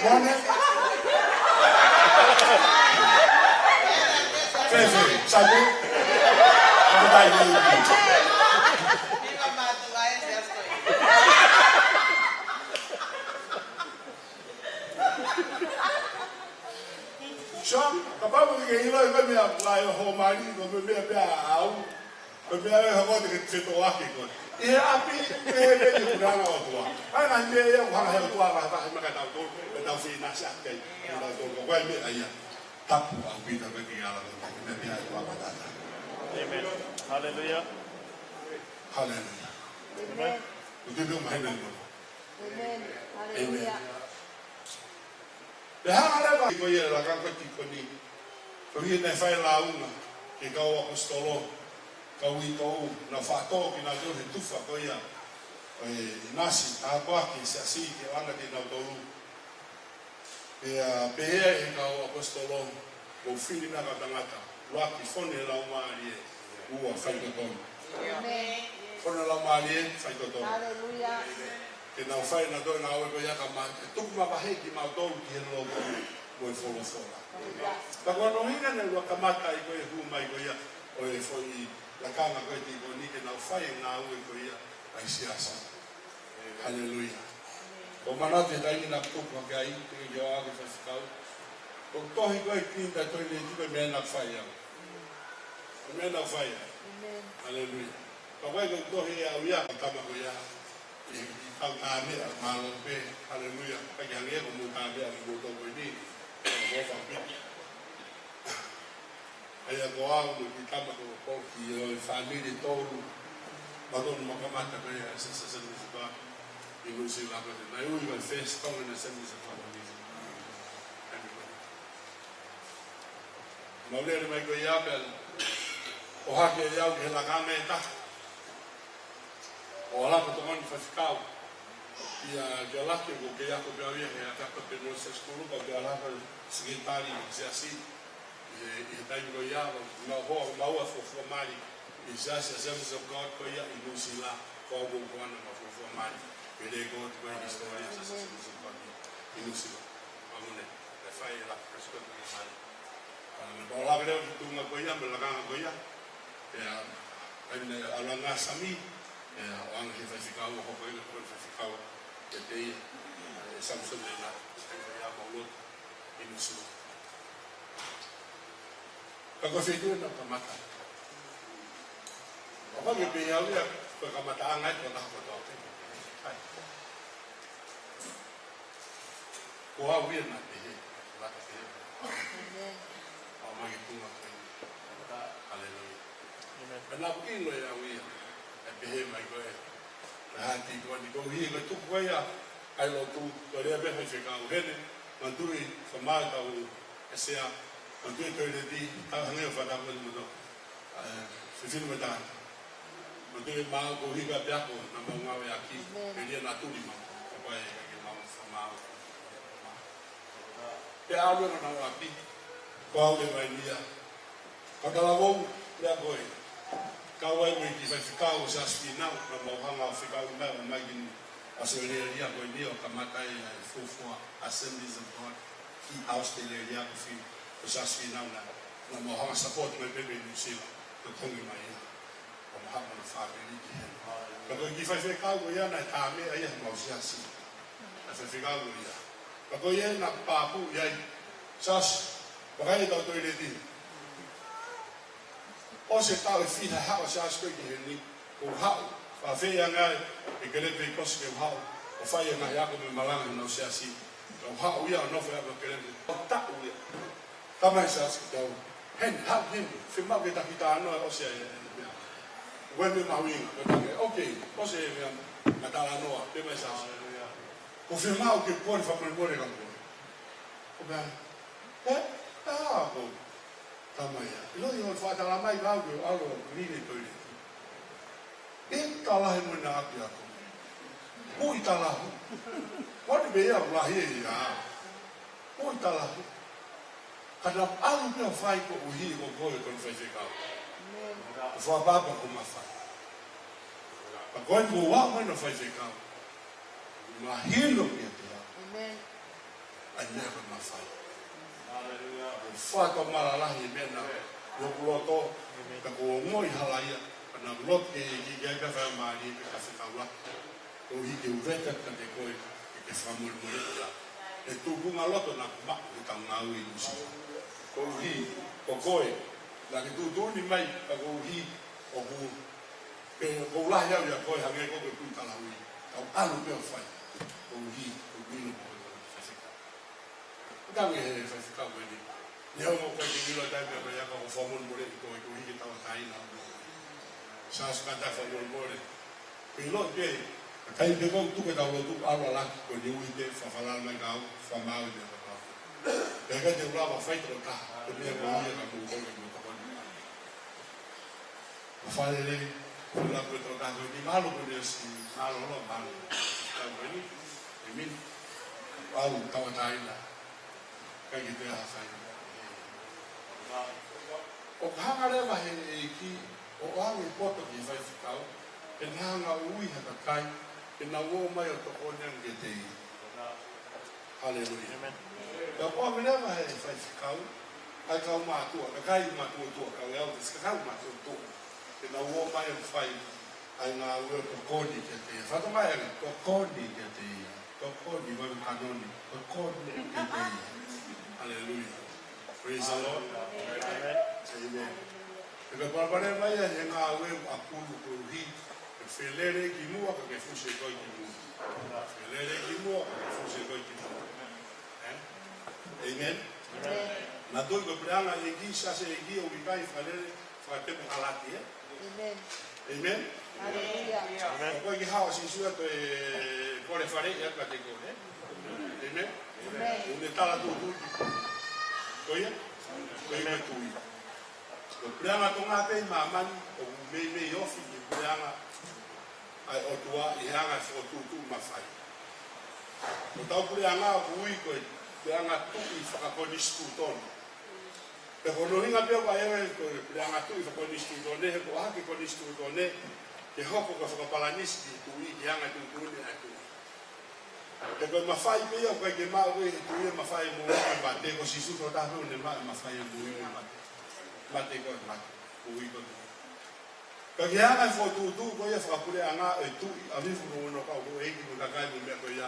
Mone. Fefe, sabe? Kapatai ni. So, kapau ʻoku ke ʻilo ʻe koe meʻa ʻa e ʻoho mali, ko e meʻa pē ʻaʻau, ko e meʻa ʻe hoko atu ke fetoʻaki koe. ʻI he ʻapi, ʻi he meʻa ʻi he puleʻanga ʻo e ʻOtua. ʻA ia ngaahi meʻa ia, ʻoku hanga he ʻOtua, vahevahe mai kiate kitautolu, ke tau feinasi ʻaki, ke tau tolu, ko e meʻa ia. Tapu ʻaupito ki he ʻAlo, ko e meʻa pē ia ʻoku ʻamanaki. Amen. Hallelujah. Hallelujah. Amen. ʻOku te pio mahina i mono. Amen. Hallelujah. Pea hanga leva ko ia ʻo laka ko ē ki Koni. Ko ia naʻe fai e lāunga ki he kau ʻaposetolo, kau uitou, naʻa nau faʻa tō kinautolu he tufa ko ia ʻo e ʻinasi, tāpuaki e siasi ke ʻoange kiate kinautolu. Pea pehē ʻe he kau ʻaposetolo, mou fili mai kau tangata, ʻuluaki, fonu he laumālie, ua, faitotonu. Amen. Fonu he laumālie, faitotonu. Hallelujah. Ke nau fai ʻenautolu e ngāue ko ia ka ma-, ke tuku mavahe kimautolu ki he lotu mo e folofola. Hallelujah. Ka ko hono ʻuhinga naʻe ʻuluaki kamata ai ko e hū mai ko ia ʻo e foʻi lakanga ko ē tīkoni ke nau fai e ngāue ko ia ʻa e siasi. Haleluia. Ko e manatu he taimi naʻa ku tupu hake ai, te ke ʻoange ke faifekau. Ko e tohi ko ē Clean the Toilet, ko e meʻa naʻa ku fai au. Ko e meʻa naʻa ku fai au. Amen. Haleluia. Ka ko e tohi ʻe au ia, ko e tama ko ia. ʻI, ʻi he kau tā meʻa, mālō pē. Haleluia. Ka ke hangē ko e mou tā meʻa, mou tō ko eni. Ko e fakapiki. ʻA ia ko au mo e kiʻi tama ko, ko e kiʻi ʻo e fāmili ʻe tolu. Mālō mo kamata ko ia ʻa e Assemblies of God ʻi Nuʻu Sila ko ē. Naʻe ui ko e First Tongan Assemblies of God ʻi Nuʻu Sila. Mau lele mai ko ia pea ʻohake ʻe au ki he lakanga ʻe taha. ʻO ala ko e tokoni faifekau. ʻIa, ke ala ke ko ke ako pē au ia he ʻApiako Tekinolosia Sikulu, ka ke ala ko e sekelitali ʻi he siasi. ʻI he, ʻi he taimi ko ia, ʻo mau hoa, ʻo mau ʻa e fuofua mali. ʻI he siasi Assemblies of God ko ia ʻi Nuʻu Sila, ko au ko ʻena ʻa e fuofua mali. Pele ko atu ko e hisitōlia ʻa e siasi Assemblies of God ʻi Nuʻu Sila. Pea mo ʻene, ʻe fai e la, president ko ia mali. Pea mo e tau lave leva ki he tuʻunga ko ia, mo e lakanga ko ia. Pea, pea mo e ʻalu ange ʻa Sami, pea ʻoange ki he faifekau, ʻo hoko ia ko e faifekau, kiate ia, ʻe Samisoni Lena, ʻe ia mau lotu, ʻi Nuʻu Sila. Ka ko e feituʻu naʻa ku kamata. ʻO ka me pehē au ia, ko e kamataʻanga ʻe ko e taha kotoa pē. ʻAi. Ko au ia naʻe pehē, naʻe pehē. Amen. ʻO mai ki tuʻunga ko ē. Haleluia. Amen. Pea naʻa ku ʻilo ʻe au ia, ʻe pehē mai ko ē. Naʻe hati ko eni ko hie ko e tuku ko ia, ʻa e lotu, ko e lea pē faifekau heni, manatuʻi, fakamātau, ʻe sea, manatuʻi toileti, tau hangē ʻo fata ko eni moto. ʻE, fefine mo e tangata. Manatuʻi maʻu ko hika pea ko, naʻa mau ngāueʻaki, amen, ʻe lia naʻa tuli mau. Pea ʻalu ʻo nau ʻapi, ko au leva ʻi ai. Ka talavou, lea ko ē. Kau ai mo e kiʻi faifekau ʻo Siasi Fīnau, naʻa mau hanga ʻo fekau mai ʻo mai ki ʻAositelēlia ko eni ʻo kamata ai e fuofua Assemblies of God ʻi ʻAositelēlia ko Fī-, ko Siasi Fīnau na, naʻa mau hanga ʻo support mai pē mei Nuʻu Sila, ko e tongi mai ia. Ko mahalo na fāmili ki heni. Ka ko e kiʻi faifekau ko ia naʻe tā meʻa ia he mau siasi. Naʻe faifekau ko ia. Ka ko ia naʻe pāpū ia ai. Siasi, vakai ʻetau toileti. ʻOsi e taʻu ʻe fiha haʻu e siasi ko ē ki heni. Ko u haʻu, faʻa fai ange ai e kelepe ʻi Kosi ke u haʻu ʻo fai e ngaahi ako mo e malanga ʻenau siasi. Ka u haʻu ia ʻo nofo ia mo e kelepe. Ko e taʻu ia. Tala mai e siasi kiate au, Heni, haʻu heni, fiemaʻu ke ta kiʻi talanoa ʻosi e, e, meʻa. Ko e meʻa mahuʻinga, ko e tangi, okay, ʻosi e meʻa, ngaahi talanoa, pehē mai e siasi. Ko e fiemaʻu ke u kole fakamolemole kia koe. Ko e meʻa, ē? Ā, ko, tala mai ia. ʻIloʻi hoʻo faʻa tala mai kia au ke u ʻalu ʻo clean e toilet. ʻIkai ke lahi mo ʻena ʻapiako. Ui talahu. Moni pē ia ʻoku lahi ia. Ui talahu. Ka naʻa ku ʻalu pē ʻo fai koeʻuhi ko koe ko hono faifekau. Ko e fakaʻapaʻapa ko e mafai. Ka ko eni kuo u aʻu mai ʻo faifekau. Mahino kiate au. ʻA e meʻa ko e mafai. Ko e fakatomala lahi e meʻa naʻe ʻi hoku loto, ka kuo u ongoʻi hala ia, ka naʻa ku lotu ki he ʻEiki ke ʻai ke faingamālie ke ta fetaulaki. Koeʻuhi ke u vete kiate koe, ke ke fakamolemoleʻi au. He tuʻunga loto naʻa ku maʻu heʻetau ngāue ʻi Nuʻu Sila. Koeʻuhi, ko koe, naʻa ke tuʻutuʻuni mai, ka koeʻuhi, ʻoku, ke, ʻoku ou lahi au ʻia koe, hangē ko koe ko e kui talaui. Ka u ʻalu pē ʻo fai. Koeʻuhi, ko e kui no koe ko e faifekau. Tangi he faifekau ko eni. Neongo ko e kiʻi ʻilo taimi ko ia ka ko e fakamolemoleʻi koe koeʻuhi ke tauʻatāina. Siasi, kātaki fakamolemole. Ke ʻilo pē, ka ʻikai pē ko e tuku ʻetau lotu ʻalu ʻo laki ko eni ui pē fakafalala mai kia au, fakamaau e meʻa ko ia. Pea ʻikai te u lava fai tokotaha, ko e meʻa ko ia ka mou kole mo tokoni. Fakalelei, ko e lava ko e tokotaha ko eni, mālō ko eni ʻosi, mālō ʻaupito, mālō. Ka ko eni, ʻEmeni. ʻOku tauʻatāina. ʻIkai ke toe ʻi ai ha fai. ʻOku hanga leva he ʻEiki ʻo ʻoange e poto ki he faifekau, ke ne hanga ʻo ui ha kakai, ke nau ō mai ʻo tokoni ange kiate ia. Haleluia. ʻĒmeni. Pea ʻoku ʻomi leva he faifekau, ʻa e kau mātuʻa, kakai mātuʻa, kau elders, kakai mātuʻa. Ke nau ō mai ʻo fai ʻa e ngāue ʻo tokoni kiate ia. Fakatomala ange, tokoni kiate ia. Tokoni, vave kanoni. Tokoni kiate ia. Haleluia. Praise the Lord. ʻĒmeni. ʻĒmeni. He ko e palopalema ia he ngāue ʻa e ʻapulu koeʻuhi, ke felele ki muʻa ka ke fusi koe ki muʻa. Felele ki muʻa ka ke fusi koe ki muʻa. Ē? ʻĒmeni. ʻĒmeni. Naʻa tui ko e puleʻanga ʻEiki, siasi ʻEiki, ʻoku ʻikai fakalele fakatemokalati, ē? ʻĒmeni. ʻĒmeni. Haleluia. ʻĒmeni. Ko e kiʻi hao Sīsū ʻa e kole fale ia ka te ko, ē? ʻĒmeni. ʻĒmeni. ʻOku ne tala tuʻutuʻuni. Ko ia? Ko ia ʻĒmeni. Ko e tui. Ko e puleʻanga Tonga pē ʻi māmani, ʻoku meimei ofi ki he puleʻanga ʻa e ʻOtua ʻi he anga e fokotuʻutuʻu mafai. Ko hotau puleʻanga ʻoku ui ko e puleʻanga tuʻi fakakonisitūtone. Pea ko hono ʻuhinga pē ʻoku ʻi ai ko e puleʻanga tuʻi fakakonisitūtone, he ko e ʻohake e konisitūtone, ke hoko ko e fakapalanisi ki he tuʻi, ki he anga e tuʻutuʻuni ʻa e tuʻi. He ko e mafai pē ia ʻoku ʻikai ke maʻu ʻe he tuʻi e mafai e moʻui mo e mate, ko Sīsū tokotaha pē ʻoku ne maʻu e mafai e moʻui mo e mate. Mate ko e mate, moʻui ko e moʻui. Ka ki he anga e fokotuʻutuʻu ko ia fakapuleʻanga ʻo e tuʻi, ʻa e fiefia mo hono kau houʻeiki mo e kakai mo e meʻa ko ia,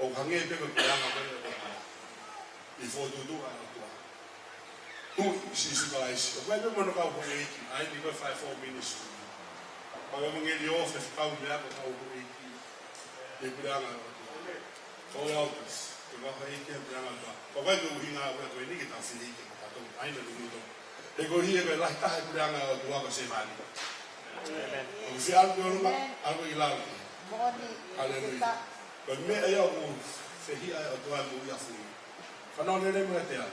ʻoku hangē pē ko e puleʻanga ko ia ʻo e ʻOtua. ʻI he fokotuʻutuʻu ʻa e ʻOtua. Tuʻi Sīsū Kalaisi. ʻOku ʻi ai pē mo hono kau houʻeiki, ʻa eni ko e fivefold ministry. Kau ʻevangeliō, faifekau, meʻa ko e kau houʻeiki. ʻI he puleʻanga ʻo e ʻOtua. Ko e elders, ko e kau houʻeiki ʻi he puleʻanga ʻo e ʻOtua. ʻOku ʻikai ko e ʻuhinga ia ko eni ke tau fili ke tau ʻai na lumuto. He koeʻuhi he ko e lahi taha e puleʻanga ʻo e ʻOtua ko e sevāniti. ʻĒmeni. ʻOku fie ʻalu ki ʻolunga, ʻalu ki lalo. Moʻoni. Haleluia. Ko e meʻa ia ʻoku fehiʻa ai e ʻOtua mo ia fui. Fanongo lelei mai kiate au.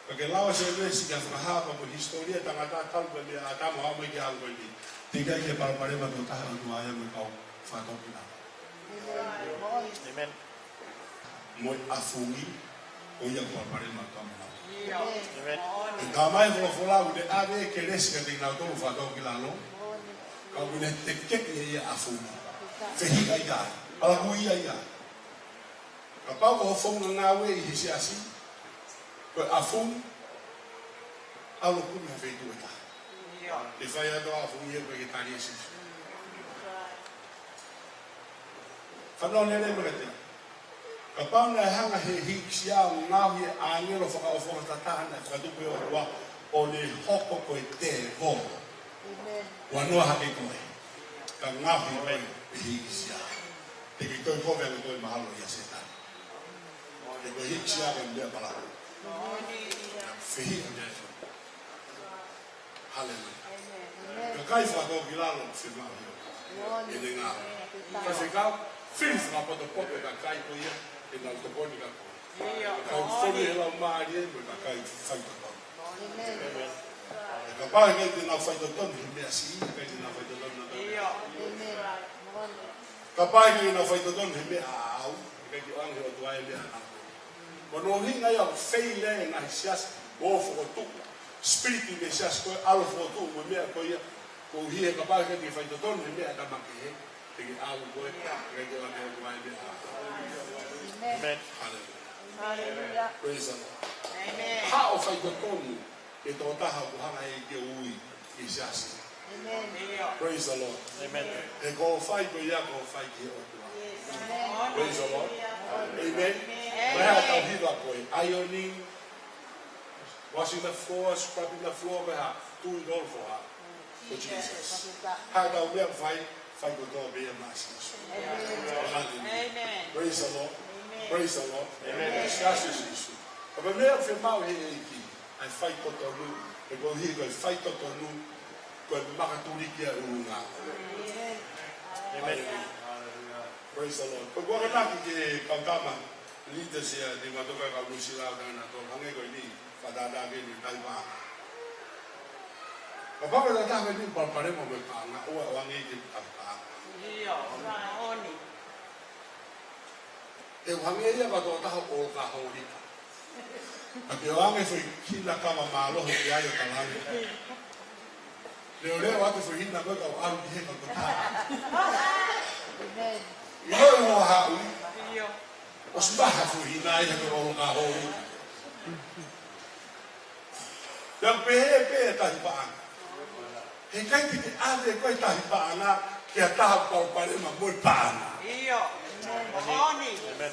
Ka ke lau ʻa Sēnesi ki he fakahā pea mo e hisitōlia ʻo e tangata talu pē mei ʻĀtama ʻo aʻu mai ki he ʻaho ko eni. Teʻeki ai ke palopalema tokotaha ʻa e ʻOtua ia mo e kau fakatōkilalo. ʻĒmeni. mo e ʻafungi, ko ia ko e palopalema ka mo nau. ʻĒmeni. ʻE talamai ʻe he folofola ʻoku ne ʻave e kelesi kiate kinautolu ʻoku fakatōkilalo, ka ʻoku ne tekeʻi ʻe ia e ʻafungi. Fehiʻa ia, palakū ia ia. Kapau ko hoʻo founga ngāue ʻi he siasi ko e ʻafungi, ʻalu ʻo kumi ha feituʻu ʻe taha. ʻE fai atu ʻa e ʻafungi ia pea ke tali ʻe Sīsū. Fanongo lelei mo kiate au. Kapau naʻe hanga ʻe he hīkisia ʻo ngaohi e ʻāngelo fakaʻofoʻofa ʻe taha naʻe fakatupu ʻe he ʻOtua ʻo ne hoko ko e tēvolo, ʻAmeni. Huanoa hake koe ka ngaohi koe ʻe he hīkisia. Te ke toe kovi ange koe mahalo ʻia Sētane. He ko e hīkisia ko e meʻa palakū. ʻAmeni. Fehiʻa meʻa. Haleluia. ʻAmeni. Kakai fakatōkilalo, fiemaʻu ʻe he ʻOtua ʻene ngāue. Ka fekau, fili fakapotopoto e kakai ko ia ke nau tokoni kia koe. Kakai fonu he laumālie mo e kakai faitotonu. ʻAmeni. He kapau ʻe ʻikai te nau faitotonu he meʻa siʻi, ʻikai te nau faitotonu nautolu. ʻAmeni. Kapau ʻe ʻikai te nau faitotonu he meʻa ʻaʻau, ʻikai ke ʻoange ʻe he ʻOtua e meʻa ʻaʻau. Ko hono ʻuhinga ia ʻoku feilaulau e ngaahi siasi ʻo fokotuʻu sipiliti mei he siasi ko ē, ʻalu ʻo fokotuʻu mo e meʻa ko ia, koeʻuhi he kapau ʻe ʻikai te ke faitotonu he meʻa ʻa e tama kehe, te ke ʻalu koe, ʻikai ke ʻoange ʻe he ʻOtua e meʻa ʻaʻau. ʻAmeni. Haleluia. Haleluia. Praise the Lord. ʻAmeni. Haʻu ʻo faitotonu ki he tokotaha ʻoku hanga ʻe ia ke ui ki he siasi. ʻAmeni. Praise the Lord. ʻAmeni. He ko hoʻo fai ko ia, ko hoʻo fai ki he ʻOtua. ʻAmeni. Praise the Lord. ʻAmeni. ʻAmeni. Ko e hā ʻetau hiva ko e ironing, washing the floor, scrubbing the floor, ko e hā? Do it all for her. For Jesus. Hā ʻetau meʻa ʻoku fai, fai kotoa pē ia maʻa Sīsū. ʻAmeni. Hallelujah. ʻAmeni. Praise the Lord. ʻAmeni. Praise the Lord. ʻAmeni. Siasi ʻo Sīsū. Ka ko e meʻa ʻoku fiemaʻu ʻe he ʻEiki, ʻa e faitotonu, he koeʻuhi ko e faitotonu, ko e makatuliki ʻa e ʻulungaanga. ʻAmeni. Haleluia. Praise the Lord. Ko e kuakanaki ke kau tama, leaders ia, ni matoka kau Nuʻusila ʻo tangana tō, hangē ko eni, fakatātā ke ni kai pā. Kapau ko e taha ko eni palopalema mo e paʻanga, ʻoua ʻe ʻoange ke kai pā. ʻIo, ʻoua ʻe ʻoni. ʻE hangē ia ko e tokotaha ʻo ka holi ka. Ka ke ʻoange foʻi hina kava mālohi ki ai ʻo ka langi. Leʻoleʻo atu foʻi hina ko ē ka ʻalu ki he ka ko taha. ʻAmeni. ʻIlo ʻi hoʻo haʻu. ʻIo. ʻOsi maha foʻi hina ia ko e ʻo ka holi ka. Pea pehē pē e tahi paʻanga. He ʻikai te ke ʻave koe e tahi paʻanga ki ha taha palopalema mo e paʻanga. ʻIo. ʻAmeni.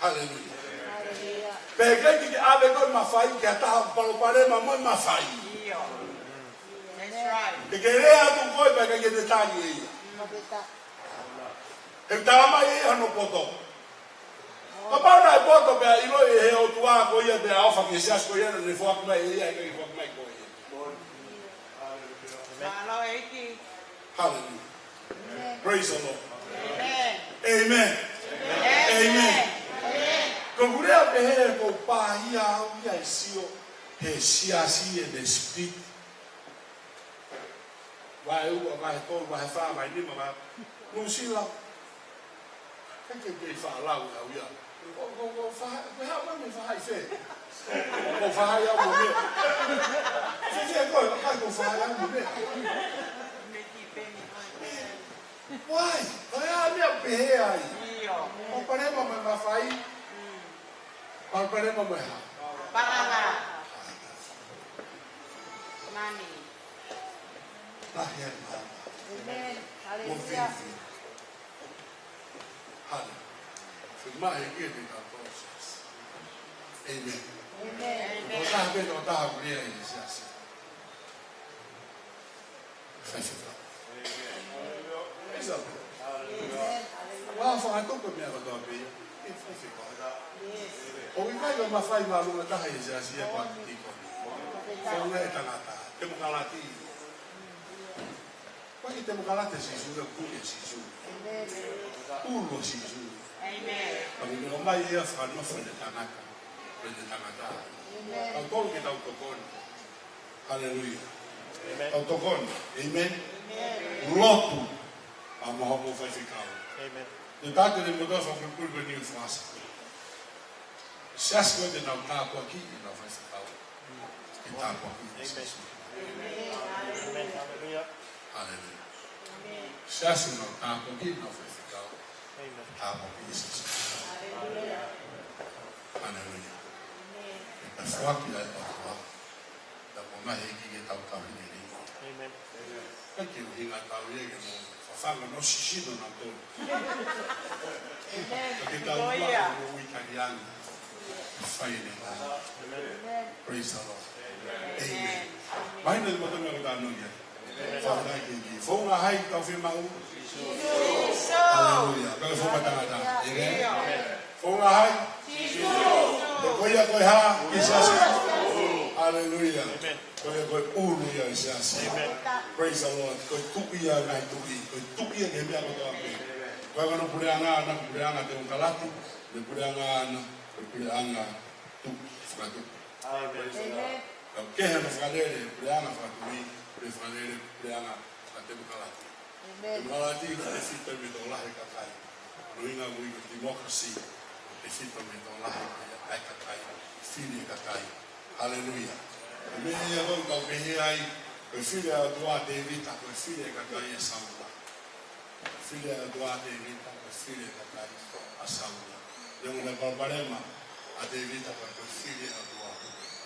Haleluia. Haleluia. Pea he ʻikai te ke ʻave koe e mafai ki ha taha palopalema mo e mafai. ʻIo. That's right. Te ke lea atu koe pea ʻikai ke ne tali ʻe ia. He talamai ʻe ia hono poto. Kapau naʻe poto pea ʻiloʻi ʻe he ʻOtua ko ia pea ʻofa ki he siasi ko ia naʻa ne foaki mai ʻe ia, ʻikai ke foaki mai koe ʻe ia. Mālō ʻEiki. Hallelujah. Praise the Lord. ʻAmeni. ʻAmeni. ʻAmeni. ʻAmeni. Ko e lea pehē ko e pā ia au ia e sio he siasi ʻene sipiliti. Vahe ua, vahe tolu, vahe fā, vahe nima, vahe Nuʻusila. Ke ke ke faʻa lau ʻe au ia. Ko, ko, ko faha-, ko e hā mai mei fahaʻi fē? Ko fahaʻi au mo meʻa. Fē fē ko e, ko fahaʻi au mo meʻa. Why? Ko e hā meʻa pehē ai? ʻIo. Palopalema mo e mafai. Palopalema mo e hā? Paʻanga. Mani. Lahi ai e paʻanga. ʻAmeni. Mo haleluia. Fiefia. Hale. Fiemaʻu ʻe he ʻEiki ke tau process. ʻAmeni. ʻAmeni. Ko e taha pē, ko e taha pē ia ʻi he siasi. Faifekau. Praise the Lord. ʻAmeni. Haleluia. Ua fakatupu e meʻa kotoa pē ia. ʻE faifekau. ʻOku ʻikai ko e mafai māʻolunga taha ʻi he siasi ia ko e tīkoni. Founga ʻo e tangata. Temokalati. Ko e temokalati ʻa Sīsū, ʻoku ʻi ai ʻa Sīsū. ʻAmeni. ʻUlu ʻa Sīsū. ʻAmeni. Ka ʻoku ne ʻomai ia fakanofo ʻene tangata. ʻEne tangata. ʻAmeni. Tau tolu ke tau tokoni. Haleluia. ʻAmeni. Tau tokoni. ʻAmeni. ʻAmeni. Lotu. ʻA mo homo faifekau. ʻAmeni. Te u tala atu kiate kimoutolu fakapulipuliʻi ko eni ʻo fakasā. Siasi ko ē te nau tāpuakiʻi ʻenau faifekau, ke tāpuakiʻi ʻe Sīsū. Haleluia. Siasi ʻoku nau tāpuakiʻi ʻenau faifekau, tāpuakiʻi ʻe Sīsū. Haleluia. ʻE tafoki ai ʻa e ʻOtua. Tau ko mai he ki ke tau tau hine ni. ʻIkai ke ʻuhinga tau ia ke mo fafanga no sisino na tolu. Ka ke tau ua mo ui kariani. Fai ne na. Praise the Lord. Amen. Mai na mo tau na kutano ia. Fai na ki ki. Founga hai tau fiemaʻu. Haleluia. Ka ke founga tangata. Amen. Founga hai? Ko ia ko e hā? Ko e siasi. Haleluia. Ko ia ko e ʻulu ia ʻo e siasi. Praise the Lord. Ko e tuʻi ia ʻo e ngaahi tuʻi. Ko e tuʻi ia ʻi he meʻa kotoa pē. Ko e kau puleʻanga ʻana, puleʻanga temokalati, mo e puleʻanga ʻana, ko e puleʻanga tuʻi, fakatuʻi. Ka ʻoku kehe ʻa e fakalele puleʻanga fakatuʻi, mo e fakalele puleʻanga fakatemokalati. Temokalati ʻoku tefito mei he tokolahi ʻo e kakai. Ko hono ʻuhinga ʻoku ui ko e democracy, ʻoku tefito mei he tokolahi ʻo e kakai, fili ʻe he kakai. Haleluia. Ko e meʻa ia ʻoku tau pehē ai, ko e fili ʻa e ʻOtua ʻa Tēvita, ko e fili ʻa e kakai ʻa Saula. Fili ʻa e ʻOtua ʻa Tēvita, ko e fili ʻa e kakai ʻa Saula. Neongo ʻene palopalema ʻa Tēvita, ka ko e fili ʻa e ʻOtua.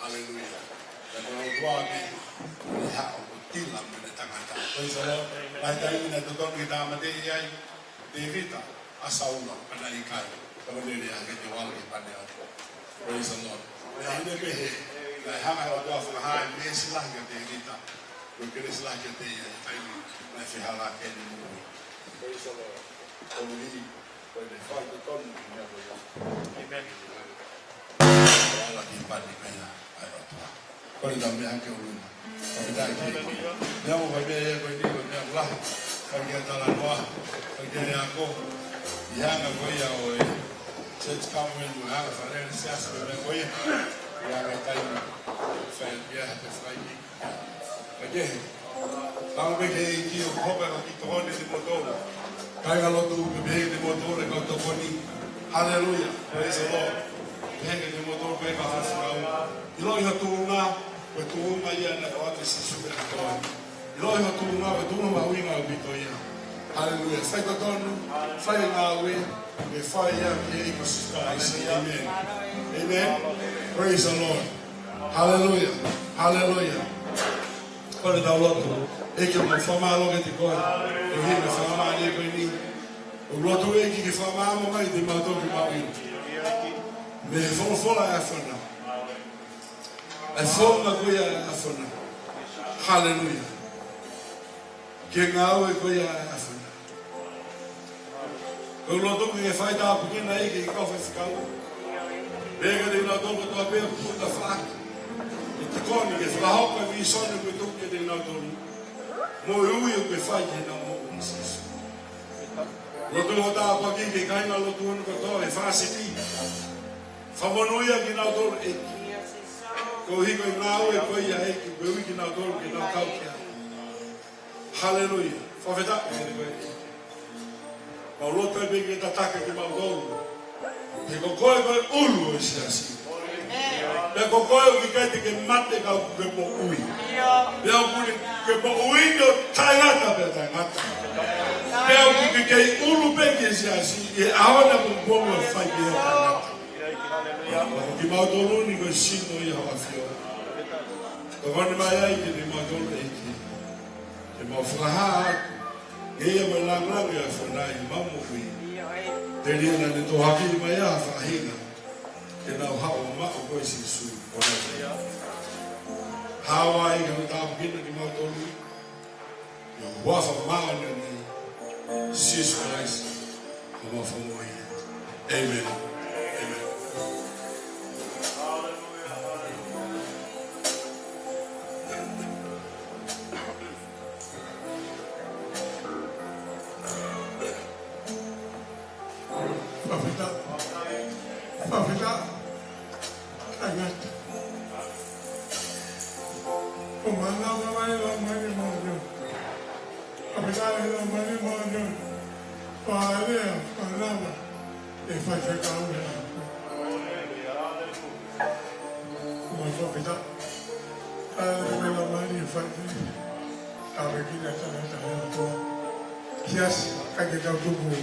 Haleluia. Ka ko e ʻOtua pē, ʻoku ne haʻu ʻo tila mo ʻene tangata. Praise the Lord. Amen. Lahi taimi naʻe totonu ke tāmateʻi ai ʻa Tēvita ʻa Saula, ka naʻe ʻikai. Ka ko e lele ʻa e ke te wale ke pane atu. Praise the Lord. Naʻe ʻi ai e pehē, naʻe hanga ʻe he ʻOtua ʻo fakahā e meesi lahi kia Tēvita, mo e kelesi lahi kiate ia, ʻi he taimi naʻe fehālaaki ai ʻene moʻui. Praise the Lord. Koeʻuhi ko ʻene faitotonu ki he meʻa ko ia. Amen. Ala ki pani meʻa ʻa e ʻOtua. Ko e tau meʻa ke ʻolunga. Ko e tau ke. Meʻa mo e meʻa ia ko eni ko e meʻa lahi. Ka ke talanoa. Ka ke ako. ʻI he anga ko ia ʻo e church government, mo e anga fakalele siasi mo e meʻa ko ia. ʻI he anga taimi. Fai ia ha te fai ni. Ka ke. Tau me ke ʻEiki ʻoku hoko ʻa e kiʻi tokoni kimoutolu. Kāingalotu, ke pehē kimoutolu e kau tokoni. Haleluia. Praise the Lord. Pehē kimoutolu ko e kau faifekau. ʻIloʻi ho tuʻunga, ko e tuʻunga ia naʻe ʻoatu ʻe Sīsū ke hoko. ʻIloʻi ho tuʻunga, ko e tuʻunga mahuʻinga ʻaupito ia. Haleluia. Fai totonu, fai ngāue, ke fai ia ki he ʻEiki ko Sīsū Kalaisi. Amen. Amen. Praise the Lord. Haleluia. Haleluia. Kole tau lotu. ʻEiki, ʻoku mau fakamālō kiate koe. Koeʻuhi ko e fakamālō ko eni. ʻOku lotu ʻEiki ke fakamaama mai kiate kimautolu ke mau ʻilo. Mei he folofola ʻa e ʻAfiona. ʻA e founga ko ia ʻa e ʻAfiona. Haleluia. Ki he ngāue ko ia ʻa e ʻAfiona. ʻOku lotu ke fai tāpuekina ʻEiki e kau faifekau. Pea kiate kinautolu kotoa pē ʻoku tafaʻaki. ʻE tokoni ke fakahoko e vīsone kuo tuku kiate kinautolu. Mo e ui ʻoku ke fai ki heʻenau moʻui, Sīsū. Lotu ke tāpuekina e kāingalotu ni kotoa he fāsiti. Fakamonūʻia kinautolu ʻEiki. Koeʻuhi ko e ngāue ko ia ʻEiki, koeʻuhi kinautolu ke nau kau ki ai. Haleluia. Fakafetaʻi kiate koe. Mau lotu ai pē ke tataki kimautolu. He ko koe ko e ʻulu ʻo e siasi. Pea ko koe ʻoku ʻikai te ke mate ka ʻoku ke moʻui. Pea ʻoku ke moʻui ʻo taʻengata pea taʻengata. Pea ʻoku ke kei ʻulu pē ki he siasi, ʻi he ʻaho ni ʻoku ke moʻui ʻo fai pē ʻo taʻengata. Kimautolu ni ko e sino ia ho ʻAfio. Tokoni mai ai kiate kimautolu ʻEiki. Ke mau fakahā atu. Ke ʻi ai mo e lāngilangi ʻa e ʻAfiona ʻi heʻemau moʻui. Telia naʻa ne tohoakiʻi mai ha faʻahinga. Ke nau haʻu ʻo maʻu koe Sīsū. ʻO nau fai. Haʻu ai ke mau tāpuekina kimautolu. ʻI he huafa māʻoniʻoni ʻo Sīsū Kalaisi, ko homau Fakamoʻui. ʻĒmeni. ʻĒmeni. Fakafetaʻi. Fakafetaʻi. Taʻengata. Ko e mana ʻo e Laumālie Māʻoniʻoni. Fakafetaʻi Laumālie Māʻoniʻoni. Pea lea, pea lava, ʻe faifekau ē. Mo e fakafetaʻi. ʻA e faingamālie ʻoku fai ʻe he tangata ʻa e ʻOtua. Siasi, ʻikai ke tau tuku ʻa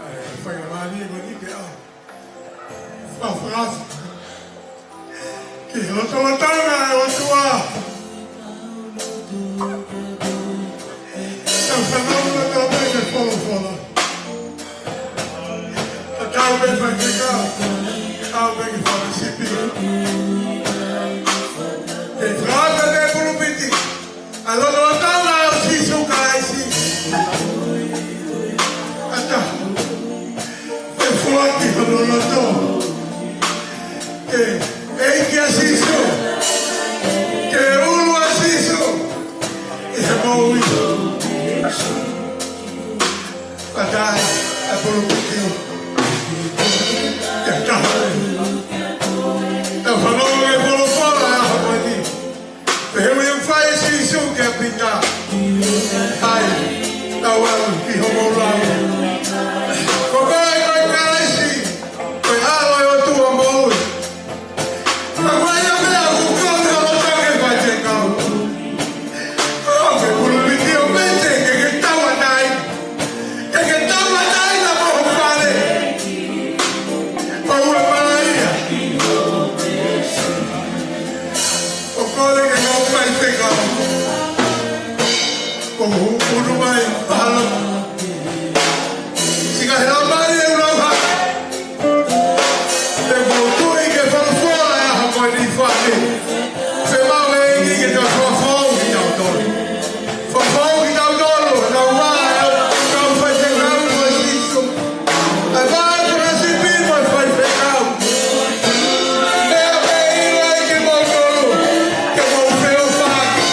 e faingamālie ko eni ke ʻa fafrasa ki he lotolotonga ʻo e ʻOtua. Tau fanongo ʻo tau pehē folofola. Tatau pē faifekau, tatau pē ki he fanga sipi. Ke fakaʻatā pē pulupiti ʻa e lotolotonga ʻo Sīsū Kalaisi. ʻAtā, ʻe foaki hono loto ki he ʻEiki ʻa Sīsū, ki he ʻulu ʻa Sīsū ʻi he moʻui. ʻAtā, ʻa e pulupiti, ke taha. Tau fanongo ki he folofola ʻa e ʻaho ko eni. Pehē mai ʻe fai ʻe Sīsū kia Pita, ʻai, tau ʻalu ki hoʻomou lau. Ko koe ko e Kalaisi, ko e ʻAlo ʻo e ʻOtua moʻui. Ka ko e hā e meʻa ʻoku ke ʻalu ai ki ai, faifekau? ʻOku ke pulupiti ʻo pehē te ke tauʻatāina. Te ke tauʻatāina mo ho fale. ʻOua ʻe mamaʻo ia. ʻOku ou kole ke mau faifekau. ʻOku ou ʻunu mai, mahalo. Sika he lau mai e lau ha. Te mau tui ki he folofola ʻa e ʻaho ko eni, faifekau. Pea mau ʻEiki ke tau fakafoʻou kitautolu. Fakafoʻou kitautolu, tau ʻai, tau faifekau mo Sīsū. ʻAi, fai fanga sipi mo faifekau. Meʻa pē ʻe ʻilo ai kimoutolu, ke mou feʻofaʻaki.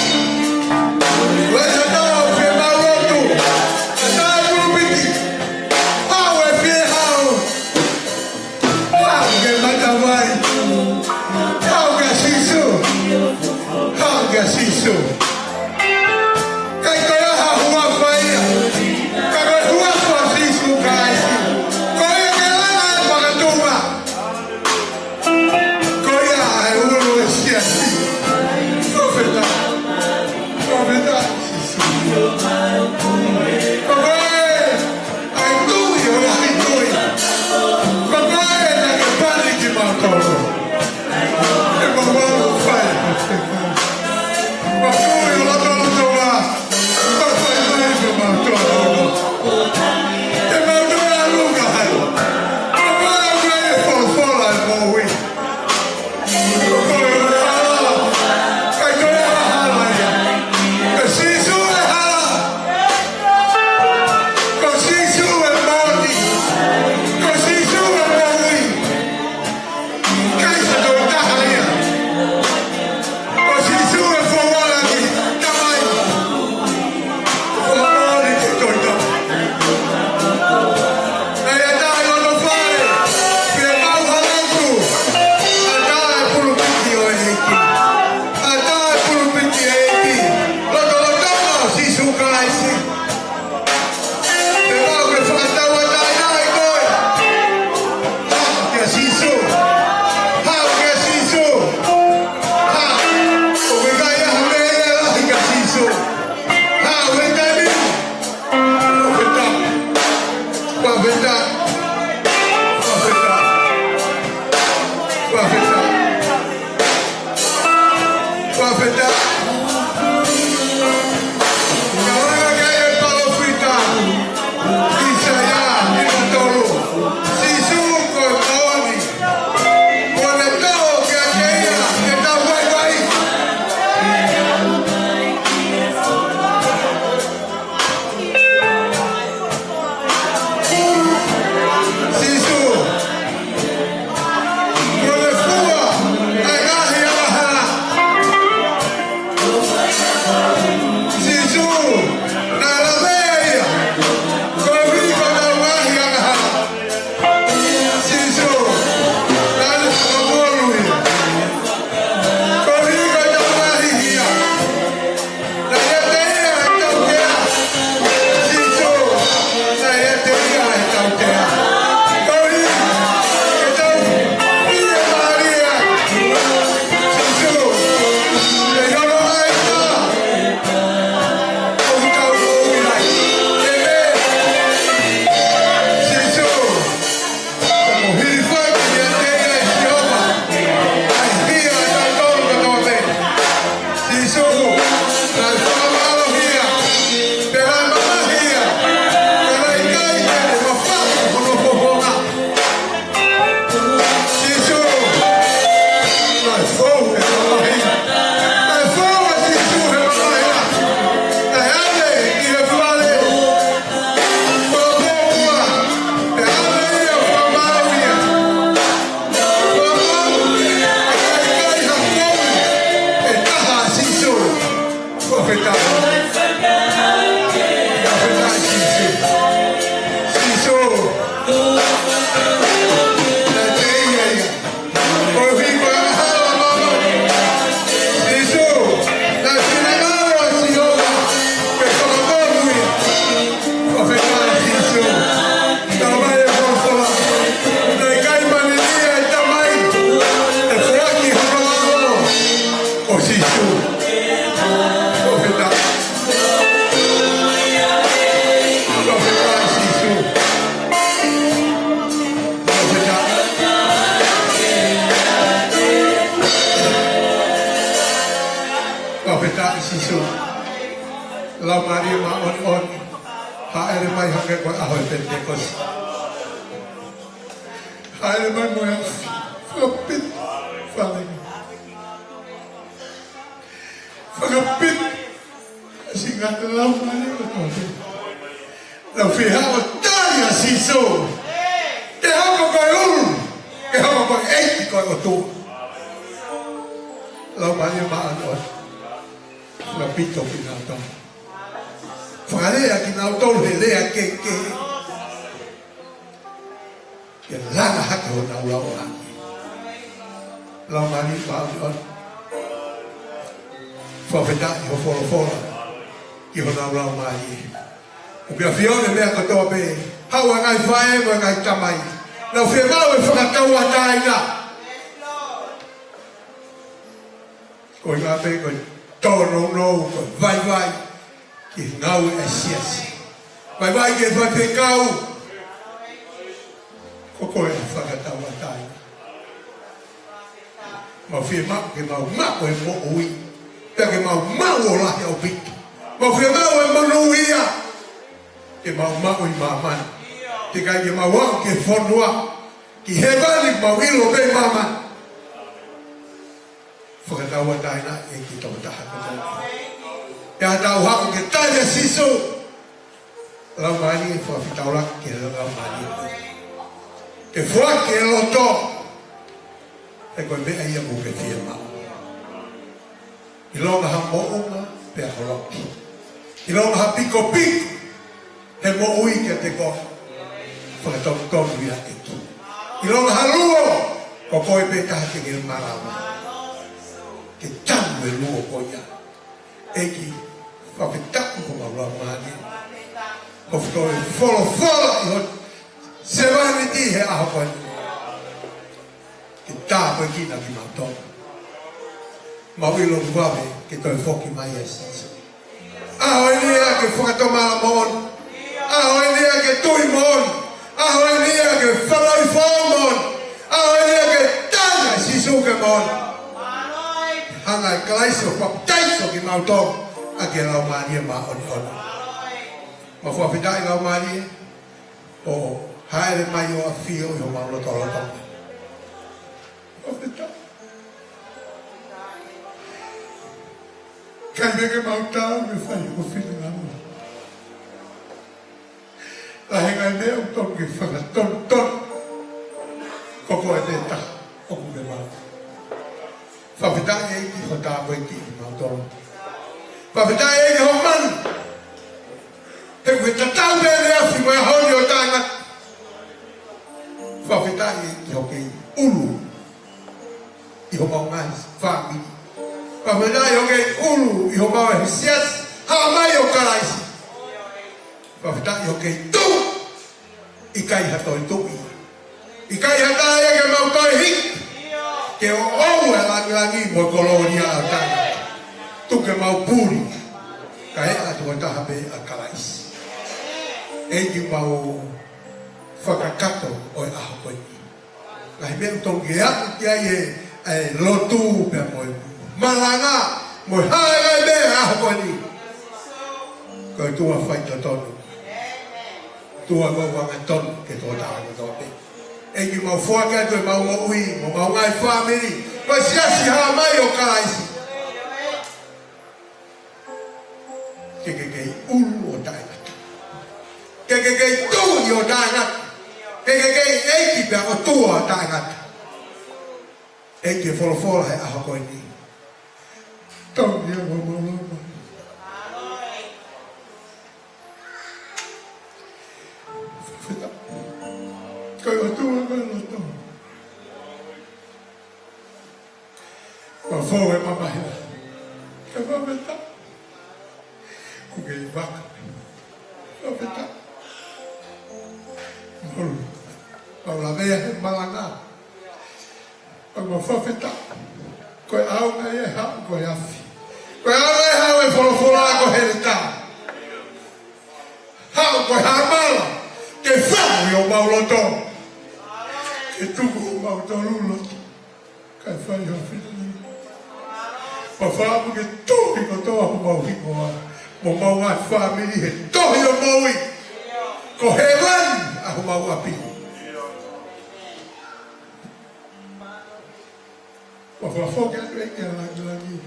Sīsū. Laumālie Māʻoniʻoni, hāʻele mai hangē ko e ʻaho ʻo e Penitekosi. Hāʻele mai mo e afi. Fakapito, Fāmili. Fakapito. Singata Laumālie Māʻoniʻoni. Naʻa ku fie haʻu ʻo tali ʻa Sīsū. Ke hoko ko e ʻulu, ke hoko ko e ʻEiki, ko e ʻOtua. Laumālie Māʻoniʻoni. Fakapito kinautolu. Fakalea kinautolu he lea kehekehe. Ke langa hake honau laumālie. Laumālie Māʻoniʻoni. Fakafetaʻi ho folofola ki honau laumālie. ʻOku ke ʻafio ʻi he meʻa kotoa pē. Haʻu ʻa e ngaahi faʻē mo e ngaahi tamai. Naʻa ku fie maʻu e fakatauʻatāina. Ko e ngaahi pē ko e tōnounou, ko e vaivai ki he ngāue ʻa e siasi. Vaivai ki he faifekau. Ko koe ʻa e fakatauʻatāina. Mau fie maʻu ke mau maʻu e moʻui. Pea ke mau maʻu ʻo lahi ʻaupito. Mau fie maʻu e monūʻia. Ke mau maʻu ʻi māmani. Teʻeki ai ke mau aʻu ki he fonua. Ki hēvani mau ʻilo pē ʻi māmani. Fakatauʻatāina ʻEiki ki he tokotaha kotoa. Pea tau haʻu ke tali ʻa Sīsū. Laumālie, fakafetaulaki ki he laumālie. Ke foaki e loto. He ko e meʻa ia ʻoku ke fiemaʻu. ʻIlonga ha moʻunga pea holoki. ʻIlonga ha pikopiko he moʻui kiate koe. Fakatonutonu ia ʻEiki. ʻIlonga ha luo, ko koe pē taha te ke malava. Ke tanu e luo ko ia. ʻEiki, fakafetaʻi ko homau laumālie. Ko e folofola ʻi ho sevāniti he ʻaho ko eni. Ke tāpuekina kimautolu. Mau ʻilo ʻoku vave ke toe foki mai ʻa Sīsū. ʻAho eni ia ke fakatomala moʻoni. ʻAho eni ia ke tui moʻoni. ʻAho eni ia ke fakaifo moʻoni. ʻAho eni ia ke tali ʻa Sīsū ke moʻoni. Hanga ʻe Kalaisi ʻo papitaiso kimautolu ʻaki e Laumālie Māʻoniʻoni. Mau fakafetaʻi Laumālie. ʻO hāʻele mai ʻo ʻafio ʻi homau lotolotonga. Fakafetaʻi. Kai me ke mau tau me fai ho finangalo. Lahi e ngaahi meʻa ʻoku tonu ke fakatonutonu. Ko koe pē taha ʻoku ke maʻu. Fakafetaʻi ʻEiki ho tāpuekina kimautolu. Fakafetaʻi ʻEiki ho manu. He ʻoku tatau pē ʻene afi mo e ʻaho ni ʻo taʻengata. Fakafetaʻi ʻEiki ho kei ʻulu ʻi homau ngaahi fāmili. Fakafetaʻi ho kei ʻulu ʻi homau siasi. Hā mai ʻo Kalaisi. Fakafetaʻi ho kei tuʻu. ʻIkai ha toe tuʻi. ʻIkai ha taha ia ke mau toe hiki. Ke ʻoʻou e langilangi mo e kolōlia ʻo taʻengata. Tuku ke mau puli. Kae ʻatu ʻo taha pē ʻa Kalaisi. ʻEiki mau fakakakato ʻo e ʻaho ko eni. Ngaahi meʻa ʻoku tonu ke aʻu ki ai e, e lotu pea mo e malanga, mo e hā e ngaahi meʻa ʻaho ko eni. Ko e ʻOtua faitotonu. ʻOtua mau angatonu ke tō taha kotoa pē. ʻEiki mau foaki atu ʻemau moʻui, mo ʻemau ngaahi fāmili. Ko e siasi hā mai ʻo Kalaisi. Ke ke kei ʻulu ʻo taʻengata. Ke ke kei tuʻi ʻo taʻengata. Ke ke kei ʻEiki pea ʻOtua ʻo taʻengata. ʻEiki e folofola he ʻaho ko eni. Tau ia mo mau lama. Fakafetaʻi. Ko e ʻOtua ko e loto. Ua fou e mamahi la. Ke fakafetaʻi. Kuo ke ʻi vaka. Fakafetaʻi. Molu. Mau lavea he malanga. Mau fakafetaʻi. Ko e ʻaonga ia e haʻu ko e afi. Ko e ʻaonga ia e haʻu e folofola ko e heletā. Haʻu ko e haʻamala. Ke fau ʻi homau loto. Ke tuku homau tolu loto. Kae fai ho finangalo. Fakaʻamu ke tohi kotoa homau hingoa mo homau ngaahi fāmili he tohi ʻo e moʻui. Ko hēvani ʻa homau ʻapi. Mo fakafoki atu ʻEiki ʻa langilangi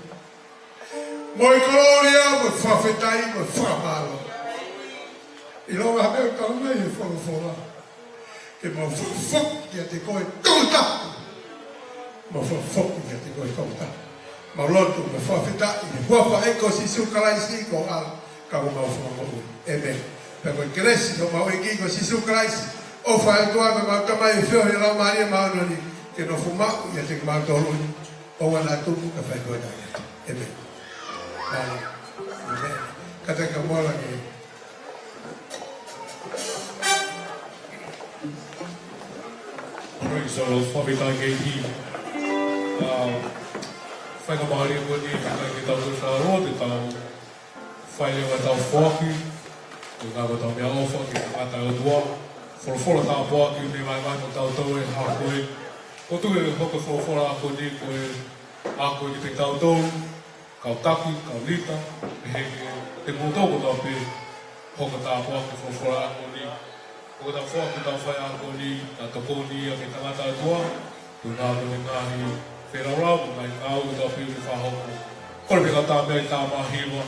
mo e kolōlia, mo e fakafetaʻi, mo e fakamālō. ʻIlonga ha meʻa ʻoku tau ʻilo ʻi he folofola, ke mau fakafoki kiate koe tokotaha. Mau fakafoki kiate koe tokotaha. Mau lotu mo fakafetaʻi ʻi he huafa ʻo e ʻEiki ko Sīsū Kalaisi ko e ʻAlo ka ko homau Fakamoʻui. ʻĒmeni. Pea ko e kelesi ʻa homau ʻEiki ko Sīsū Kalaisi, ʻofa ʻa e ʻOtua, mo e ʻofa ʻa e Laumālie Māʻoniʻoni, ke nofo maʻu ʻiate kimautolu ni, ʻo ʻoua naʻa tuku kae fai koe taʻengata. ʻĒmeni. ʻĒmeni. Kātaki ka mola ke Praise the Lord. Fakafetaʻi ki he ʻEiki. ʻA, faingamālie ko eni, fakafetaʻi ke tau toe fālō, te tau fai leva ʻetau foaki, ko e ngāue ʻetau meʻaʻofa ki he tangata ʻo e ʻOtua. Folofola tāpuaki ʻoku ne vahevahe mo tautolu he ʻaho ko eni. ʻOku tuku ke hoko e folofola ko eni ko e ako kiate kitautolu, kau taki, kau lita, pehē kiate kimoutolu kotoa pē, hoko e tāpuaki ʻo e folofola ko eni. Ko ʻetau foaki ʻoku tau fai he ʻaho ko eni, ʻoku tokoni ia ki he tangata ʻo e ʻOtua, ko e ngāue ʻo e ngaahi feilaulau, ko e ngaahi ngāue kotoa pē ʻoku fakahoko. Kole pē ke tau meʻa ʻi he tama hiva,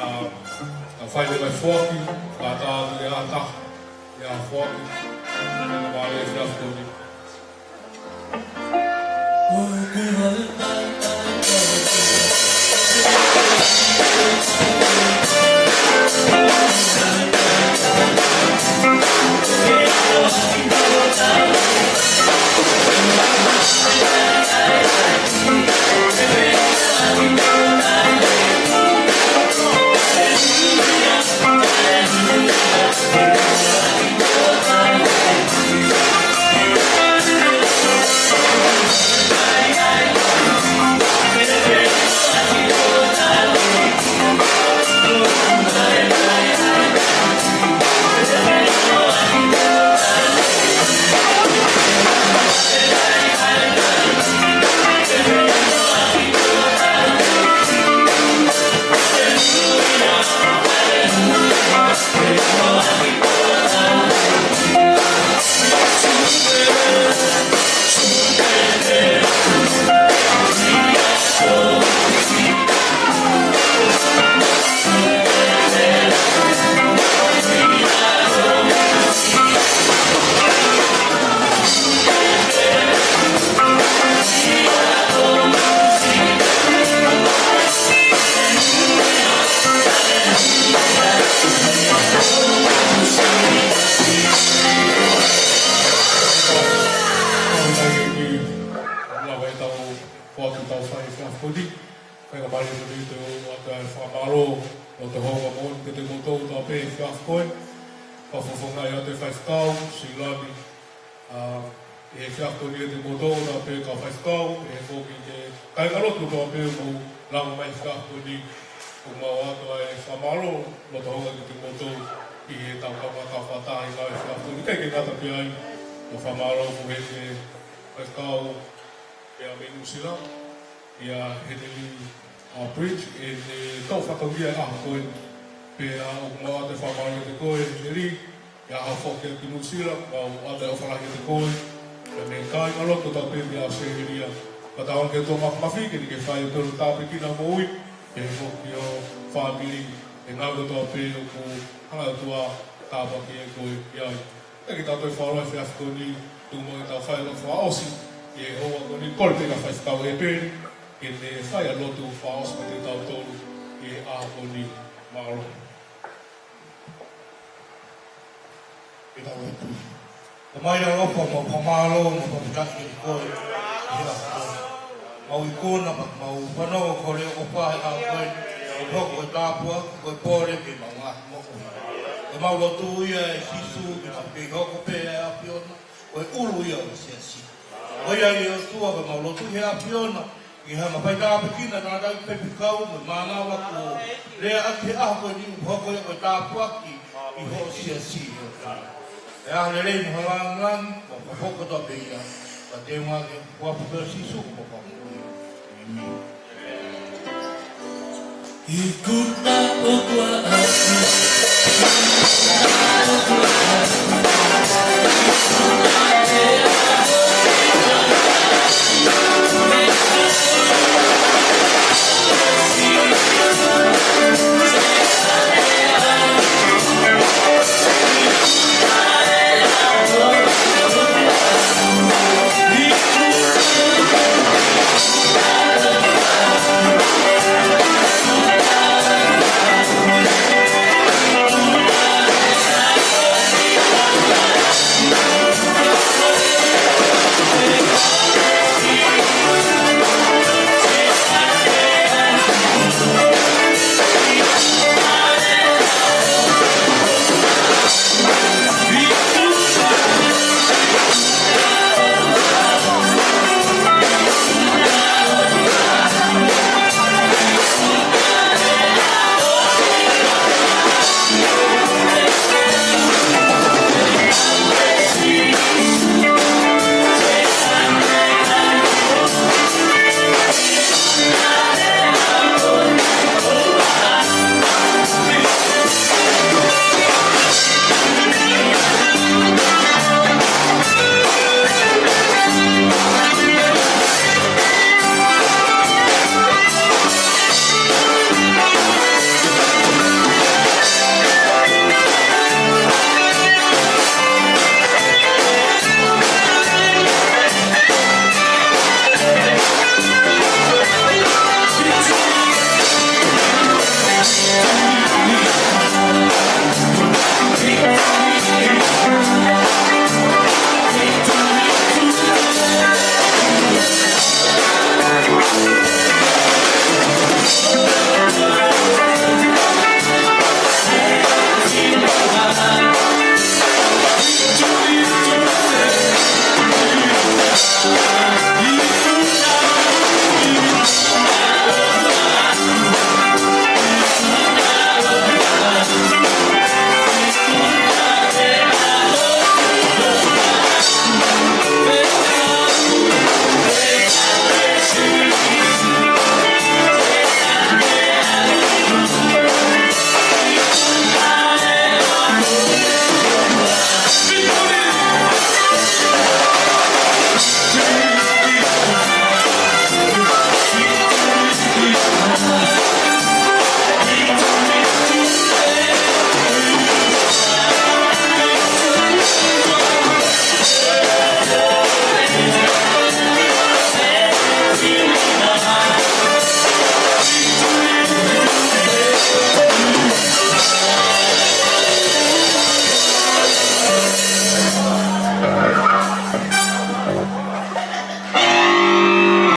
ʻa, ʻa fai leva e foaki, ka tau ʻi he ʻaho taha, ʻi he foaki, ʻi he ngāue ʻo e efiafi ko eni. Lava ʻetau foaki ʻoku tau fai he efiafi ko eni. Faingamālie ko eni ke u ʻoatu e fakamālō mo e houngaʻia moʻoni kiate kimoutolu kotoa pē he efiafi ko eni. Fakafofongaʻi atu e faifekau, Silani, ʻa, ʻi he efiafi ko eni kiate kimoutolu kotoa pē kau faifekau, pehē foki ki he kāingalotu kotoa pē ʻoku mou lava mai he efiafi ko eni. ʻOku mau ʻoatu e fakamālō mo e houngaʻia kiate kimoutolu ʻi heʻetau kaungā kau fakataha ʻi he efiafi ko eni. Kae ʻikai ke ngata pē ai, ʻoku fakamālō foki ki he faifekau pea mei Nuʻusila, ʻia Heneli, ʻa, Bridge, ʻene toʻo fatongia he ʻaho ko eni. Pea ʻoku mau ʻoatu e fakamālō kiate koe, Heneli, ʻi he ʻaho foki ki Nuʻusila, mau ʻoatu e ʻofa lahi kiate koe, pea mo e kāingalotu kotoa pē mei ʻAositelēlia. Pea tauange ki he ʻOtua Māfimafi ke ne fai ʻetau tāpuekina e moʻui, pehē foki ki ho fāmili, he ngāue kotoa pē ʻoku hanga ʻe he ʻOtua ʻo tāpuakiʻi koe ki ai. Pea ke tau toe fālō he efiafi ko eni, tuku muʻa ke tau fai e lotu fakaʻosi ʻi he houa ko eni. Kole pē ki he faifekau ʻEpeli ke ne fai e lotu fakaʻosi maʻa kitautolu ʻi he ʻaho ko eni. Mālō. Ke tau lotu. Tamai ʻaloʻofa, mau fakamālō, mau fakafetaʻi kiate koe ʻi he ʻaho ko eni. Mau ikuna, mau fanongo ki he ʻofa ʻa e ʻAfiona, ʻoku hoko ko e tāpuaki, ko e pole ki heʻemau ngaahi moʻui. Ko ʻemau lotu ia ʻe Sīsū, ke mau kei hoko pē ʻa e ʻAfiona ko e ʻulu ia ʻo e siasi. ʻOiauē ʻOtua, ko ʻemau lotu ki he ʻAfiona, ke hanga ʻo fai tāpuekina e tangata ʻi he faifekau mo e mānava kuo lea ʻaki he ʻaho ko eni, ʻoku hoko ia ko e tāpuaki ki hoʻo siasi ʻe ʻOtua. ʻE ʻaho lelei mo e langilangi, mo e fakafetaʻi kotoa pē ia, ʻoku teunga ki he huafa ʻo Sīsū ko homau Fakamoʻui. ʻĒmeni. Ikuna ʻoku ʻaʻaku. Ikuna ʻoku ʻaʻaku.